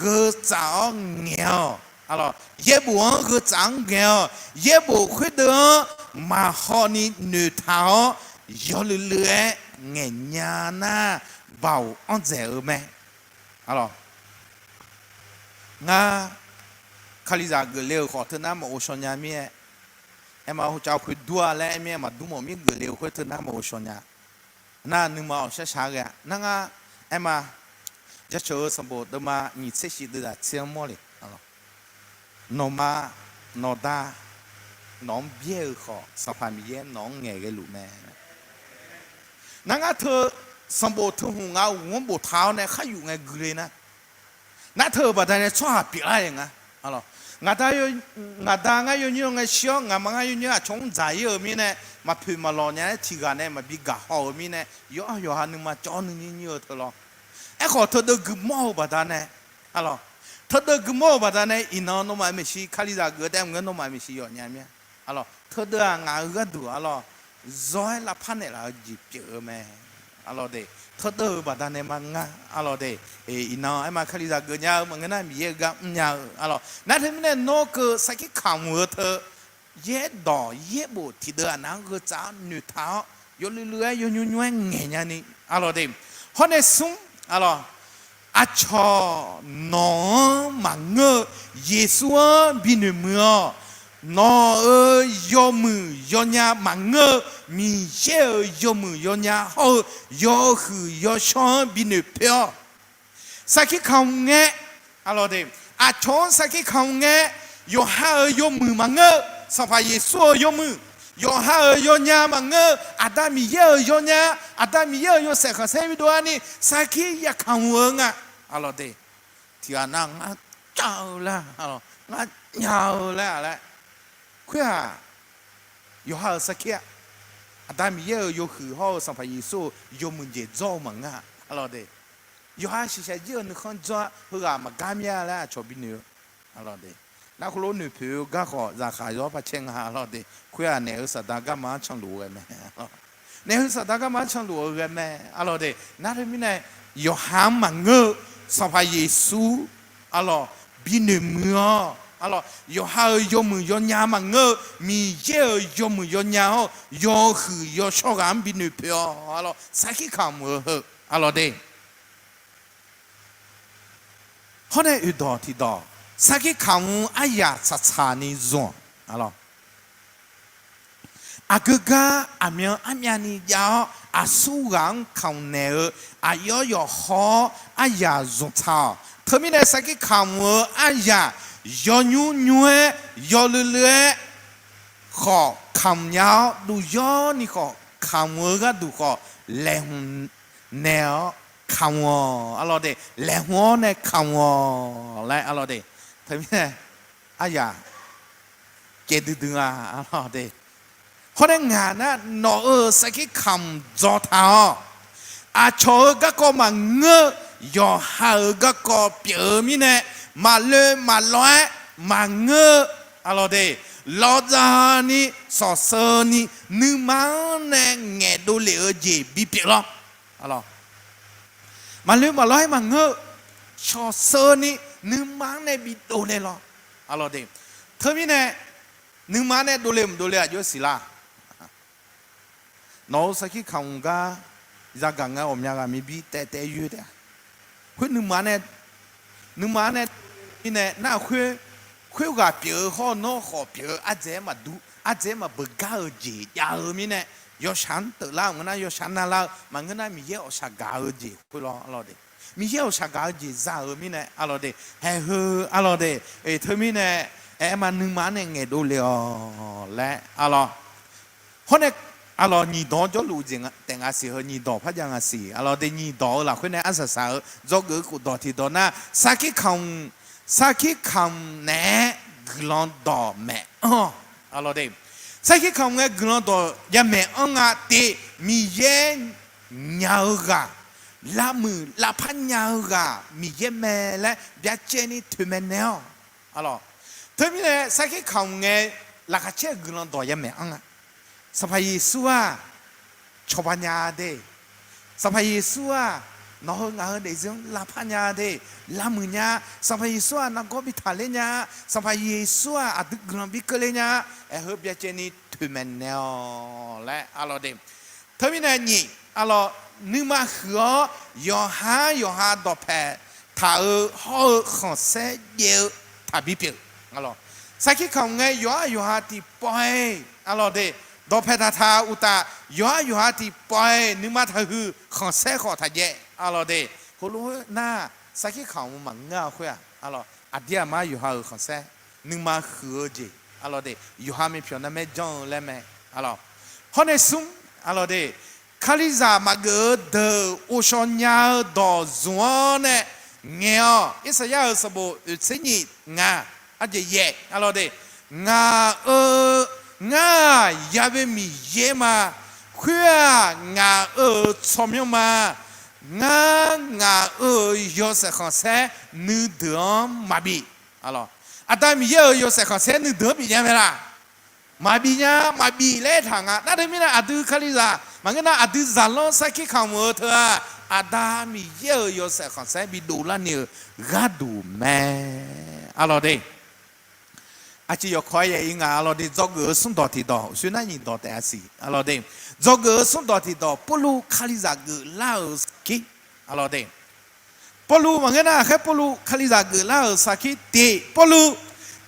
gheutsaf-awr ngaeq-awq, arlawq, yaerbof-anr gheutsaf-anr ngaeq-awq. Yaerbof khoerdeuv-anr maqhaw ni noeqtaq-awr, yawluiv luiv-aer ngaeqnya nar, baoq anr dzaeq-eu mae, arlawq. Ngar Kalizaq geufle-euq khawf teunar maqghov shaw nya mir-aer, aerma, heucav khoeq dur-a laer aer mir-aer maqdur mawf mir geufle-euq khoer teunar maqghov shaw nya. Nar nuima awq shar shaq ghae-a. Nar ngar aerma, Jaceuq-eu sanqbof deuvma nyiq tser shif deuvzaq tser-anr mawrle, nawqma, nawqda, nawq-anr byaer-eu khawf Sanqpaq Miqyaer nawq-anr ngaeqghae luf mae. Nar ngar teu sanqbof teu hmq ngaq uqmur boftaq-awr nae khar yuf ngae guile nar, nar teu-euq baqdanae tsawrhaq pyeuflar-aer nga. Ngaq da ngar yawnymr ngae shir-awr, ngaqma ngar yawnymr aqcawq mr dzaq-ir-euq mirnae, maqpoeq maqlawq nya-aer tiqghaq nae maqbi gaq haw-euq mirnae, yawqha yawqha nuima cawv nuinyir nyir-eu teu lawr. Aerkhawf teudeuv guimawr-eu baqdanae, arlawq, teudeuv guimawr-eu baqdanae iqnan nawmaf maeqshi Kalizaq geuf-eu taef maqngeur, nawmaf maeqshi yawf nya mir-a. Arlawq, teudeuv-aq ngaq-euq gharduq, arlawq, zawr-aer lavpar naeqlaf-eu jeq pyeuf-eu mae. Arlawq de, teudeuv-euq baqdanae ma ngar, arlawq de, iqnan aerma Kalizaq geuf nya-eu maqngeur nar Miqyaer-eu gar mrnya-eu, arlawq, nar teumirnae nawr keuv sarkir kamq-eu teu, yaerdawq yaerbof tiqdeuv-aq nar-anr gheutsaf-awr noeqtaq-awr, yawluiv luiv-aer yawnymr nymr-aer ngaeqnya ni, arlawq de. Hawr nae smr, arlawq, aqcawq nawq-anr maqngeur-eu, Yeqsur-anr binoeq muiq-awq. Nawq-euq yawmuiq yawnya maqngeur-eu, Miqyaer-euq yawmuiq yawnya hawr-eu, yawhuiq yawshawr-anr binoeq poer-awq. Sarkir kamq ngae, arlawq de, aqcawq-anr sarkir kamq ngae, yawqha-euq yawmuiq maqngeur-eu, Sanqpaq Yeqsur-euq yawmuiq, yawqha-euq yawnya maqngeur-eu, Aqda Miqyaer-euq yawnya, Aqda Miqyaer-euq yawshaef khanqsaer bi dov-ar ni sarkir yakamq-eu nga, arlawq de. Tiqghaq nar ngar cav-eu laer, ngar nya-eu laer-aq laer, khoer-aq, yawqha-euq sarkir-a, Aqda Miqyaer-euq yawhuiq hawr-eu Sanqpaq Yeqsur-euq yawmuiq jeq dzawr-eu maqngeur-a, arlawq de. Yawqha shiqshaq jir-euq nuikhanr dzawr-ar, heughaq maqgar mir-a laer aqcawq binoeq-eu, arlawq de. Nar khoerlof noeqpoeq-eu garkawv zaqkhaq yawr par caer nga, arlawq de. Khoer-aq naef-eu Saqdaq garma-anr canluf-eu ghae mae. Naef-eu Saqdaq garma-anr canluf-eu ghae mae, arlawq de. Nar teumirnae yawqha-anr maqngeur-eu Sanqpaq Yeqsur, arlawq, binoeq muiq-awq. Arlawq, yawqha-euq yawmuiq yawnya maqngeur-eu, Miqyaer-euq yawmuiq yawnya hawr-eu yawhuiq yawshawr ghaq-anr binoeq poeq-awq. Arlawq, sarkir kamq-eu heu, arlawq de. Hawr nae oeqdawq tiqdawq, sarkir kamq-eu aryaq tsaqtsaq ni zmq-awq. Arlawq, aqgeu gar aqmyan armyavni jav-awr, aqsur ghaq-anr kamq naeq-eu aqyawf yawqhaw-awr aryaq zmqtsaq-awq. Teumirnae sarkir kamq-eu aryaq, yawnymr nymr-aer, yawluiv luiv-aer khawf kamq nya-awr, duqyawr ni khawf kamq-eu gharduq khawf, laeqhmq naeq-awr kamq-awq. Arlawq de, laeqhmq-awr nae kamq-awq laer, arlawq de. Teumirnae aryaq caev duidui nga, arlawq de. Hawr nae ngaq nar, nawq-euq sarkir kamq dzaw taq-awq. Aqcawq-euq garkawv maqngeur-eu, yawqha-euq garkawv pyeuf-eu mirnae, maqloe maqlawr-aer maqngeur-eu, arlawq de, lawqdzaq ni, sawqseu ni, nuima-anr nae ngaeqdov lef-eu jeq bipyeuf lawr. Arlawq, maqloe maqlawr-aer maqngeur-eu, sawqseu ni, nuima-anr nae bidov le lawr. Arlawq de, teumirnae nuima-anr nae dovle maqdov le aqjox-aer siqlar. Nawq-euq sarkir kamq gar yagaq ngae, ghawqmya ghaq mirbir taev taev yoer taef-a. Khoer nuima nae, nuima-anr nae dovle-eu mirnae nar khoer, khoerghaq pyeuf-eu hawr-eu nawr khawf pyeuf-eu ardzaeq-aer maqdur, ardzaeq-aer maqbeugar-eu jeq jav-eu mirnae, yawshaq-anr teuflar-euq maqngeur nar, yawshaq navlar-eu maqngeur nar, Miqyaer ghawqshaq gaq-eu jeq khoer lawr, arlawq de. Miqyaer ghawqshaq gaq-eu jeq za-euq mirnae, arlawq de, haeq heu, arlawq de, teumirnae aerma nuima-anr nae ngaeqdov le-awq laer, arlawq. Hawr nae, arlawq, nyiq dawq-anr jawrluf jeq taef nga siq heu, nyiq dawq par jav nga siq, arlawq de. Nyiq dawq-eu lafkhoer nae arsaq saq-eu, dzawgeuf-eu khofdawq tiqdawq nar, sarkir kamq, sarkir kamq naeq-aer guiqlanq dawq maeq-anr-awq, arlawq de. Sarkir kamq ngae guiqlanq dawq yamaeq-anr nga tiv, Miqyaer nya-eu ghaq, lavmuiq lavpar nya-eu ghaq Miqyaer mae laer byacaevni toeqmaeq naeq-awq. Arlawq, teumirnae sarkir kamq ngae laqkhaq caer-eu guiqlanq dawq yamaeq-anr nga. Sanqpaq Yeqsur-aq, cawba nya de. Sanqpaq Yeqsur-aq, nawq-euq ngaq-euq daefzir-anr lavpar nya de. Lavmuiq nya. Sanqpaq Yeqsur-aq, nargawr bi taqler nya. Sanqpaq Yeqsur-aq, aqdui guiqlanq bi keuvle nya. Aer heu byacaevni toeqmaeq naeq-awq laer, arlawq de. Teumirnae nyiq, arlawq, nuima huiq-awr yawqhar yawqha dawqpaeq taq-eu hawr-eu khanqsaer jaev-eu taqbi pyeuf. Arlawq, sarkir kamq ngae yawqhar yawqha tiqpawf-aer, arlawq de, dawqpaeq taqtaq uqtaf, yawqhar yawqha tiqpawf-aer nuima taqhuiq, khanqsaer khawf taqjaev, arlawq de. Heulof-aer nar, sarkir kamq maqngeur-a khoer-aq, arlawq, aqdir aqmar yawqha-euq khanqsaer, nuima huiq-eu jeq, arlawq de, yawqha myavpyawq narmaer janr-eu laer mae, arlawq. Hawr nae smr, arlawq de, Kalizaq maqgeuf-eu deuq ghovshaw nya-eu dawq zmq-awr nae ngaeq-awq. Irsaqyar-euq sanqbof oeqtser nyiq ngaq, arjeq yaef, arlawq de, ngaq-eu, ngar-aq yaboe Miqyaer ma. Khoer-aq ngaq-euq tsawrmyanr ma. Ngar ngaq-euq yawshaef khanqsaer nuideuq-anr maqbif. Arlawq, Aqda Miqyaer-euq yawshaef khanqsaer nuideuq-anr bif nya mae laq? Maqbif nya, maqbif laer aertaq nga. Nar teumirnae aqdui Kalizaq maqngeur nar, aqdui zaqlanr sarkir kamq-eu teu-aq, Aqda Miqyaer-euq yawshaef khanqsaer bidov larni-euq gharduq mae. Arlawq de, aqcif yawqkawq-aer yaeq-ir nga, arlawq de. Dzawgeuf-eu smrdawq tiqdawq, uqshoe nar nyiq dawq taef-a siq, arlawq de. Dzawgeuf-eu smrdawq tiqdawq, Pawrluv Kalizaq geuflar-euq sarkir, arlawq de. Pawrluv maqngeur nar, aqkhaer Pawrluv Kalizaq geuflar-euq sarkir tiq, Pawrluv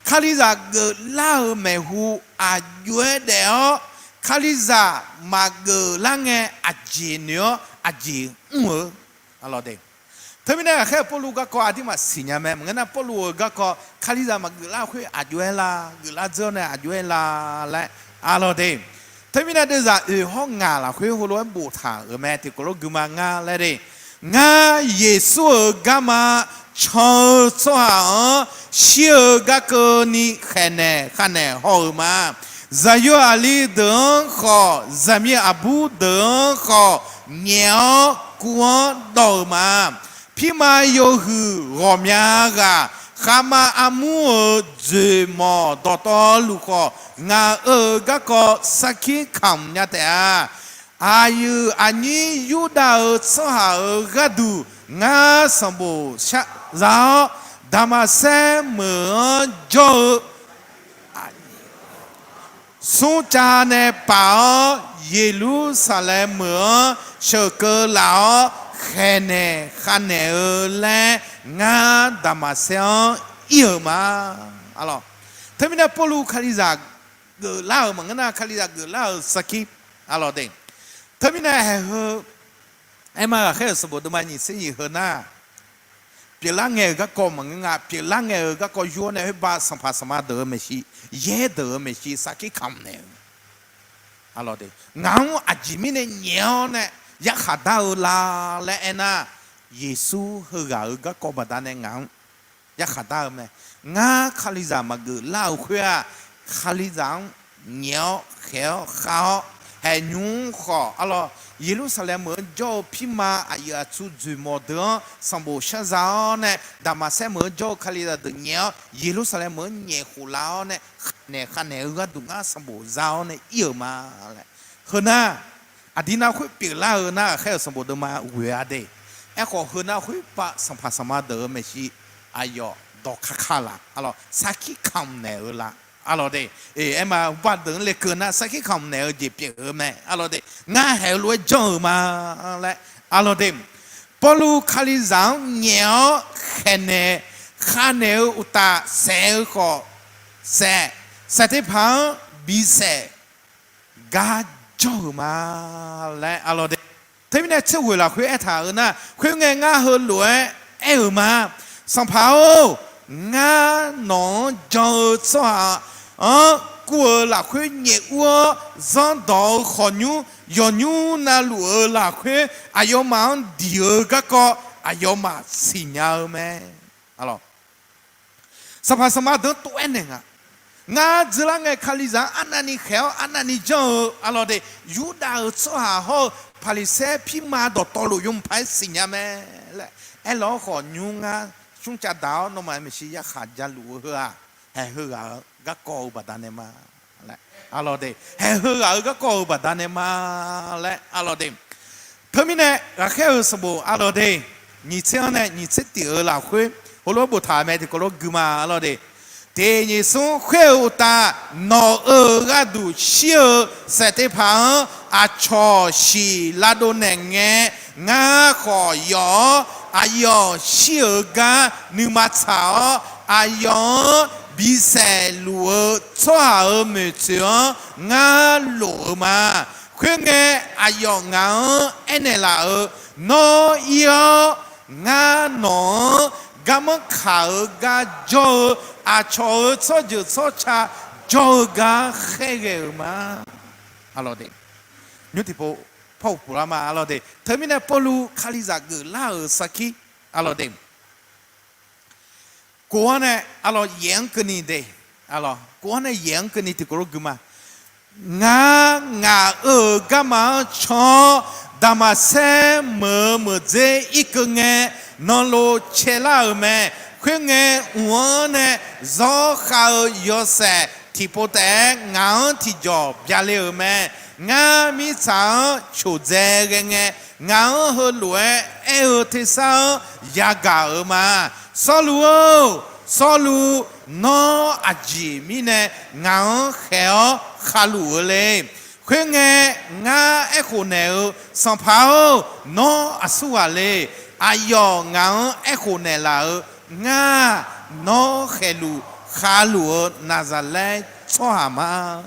Kalizaq geuflar-euq maeqhu aqjox-aer daef-awr, Kalizaq maqgeuf lar ngae aqjeq noeq-awr aqjeq mr-eu, arlawq de. Teumirnae aqkhaer Pawrluv garkawv aqduimaf siqnya mae. Maqngeur nar, Pawrluv-euq garkawv Kalizaq maqgeuf lar khoer aqjox-aer la, geuflar dzeur-awr nae aqjox-aer la laer, arlawq de. Teumirnae deuvzaq oeq hawr ngaq lafkhoer heulof-aer boftaq-euq mae. Tiqkawv lof guima ngar laer de. Ngar Yeqsur-euq garma can-eu tsawrhaq-anr shir-eu garkeuvni khaeqnaeq khavnaeq haw-euq ma. Zaqyo aqli deuq-anr khawf, zaqmiq aqbur deuq-anr khawf, nyaef-awr kuv-anr dawv-euq ma. Pirma yawhuiq ghawqmya ghaq, khavma armur-euq dzoeqmawq dawqtawvluf khawf, ngaq-euq garkawv sarkir kamq nya taef-a. Aqyuif aqnyir Yurdav-euq tsawrhaq-euq gharduq ngar sanqbof shar za-awr, Daqmaqsaer meuq-anr jawr-eu smrcav nae paf-awr, Yeqlursaqlaeq meuq-anr sheuqkeuv laf-awr, khaeqnaeq khavnaeq-eu laer ngar Daqmaqsaer-anr ir-euq ma. Teumirnae Pawrluv Kalizaq geuflar-euq maqngeur nar, Kalizaq geuflar-euq sarkir, arlawq de. Teumirnae haeq heu, aerma ghaqkhaer-euq sanqbof deuvma nyiq tser nyiq heu nar, pyeuflar ngae-euq garkawv maqngeur nga. Pyeuflar ngae-euq garkawv yur-awr nae khoerbav sanqpaq sanqma deuq-euq maeqshi, yaer deuq-euq maeqshi sarkir kamq naeq-eu, arlawq de, ngaq-anr aqjeq mirnae nyaef-awr nae yarkhaq dar-eu la laer aernar, Yeqsur heughaq-euq garkawv baqdanae ngaq-anr yarkhaq dar-eu mae. Ngar Kalizaq maqgeuf lar-euq khoer-aq, Kalizaq-anr nyaef-awr khaeq-awr khav-awr, haeqnymr khawf, arlawq, Yeqlursaqlaeq meuq-anr jawr-eu pirma aqyuif aqtsu dzoeqmawq deuq-anr sanqbof shar za-awr nae, Daqmaqsaer meuq-anr jawr-eu Kalizaq deuq nyaef-awr Yeqlursaqlaeq meuq-anr nyaef khof lar-awr nae, khaeqnaeq khavnaeq-eu gharduq ngar sanqbof za-awr nae ir-euq ma laer. Heu nar, aqdui nar khoer pyeuflar-eu nar, ghaqkhaer-euq sanqbof deuvma ghoe-a de. Aerkhawf heu nar khoerbav sanqpaq sanqma deuq-euq maeqshi aqyawf dawq kakaq laf, arlawq, sarkir kamq naeq-eu la, arlawq de. Aerma bav deuq-anr lekeuv nar sarkir kamq naeq-eu jeq pyeuf-eu mae, arlawq de. Ngar haeq-eu lof-aer janr-euq ma laer, arlawq de. Pawrluv Kalizaq-anr nyaef-awr khaeqnaeq khavnaeq-eu uqtaf saef-eu khawf saef, saeqtepaq-anr bisaef gar jawr-euq ma laer, arlawq de. Teumirnae tser ghoeq lafkhoer aertaq-euq nar, khoerngae ngar heulof-aer aer-euq ma. Sanqpaq-or, ngar nawq-anr jan-eu tsawrhaq-anr kur-eu lafkhoer nyaef ur-awr, zanrdawq-eu khawqnymr yawqnymr navluf-eu lafkhoer aqyawfmaf-anr diq-eu garkawv aqyawfmaf siqnya-eu mae. Sanqpaq sanqma deuq-anr tov-aer naeq nga. Ngar dzeurlar ngae Kalizaq-anr arnavni khaeq-awr arnavni janr-eu, arlawq de, Yurdav-euq tsawrhaq hawr-eu Paqliqsaer pirma dawqtawvluf yawmuiq paq-aer siqnya mae laer aerlawq-awr khawf, nymr ngar smrcav daq-awr nawmaf maeqshi yarkhaq jaluf-eu heu-aq, haeq heughaq-euq garkawv-eu baqdanae ma laer, arlawq de, haeq heughaq-euq garkawv-eu baqdanae ma laer, arlawq de. Teumirnae ghaqkhaer-euq sanqbof, arlawq de, nyiq tser-anr nae nyiq tser tif-eu lafkhoer heulof-aer boftaq mae tiqkawv lof gui ma, arlawq de. Tiq nyiq smr khoer-euq uqtaf, nawq-euq gharduq shir-eu saeqtepaq-anr aqcawq siq lavdov naeq ngae, ngar khawf yawf-awr aqyawf shir-euq gar nuima tsaq-awr, aqyawf-anr bisaef luf-eu tsawrhaq-euq moeqtsoeq-anr ngar lof-eu ma. Khoerngae, aqyawf ngaq-anr aernaeq laf-euq, Nawr ir-awr, ngar nawq-anr garmanr kaq-eu gar jawr-eu, aqcawq-euq tsawrjeuq tsawrca jawr-eu gar khaerghae-euq ma. Nymr tiqpov par uqpuq lar ma, arlawq de. Teumirnae Pawrluv Kalizaq geuflar-euq sarkir, arlawq de. Kov-anr nae, arlawq, yaeq-anr keuvni de, arlawq, kov-anr nae yaeq-anr keuvni tiqkawv lof gui ma. Ngar ngaq-euq garma-anr can-awr, Daqmaqsaer meuq-eu meuqdzer irkeuv ngae, nanlov caelar-euq mae. Khoerngae, mq-anr nae zawr khav-eu yawshaef tiqpov taef-aer ngaq-anr tiqjawq byale-euq mae. Ngar mirtsaq-anr coqdzae ghae ngae, ngaq-anr heulof-aer aer-eu tersar-anr yagaq-euq ma. Sawrluv-or, Sawrluv, nawr aqjeq mirnae ngaq-anr khaeq-awr khaluf-eu le? Khoerngae, ngar aerkhof naeq-eu, Sanqpaq-or, nawr aqsur ghaq le? Aqyawf ngaq-anr aerkhof naeqlaf-eu, Ngar nawr khaeqluf khaluf-eu Naqzaqlaer tsawrhaq ma.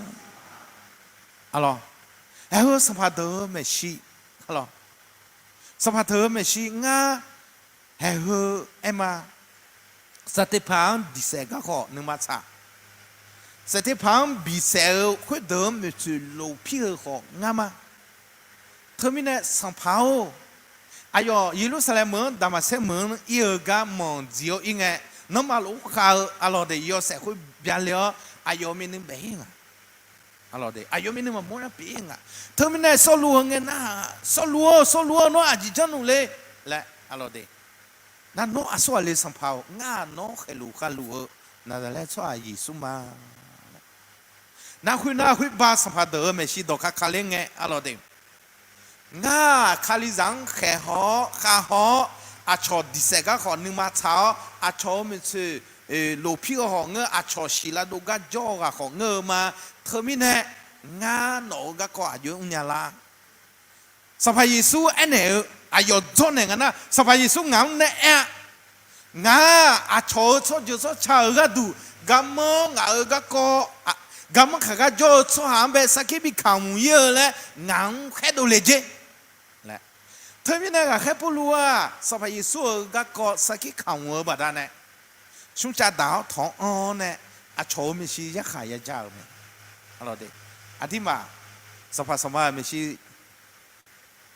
Arlawq, haeq heu sanqpaq deuq-eu maeqshi, arlawq, sanqpaq deuq-eu maeqshi ngar haeq heu aer ma. Saeqtepaq-anr bisaef garkhawf nuima tsaq. Saeqtepaq-anr bisaef-eu khoerdeuq-anr moeqtsoeq lof pir-eu khawf ngar ma. Teumirnae Sanqpaq-or, aqyawf Yeqlursaqlaeq meuq-anr Daqmaqsaer meuq-anr ir-eu gar manq dziq-awr ir ngae, nanrma lof-aer khav-eu, arlawq de, yawshaef khoer byale-awr aqyawf myavnuiv baef-ir nga. Aqyawf myavnuiv maqmawr nar pyeuf-ir nga. Teumirnae Sawrluv heu ngae nar-aq, Sawrluv-or, Sawrluv-or, nawr aqjeq janrluf le laer, arlawq de. Nar nawr aqsur ghaq le Sanqpaq-or, ngar nawr khaeqluf khaluf-eu Naqzaqlaer tsawrhaq Yeqsur ma. Nar khoernar khoerbav sanqpaq deuq-euq maeqshi dawq kaka ler ngae, arlawq de. Ngar-aq, Kalizaq-anr khaeq haw-awr khav haw-awr, aqcawq diq saef gar khawf nuima tsaq-awr, aqcawq-euq maeqtsoeq lof pir-eu khawf ngeur, aqcawq siqlav dov gar jawr-eu ghaq khawf ngeur-eu ma. Teumirnae, ngar nawq-euq garkawv aqjox-aer mrnya lar. Sanqpaq Yeqsur aernaeq-eu, aqyawf dzawrnaeq nga nar, Sanqpaq Yeqsur ngaq-anr nae aer-a, ngaq-aq, aqcawq-euq tsawrjeuq tsawrca-euq gharduq garmanr ngaq-euq garkawv, garmanr kaq gar jawr-eu tsawrhaq-anr bae sarkir bi kamq ir-eu laer ngaq-anr khaerdov le jer laer. Teumirnae ghaqkhaer Pawrluv-aq, Sanqpaq Yeqsur-euq garkawv sarkir kamq-eu baqdanae, smrcav daq-awr tawq-anr anr-awr nae, aqcawq-euq maeqshi yarkhaq yaja-euq mae. Aqdirmaf, sanqpaq sanqma-euq maeqshi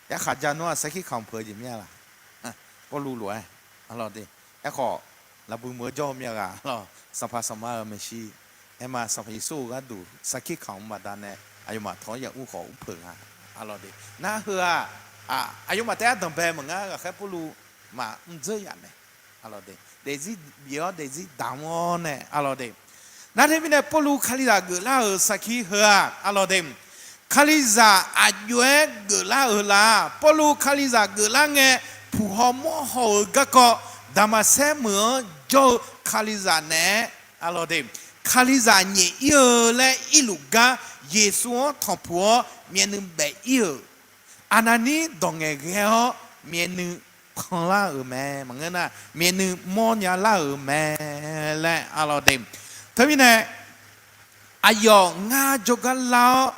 yarkhaq ja nawr-aq sarkir kamq peuq-eu jeq mir-a laq? Pawrluv lof-aer, aqlawq de, aerkhawf, laqbui meuq-eu jawr-eu myav ghaq lawq, sanqpaq sanqma-euq maeqshi, aerma Sanqpaq Yeqsur-euq gharduq sarkir kamq-eu baqdanae, aqyawfmaf tawq-anr yaq ur khawf ur peuq nga. Aqlawq de, nar heu-aq, aqyawfmaf taef-aer danqbae maqngar, ghaqkhaer Pawrluv maqmr dzeur yaf mae. Aqlawq de, daefzir bif-awr daefzir damq-awr nae, aqlawq de, nar teumirnae Pawrluv Kalizaq geuflar-euq sarkir heu-aq, aqlawq de, Kalizaq aqjox-aer geuflar-euq la. Pawrluv Kalizaq geuflar ngae, puq haw mawr haw-euq garkawv, Daqmaqsaer meuq-anr jawr-eu Kalizaq naeq-aer, aqlawq de, Kalizaq nyaef ir-eu laer irluf gar, Yeqsur-anr tanqpuq-awr myavnuiv baef ir-euq, Aqnaqnir dawq ngaeqghae-awr myavnuiv panlar-euq mae. Maqngeur nar, myavnuiv mawrnya lar-euq mae laer, aqlawq de. Teumirnae, aqyawf ngar jawrgar lar-awr,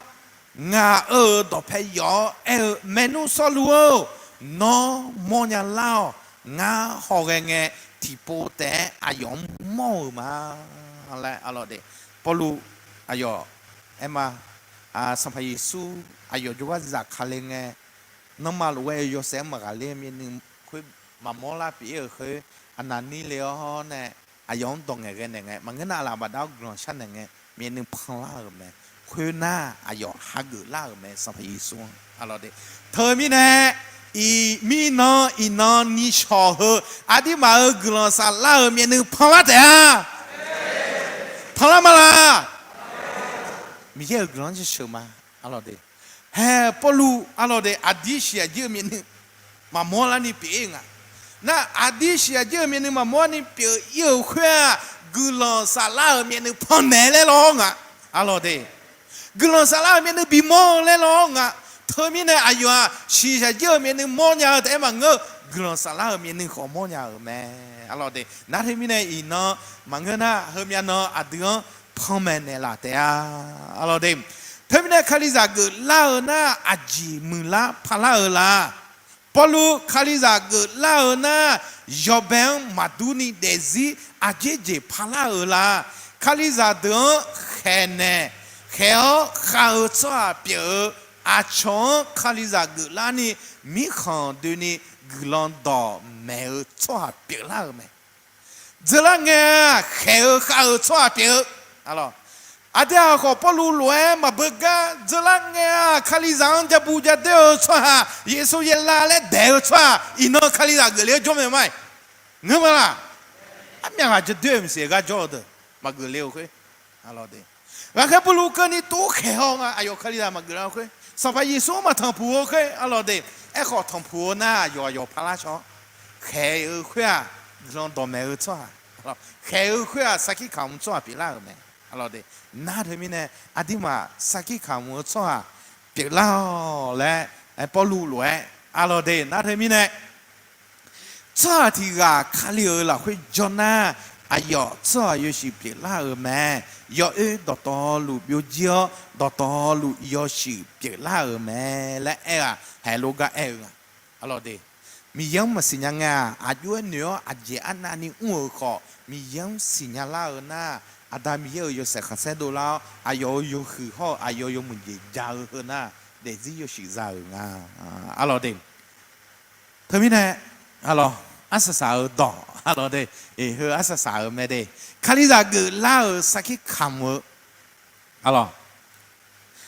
ngaq-euq dawqpae yawf-awr aer-eu, Maernmr Sawrluv-or, nawr mawrnya lar-awq. Ngar hawghae ngae, tiqpov taef-aer aqyawf-anr mawr-euq ma laer, aqlawq de. Pawrluv aqyawf aerma, Sanqpaq Yeqsur aqyawf jawrgar zafkale ngae, nanrma lof-aer yawshaef-anr maqghaqler myavnuiv khoer maqmawr lar pyeuf-ir-euq khoer, Aqnaqnir le-awr nae, aqyawf-anr dawq ngaeqghae naeq ngae, maqngeur nar aqlaf bafdav-awr guiqlanq sharnaeq ngae, myavnuiv panlar-euq mae. Khoernar, aqyawf hageuf lar-euq mae, Sanqpaq Yeqsur-anr, aqlawq de. Teumirnae, iqmirnan iqnan nishawq heu, aqdirmaf-euq guiqlanq saflar-euq myavnuiv panlar taef-a. Panlar ma laq? Miqyaer-euq guiqlanq-anr jasheuq ma, aqlawq de. Hae, Pawrluv, aqlawq de, aqdir siqyaq jir-eu myavnuiv maqmawr larni pyeuf-ir nga. Nar, aqdir siqyaq jir-eu myavnuiv maqmawr larni pyeuf-ir-euq khoer-aq, guiqlanq saflar-euq myavnuiv panmaeq laer lawr nga, aqlawq de. Guiqlanq saflar-euq myavnuiv bimawr-eu laer lawr nga. Teumirnae aqyawf-aq, siqyaq jir-eu myavnuiv mawrnya-eu taef-aer maqngeur-eu, guiqlanq saflar-euq myavnuiv khawf mawrnya-euq mae, aqlawq de. Nar teumirnae iqnan maqngeur nar, heumyav nan aqdui-anr panmaeq naeqlaf taef-a, aqlawq de. Teumirnae Kalizaq geuflar-eu nar, aqjeq muiqlar parlar-eu la? Pawrluv Kalizaq geuflar-eu nar, yawbae-anr maqdur ni daefzir aqjeq jeq parlar-euq la? Kalizaq deuq-anr khaeqnaeq khaeq-awr khav-eu tsawrhaq pyeuf-eu, aqcawq-anr Kalizaq geuflarni mirkhanq doeni guiqlanq dawqmaeq-eu tsawrhaq pyeuflar-euq mae. Dzeurlar ngae-aq, khaeq-eu khav-eu tsawrhaq pyeuf-eu, aqdui-aq khawf Pawrluv lof-aer maqbeugar, dzeurlar ngae-aq, Kalizaq-anr jabu jadoer-eu tsawrhaq, Yeqsur yaerlar laer daeq-eu tsawrhaq, iqnan Kalizaq geufle-eu jawr mae ma-iq, ngeur ma laq? Armyaq ghaq jadoer-eu maqsiq gar jawr-eu deuq maqgeuf le-eu khoer, aqlawq de. Ghaqkhaer Pawrluv keuvni tov khaeq haw nga, aqyawf Kalizaq maqgeuf lar-eu khoer, Sanqpaq Yeqsur-anr maqtanqpuq-eu khoer, aqlawq de. Aerkhawf tanqpuq-eu nar, aqyawf aqyawf parlar shaw-awr, khaeq-eu khoer-aq, guiqlanq dawqmaeq-eu tsawrhaq, khaeq-eu khoer-aq, sarkir kamq tsawrhaq pyeuflar-euq mae, aqlawq de. Nar teumirnae, aqduimaf sarkir kamq-eu tsawrhaq pyeuflar-awq laer, Pawrluv lof-aer, aqlawq de, nar teumirnae tsawrhaq tiq ghaq Kali-euq lafkhoer jawr nar, aqyawf tsawrhaq yawshuif pyeuflar-euq mae. Yawoer dawqtawvluf byovjir-awr, dawqtawvluf yawshuif pyeuflar-euq mae laer aer-aq, haeq lof gar aer-eu nga. Aqlawq de, Miqyaer-anr maqsiq nya ngae-aq, aqjox-aer noeq-awr aqjeq arnavni mr-euq khawf, Miqyaer-anr siqnya lar-eu nar, Aqda Miqyaer-euq yawshaef khanqsaer dovlar-awr, aqyawf-euq yawhuiq hawr-eu aqyawf yawmuiq jeq ja-eu heu nar, daefzir yawshuif za-euq nga. Aqlawq de, teumirnae, aqlawq, arsaq saq-euq dawq, aqlawq de, heu arsaq saq-euq mae de, Kalizaq geuflar-euq sarkir kamq-eu, aqlawq,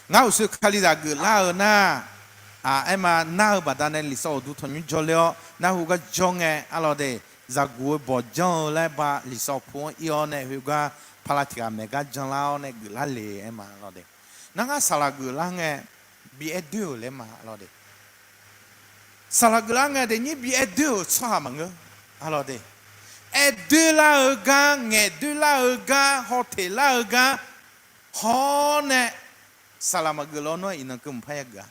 ngar uqshoe Kalizaq geuflar-eu nar, aerma nar-eu baqdanae lifsawv uqduq tanqnymr jawrler-awr narhu gar jawr ngae, aqlawq de, zaqguq-eu bawq janr-eu laer ba lifsawv pu-anr ir-awr nae khoergar pala tiq ghaq maeq gar janlar-awr nae geuflar le aerma, aqlawq de. Nar ngar saqlaq geuflar ngae bi aer doer-euq laer ma, aqlawq de. Saqlaq geuflar ngae daefnyir bi aer doer-euq tsawrhaq maqngeur. Arlawq de, aer doerlar-eu gar, ngaeq doerlar-eu gar, hawteq lar-eu gar, hawr nae, saqlaq maqgeuf lawnmr-aer iqnan keuv mqpar yageuf-a.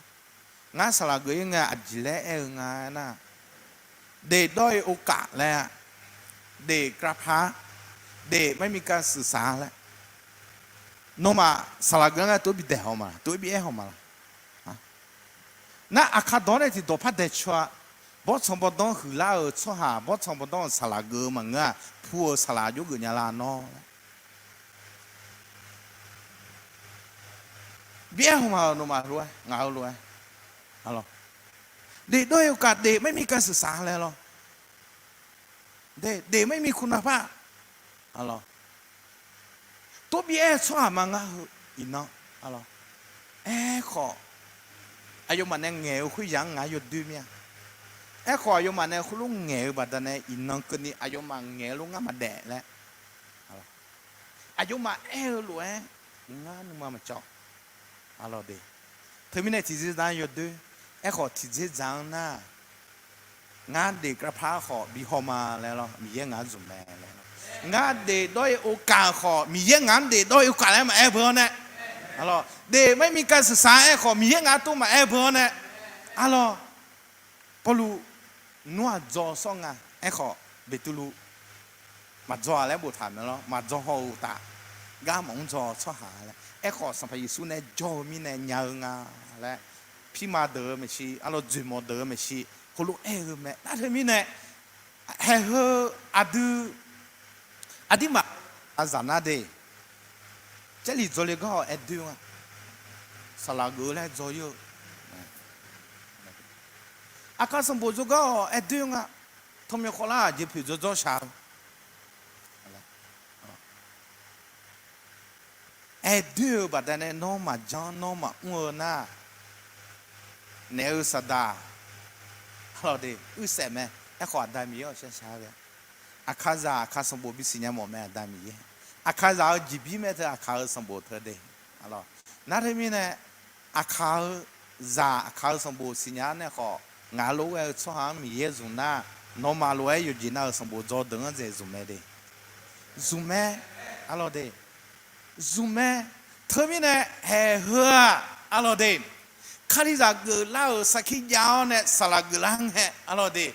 Ngar saqlaq geuf-ir ngae aqjeq laer aer-eu nga aernar, เด็กด้อยโอกาส laer-a, เด็กกำพร้า, เด็กไม่มีการศึกษา laer. Nawmaf saqlaq geuf-anr ngae tov bi daeq haw ma laq, tov bi aer haw ma laq. Nar aqkar dawq nae tiqdawq par daeq coer-a. Bawrtsanq bawrdanr huiqlar-euq tsawrhaq, bawrtsanq bawrdanr-euq saqlaq geuf-eu maqngeur-aq, pu-euq saqlaq jawrgeuf nya lar nawr laer. Bi aer haw ma-euq nawmaf lof-aer, ngaq-eu lof-aer. Arlawq, เด็กด้อยโอกาส เด็กไม่มีการศึกษา laer lawr. เด็กไม่มีคุณภาพ arlawq. Tov bi aer-eu tsawrhaq ma ngar heu iqnan, arlawq. Aerkhawf, aqyawfmaf nae ngaeq-eu khoeryaq-anr ngaq-anr yawdoer mir-a. Aerkhawf, aqyawfmaf nae heulof ngaeq-eu baqdanae iqnan keuvni aqyawfmaf ngaeq-eu lof ngar maqdaef laer. Aqyawfmaf aer-eu lof-aer ngar nuima maqcawv. Arlawq de, teumirnae tiqdzer dzaq-anr yawdoer. Aerkhawf tiqdzer dzaq-anr nar, ngar เด็กกำพร้า khawf bi haw ma laer lawr, Miqyaer ngaq-anr zmq mae laer lawr. Ngar เด็กด้อยโอกาส khawf Miqyaer ngaq-anr เด็กด้อยโอกาส laer maqaer beu-awr nae, arlawq, เด็กไม่มีการศึกษา aerkhawf Miqyaer ngaq-anr tov maqaer beu-awr nae, arlawq, Pawrluv nmr-aq dzaw sawr nga. Aerkhawf Beqtuvluv maqdzaw-a laer boftaq mae lawr, maqdzaw haw-eu uqtaf, gar maqmr dzaw tsawrhaq laer. Aerkhawf Sanqpaq Yeqsur nae jawr-eu mirnae nya-eu nga laer, pirma deuq-eu maeqshi, arlawq, dzoeqmawq deuq-eu maeqshi, heulof aer-eu mae. Nar teumirnae, haeq heu aqdui aqdirmaf aqzaq nar de, Jarlif dzawle gar-awq aer doer nga. Saqlaq geuf-eu laer dzaw-ir-eu, aqkar sanqbof dzawgar-awq aer doer nga. Tanqmyan khawvlar-aq jeq poeq dzawdzawr shaq-eu, aer doer-eu baqdanae nawr maqjanr nawr maqmr-eu nar, naeq-eu saqdaq, arlawq de, uirsaef mae. Aerkhawf Aqda Miqyaer-awq shar shar ghae, aqkar zaq aqkar sanqbof bisiqnya mawf mae Aqda Miqyaer. Aqkar zaq-eu jeqbir mae teu aqkar-eu sanqbof teu de. Nar teumirnae, aqkar-eu zaq aqkar-eu sanqbof siqnya-anr nae khawf, ngaq lof-aer ghae-eu tsawrhaq-anr Miqyaer zmq nar, nawmaf lof-aer yawqjeq nav-euq sanqbof dzaw deuq-anr dzaeq zmq mae de. Zmq mae, arlawq de, zmq mae. Teumirnae haeq heu-aq, arlawq de, Kalizaq geuflar-euq sarkir jav-awr nae saqlaq geuflar ngae, arlawq de,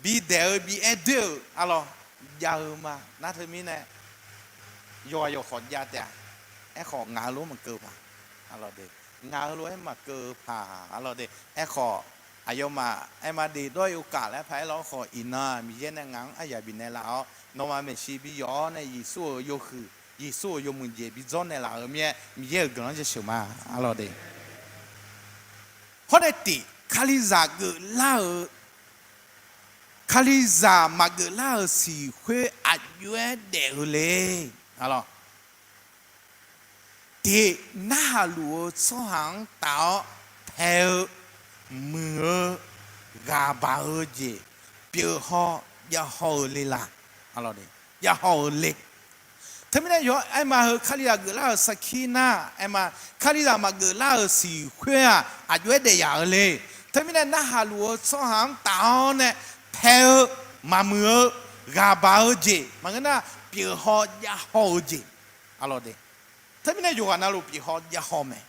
bidaeq-eu bi aer doer-euq, arlawq, jav-eu ma. Nar teumirnae, yawqghaq yawqkhawf jav taef-a. Aerkhawf ngaq-eu lof-aer maqkeuv paq, arlawq de, ngaq-eu lof-aer maqkeuv paq, arlawq de. Aerkhawf, aqyawfmaf aerma เด็กด้อยโอกาส laer paq-aer lawr khawf, iqnan Miqyaer nae ngaq-anr aryaq bifnaeq laf-awr, nawmaf maeqshi bi yawf-awr nae Yeqsur-euq yawhuiq, Yeqsur-euq yawmuiq jeq bi dzawrnaeq laf-euq mir-aer, Miqyaer-euq guiqlanq jaceuq ma, arlawq de. Hawr nae tiq, Kalizaq geuflar-euq, Kalizaq maqgeuflar-euq siq khoer aqjox-aer daef-eu le, arlawq. Tiq, narhaq luf-eu tsawrhaq-anr taf-awr pae-eu, muiq-eu, ghaq baq-eu jeq pyeuf haw jav haw-eu le laq? Jav haw-eu le. Teumirnae yawqha aerma heu Kalizaq geuflar-euq sarkir nar, aerma Kalizaq maqgeuflar-euq siq khoer-aq, aqjox-aer daef yaf-eu le. Teumirnae narhaq luf-eu tsawrhaq-anr taf-awr nae pae-eu, maqmuiq-eu, ghaq baq-eu jeq maqngeur nar, pyeuf haw jav haw-eu jeq, arlawq de. Teumirnae yawqghaq navluf pyeuf haw jav haw mae.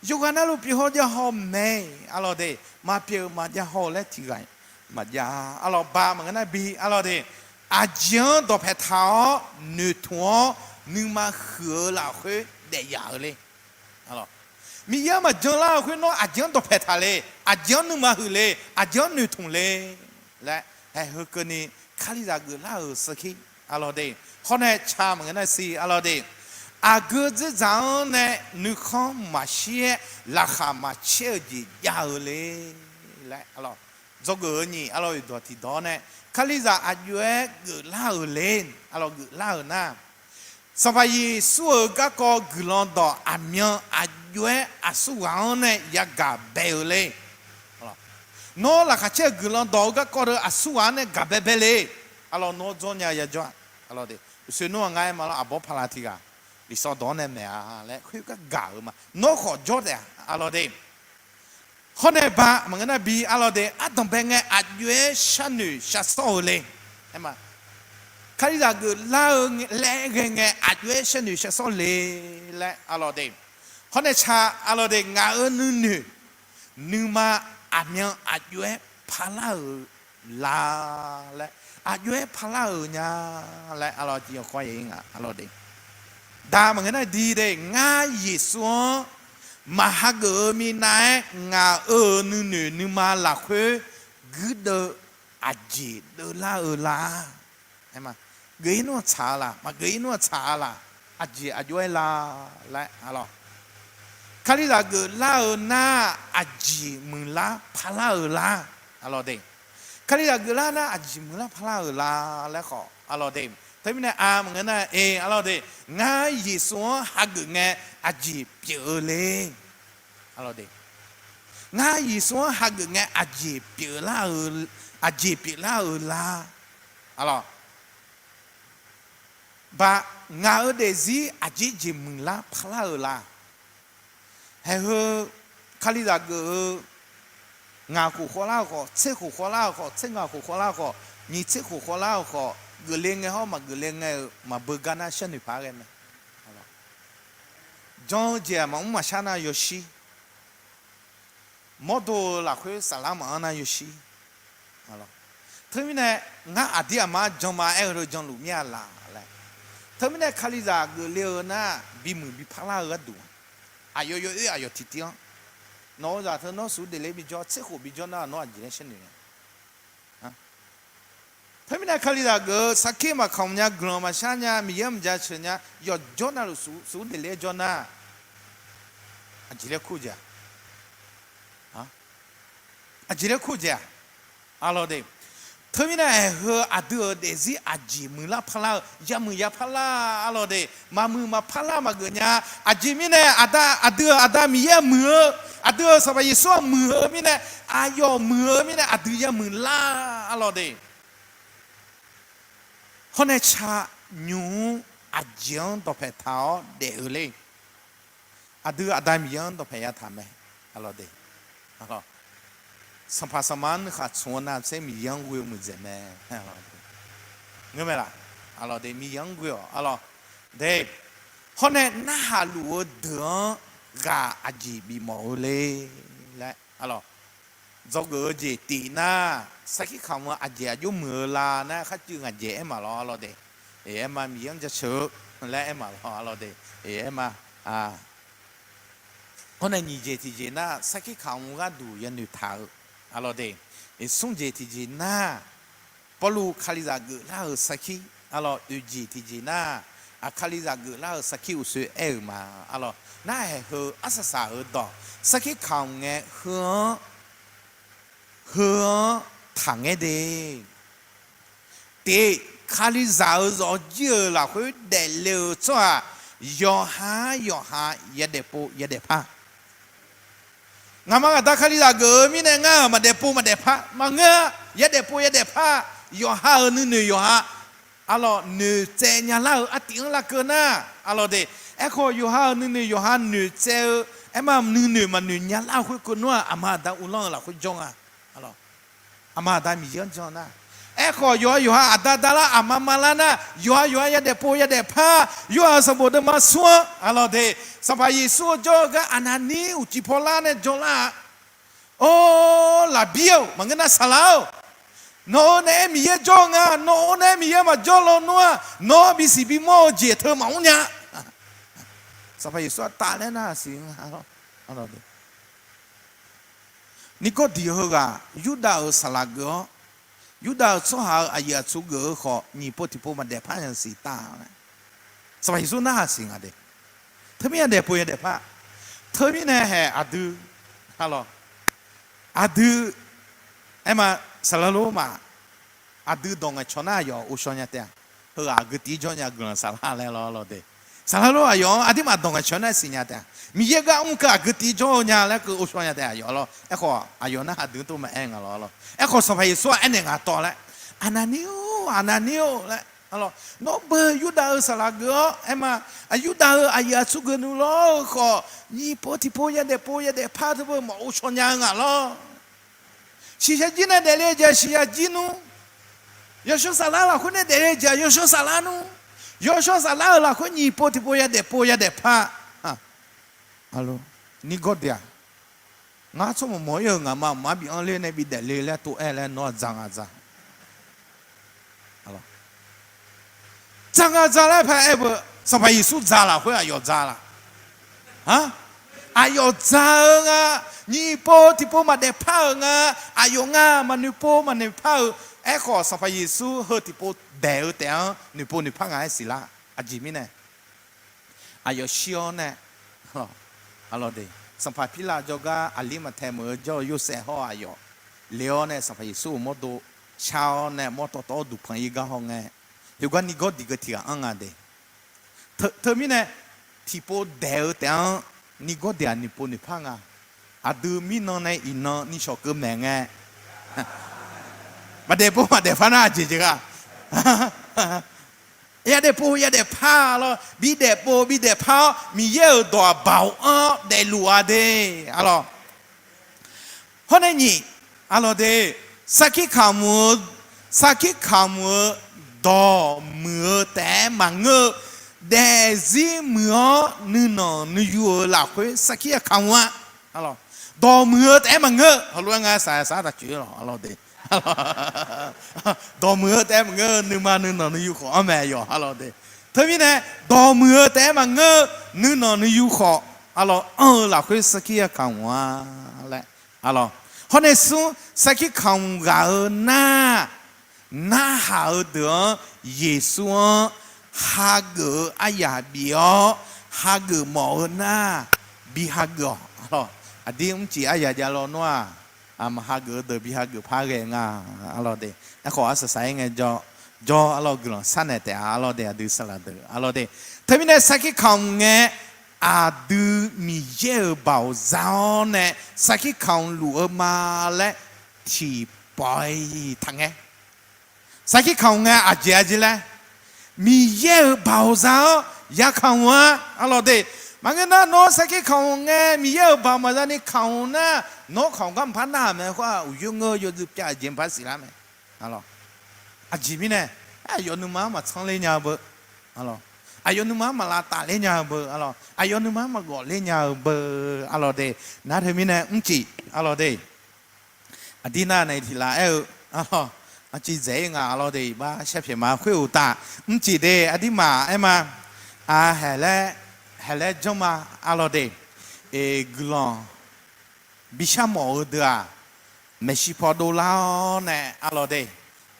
Yawqghaq navluf pyeuf haw jav haw mae, arlawq de. Maqpyeuf maqjav haw-eu laer tiqghaq maqjav, arlawq, ba maqngeur nar bi, arlawq de. Aqjeq-anr dawqpaeq taq-awr noeqtmq-awr nuima huiq-eu lafkhoer daef yaf-eu le. Miqyaer-anr maqjan lar-eu khoer nawr aqjeq-anr dawqpaeq taq le, aqjeq-anr nuima huiq le, aqjeq-anr noeqtmq le laer, haeq heu keuvni Kalizaq geuflar-euq sarkir, arlawq de. Hawr nae ca maqngeur nar si, arlawq de. Aqgeu dzerdzaq-anr nae nuikhanr maqshir-aer laqkhaq maqcaer-eu jeq jav-eu le laer, arlawq, dzawgeuf-eu nyiq, arlawq, yawqdawq tiqdawq-awr nae Kalizaq aqjox-aer geuflar-euq le, arlawq, geuflar-euq nar, Sanqpaq Yeqsur-euq garkawv guiqlanq dawq aqmyan aqjox-aer aqsurghaq-anr nae yagaq bae-eu le. Nawr laqkhaq caer-eu guiqlanq dawq-eu garkawv deuq aqsurghaq-anr nae gaq baebae le. Arlawq, nawr dzawr nya-eu yajawr-a, arlawq de. Uqshoe nmr-aq ngar aer ma lawr, aqbawr paqlaq tiq ghaq lifsawv dawq-anr nae maeq-a laer khoergar gaq-eu ma. Nawr khawf jawr taef-a, arlawq de. Hawr nae ba maqngeur nar bi arlawr de, ardanqbae ngae aqjox-aer sharnoeq shar sawr-eu le. Aer ma, Kalizaq geuflar-eu laer ghae ngae aqjox-aer sharnoeq shar sawr le laer arlawr de. Hawr nae ca arlawr de, ngaq-euq nuinoeq nuima aqmyan aqjox-aer parlar-euq la laer, aqjox-aer parlar-euq nya laer arlawr, arlawr de. Da maqngeur nar di de, ngar Yeqsur-anr maqhageuf-eu minav-aer ngaq-euq nuinoeq nuima lafkhoer guirdeuv aqjeq deuvlar-eu la. Aer ma, geuf-ir nmr-aq tsaq-a laq, maqgeuf-ir nmr-aq tsaq-a laq, aqjeq aqjox-aer la laer arlawr. Kalizaq geuflar-eu nar aqjeq muiqlar parlar-euq la arlawr de. Kalizaq geuflar nar aqjeq muiqlar parlar-euq la laer khawf arlawr de. Teumirnae a maqngeur nar e arlawr de, ngar Yeqsur-anr hageuf ngae aqjeq pyeuf-eu le. Arlawr de, ngar Yeqsur-anr hageuf ngae aqjeq pyeuflar-eu, aqjeq pyeuflar-euq la. Arlawr, ba, ngaq-euq daefzir aqjeq jeq muiqlar parlar-euq la. Haeq heu Kalizaq geuf-eu ngaq khof khawvlar-eu khawf, tser khof khawvlar-eu khawf, tser ngaq khof khawvlar-eu khawf, nyiq tser khof khawvlar-eu khawf, geufle ngae hawr maqgeufle ngae-euq maqbeugar nar sharnoeq paq-aer ghae mae. Jan-eu jeq-aq maqmr maqshar nar yawshir, mawrdo-eu lafkhoer saflar maqanr nar yawshir. Teumirnae ngar aqdir aqma janma aer-eu heu janluf mir-a laq laer. Teumirnae Kalizaq geufle-eu nar bimuiq bi parlar-eu gharduq, aqyawf yawoer aqyawf tiqtiv-anr, nawq-eu zaq teu nawr suf-eu daefle bijawr, tser khof bijawr nar nawr aqjeq laer sharnoeq nya. Teumirnae Kalizaq geuf-eu sarkir maqkaq nya, guiqlanq maqshar nya, Miqyaer-anr maqjaceuq nya, yawqjawr navluf suf-eu daefle-aer jawr nar, aqjeq laer kur-eu jeq-a? Aqjeq laer kur-eu jeq-a? Arlawr de, teumirnae aeq heu aqdui-euq daefzir aqjeq muiqlar parlar-eu, yamuiq ya parlar arlawr de, maqmuiq maqparlar maqgeuf nya. Aqjeq mirnae aqda, aqdui-euq Aqda Miqyaer-aq muiq-eu, aqdui-euq Sanqpaq Yeqsur-aq muiq-eu mirnae, aqyawf muiq-eu mirnae aqdui yamuiq lar arlawr de. Hawr nae ca nymq-mr aqjeq-anr dawqpaeq taq-awr daef-eu le. Aqdui Aqda Miqyaer-anr dawqpaeq yataq mae. Arlawr de, Sanqpaq Sanqma-anr nuikhanr tsmq-eu navsaer Miqyaer-anr ghoe-eu muiqdzaeq mae. Ngeur mae laq? Arlawr de, Miqyaer-anr ghoe-awq arlawr de. Hawr nae narhaq luf-eu deuq-anr ghaq aqjeq bifmawf-eu le laer arlawr. Dzawgeuf-eu jeq tif nar, sarkir kamq-eu aqjeq aqjox muiq-eu la nar kharcuiv ngaq jeq aer maqlawr arlawr de. Eq, aer ma, Miqyaer-anr jaceuq-eu laer aer maqlawr arlawr de. Eq, aer ma. Hawr nae nyiq jeq tiqjeq nar, sarkir kamq-eu gharduq yanoeq taq-eu arlawr de. Eq, smr jeq tiqjeq nar, Pawrluv Kalizaq geuflar-euq sarkir arlawr. Oeq jeq tiqjeq nar, aq Kalizaq geuflar-euq sarkir uqshoe aer-euq ma arlawr. Nar aeq heu arsaq saq-euq dawq, sarkir kamq ngae heu-anr, heu-anr taqngaer de. Tif, Kalizaq-euq zawqjir-euq lafkhoer daefle-euq tsawrhaq yawqha yawqha yadaefpov yadaefpar. Ngaqma ngaqda Kalizaq geuf-eu mirnae ngar-euq maqdaefpov maqdaefpar maqngeur-a. Yadaefpov yadaefpar, yawqha-euq nuinoeq yawqha arlawr noeqtsaev nyalar-eu artiv-anr larkeuv nar arlawr de. Aerkhawf yawqha-euq nuinoeq yawqha noeqtsaev-eu, aer ma, nuinoeq maqnoeq nyalar-eu khoerkeuvni-aq, aqma aqda uvlanr-eu lafkhoer jawr nga. Aqma aqda Miqyaer-anr jan nar, aerkhawf yawqha yawqha aqda dalar aqma malar nar, yawqha yawqha yadaefpov yadaefpar. Yorhaq sanqbof deuvma smr-anr arlawr de, Sanqpaq Yeqsur-eu jawr-eu gar Aqnaqnir uqcif pawlar nae janlar-a. Or, Laqbir-or, maqngeur nar Saqlaq-or, nawq-eu naeq-aer Miqyaer jawr-eu nga. Nawq-eu naeq-aer Miqyaer maqjawr lawnmr-aq, nawq-anr bisiq bimawr-eu jeq teu maqmr nya. Sanqpaq Yeqsur-aq taf laer narhaq siq nga. Nirgawrdiq heughaq Yurdav-euq saqlaq geuf-awr, Yurdav-euq tsawrhaq-euq aqyuif aqtsu geuf-eu khawf, nyiq pov tiqpov maqdaefpar nya siq taf-a. Sanqpaq Yeqsur narhaq siq nga de. Teumirnae daefpov yadaefpar. Teumirnae haeq aqdui, arlawr, aqdui, aer ma, saqlaq lor ma, aqdui dawq ngaeqcawq nar aqyawf ghovshaw nya taef-a. Heughaq aqgeu tiv-ir jawr nya guiqlanq saflar laer lawr lawr de. Saqlaq lor aqyawf-anr aqduimaf dawq ngaeqcawq nar siqnya taef-a. Miqyaer gar mr keuv aqgeu tiv-ir jawr-eu nya laer keuv ghovshaw nya taef-a yawf lawr. Aerkhawf aqyawf narhaq dui tov maqaer nga lawr lawr. Aerkhawf Sanqpaq Yeqsur-aq aernaeq nga tawv laer, Aqnaqnir-or, Aqnaqnir-or laer. Nawr beu Yurdav-euq saqlaq geuf-awr aerma, aq, Yurdav-euq aqyuif aqtsu geuf nuilawr-eu khawf, nyiq pov tiqpov yadaef pov yadaef par-eu teubeu maqghov shaw nya-eu nga lawr. Shiqshaq jir nae daefle-eu jeq-aq shiqshaq jir nmr. Yawshawr saflar lafkhoer nae daefle-eu jeq-aq yawshawr saflar nmr. Yawshawr saflar-euq lafkhoer nyiq pov tiqpov yadaef pov yadaef par. Nirgawr deuq-aq, ngar tsawrmawq mawq-ir-euq ngaqma maqma bi anr ler nae bi daefle laer tov-aer laer nawr-aq dzaq ngaq dzaq. Dzaq ngaq dzaq laer paq-aer beu, Sanqpaq Yeqsur dzaq lafkhoer aqyawf dzaq laf? Aqyawf dzaq-eu nga. Nyiq pov tiqpov maqdaef par-euq nga. Aqyawf nga maqnoeq pov maqnoeq par-eu. Aerkhawf Sanqpaq Yeqsur heu tiqpov daeq-eu taef-anr noeqpov noeqpar nga-aer siqlar. Aqjeq mirnae, aqyawf shir-awr nae, Sanqpaq Pirlav jawrgar Aqlirmaqtaeq meuq-eu jawr-eu Yorsaev hawr aqyawf le-awr nae Sanqpaq Yeqsur-euq mawrdo shar-awr nae mawrtawv tawv-awr duqpanq-ir gar haw ngae, heugar Nirgawr diq geu tiq ghaq anr nga de. Teumirnae, tiqpov daeq-eu taef-anr Nirgawr diq-aq noeqpov noeqpar nga. Aqdui mirnan nae iqnan nishawq keuv maeq ngae, maqdaef pov maqdaef par nar aqjeq jeq gha. Yadaef pov yadaef par lawr, bidaef pov bidaef par-awr Miqyaer-euq dawq-aq baoq anr-awr daefluf-a de. Arlawr, hawr nae nyiq, arlawr de, sarkir kamq-eu, sarkir kamq-eu dawq muiq-eu taef-aer maqngeur-eu, daefzir muiq-awr nuinanq nuiyu-euq lafkhoer sarkir kamq-a. Dawq muiq-eu taef-aer maqngeur-eu, heulof-aer ngar saq saq taq coeq-ir lawq, arlawr de. Dawq muiq-eu taef-aer maqngeur-eu, nuima nuinanq nuiyu khawf anr mae yawq, arlawr de. Teumirnae, dawq muiq-eu taef-aer maqngeur-eu, nuinanq nuiyu khawf, arlawr, anr-eu lafkhoer sarkir kamq-a laer, arlawr. Hawr nae smr, sarkir kamq ghaq-eu nar, narhaq-eu deuq-anr Yeqsur-anr hageuf-eu aryaq bif-awr, hageuf mawf-eu nar, bi hageuf-awq. Aqdir mrcif aryaq jav lawnmr-aq, maq hageuf-eu deuq bi hageuf par ghae nga, arlawr de. Aerkhawf arsaq saq-aer ngae jawr, jawr arlawr guiqlanq sharnaeq taef-a, arlawr de, aqdui saqlaq deuq, arlawr de. Teumirnae sarkir kamq ngae, aqdui Miqyaer-euq baoq za-awr nae sarkir kamq luf-eu ma laer tiqpawf-iq taqngae. Sarkir kamq ngae aqjeq-a jeq laer, Miqyaer-euq baoq za-awr ya kamq-a, arlawr de. Maqngeur nar nawr sarkir kamq ngae Miqyaer-euq baoq maqza ni kamq nar, nawr kamq gar maqpar nar-euq mae khoer-aq, uqyoer ngeur-eu yawzeu pyav-eu jeq maqpar siqlar mae. Aqjeq mirnae, aqyawf nuima-anr maqtsanr ler nya-eu beu, aqyawf nuima-anr maq lavtaf ler nya-eu beu, aqyawf nuima-anr maqgawf ler nya-eu beu, arlawr de. Nar teumirnae mrcif, arlawr de. Aqdir nar nae tiq laf aer-eu, arlawr, aqciv dzaeq-ir nga, arlawr de, iqbax sharpyaeq ma khoer uqtaf, mrcif de, aqdirmaf aer ma, a, haeq laer, haeq laer janr ma, arlawr de, guiqlanq bishar mawf-eu deuq-aq, maeqshi paw dovlar-awr nae, arlawr de,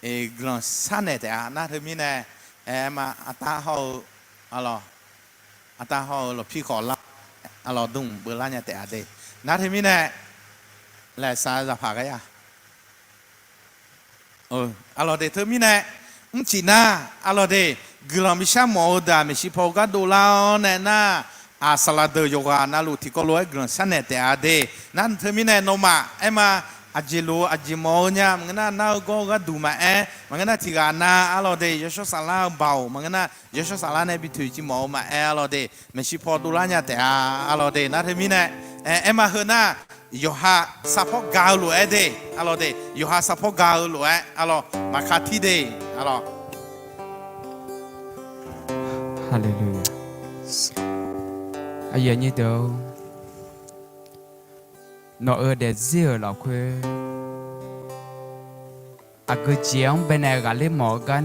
guiqlanq sharnaeq taef-a. Nar teumirnae, aer ma, artav hawr-eu, arlawr, artav hawr-eu lawqpir khawf lar, arlawr, dmq beuvlar nya taef-a de. Nar teumirnae, laeqsaq zaqpaq gar ya. Arlawr de, teumirnae, mrcif nar, arlawr de, guiqlanq bishar mawf-eu deuq-aq maeqshi paw gar dovlar-awr nae nar, aq, saqlaq deuq yawqghaq navluf tiqkawv lof-aer guiqlanq sharnaeq taef-a de. Nar teumirnae nawmaf aer ma, aqjeq lof-eu aqjeq mawf-eu nya maqngeur nar, nar-eu gawr-eu gharduq maqaer, maqngeur nar tiq ghaq na, arlawr de, yawshawr saflar-eu baoq maqngeur nar, yawshawr saflar nae bi toeqciv mawf-eu maqaer, arlawr de, maeqshi paw dovlar nya taef-a, arlawr de. Nar teumirnae, aer ma heu nar, yawqha sarpawr ga-eu lof-aer de, arlawr de, yawqha sarpawr ga-eu lof-aer, arlawr, maqka tir de, arlawr. Haleluya. Aqyuif aqnyir deuq-or, nawq-euq daefzir-euq lafkhoer aqgeu jeq-anr baenae ghaqler mawf-eu gar nae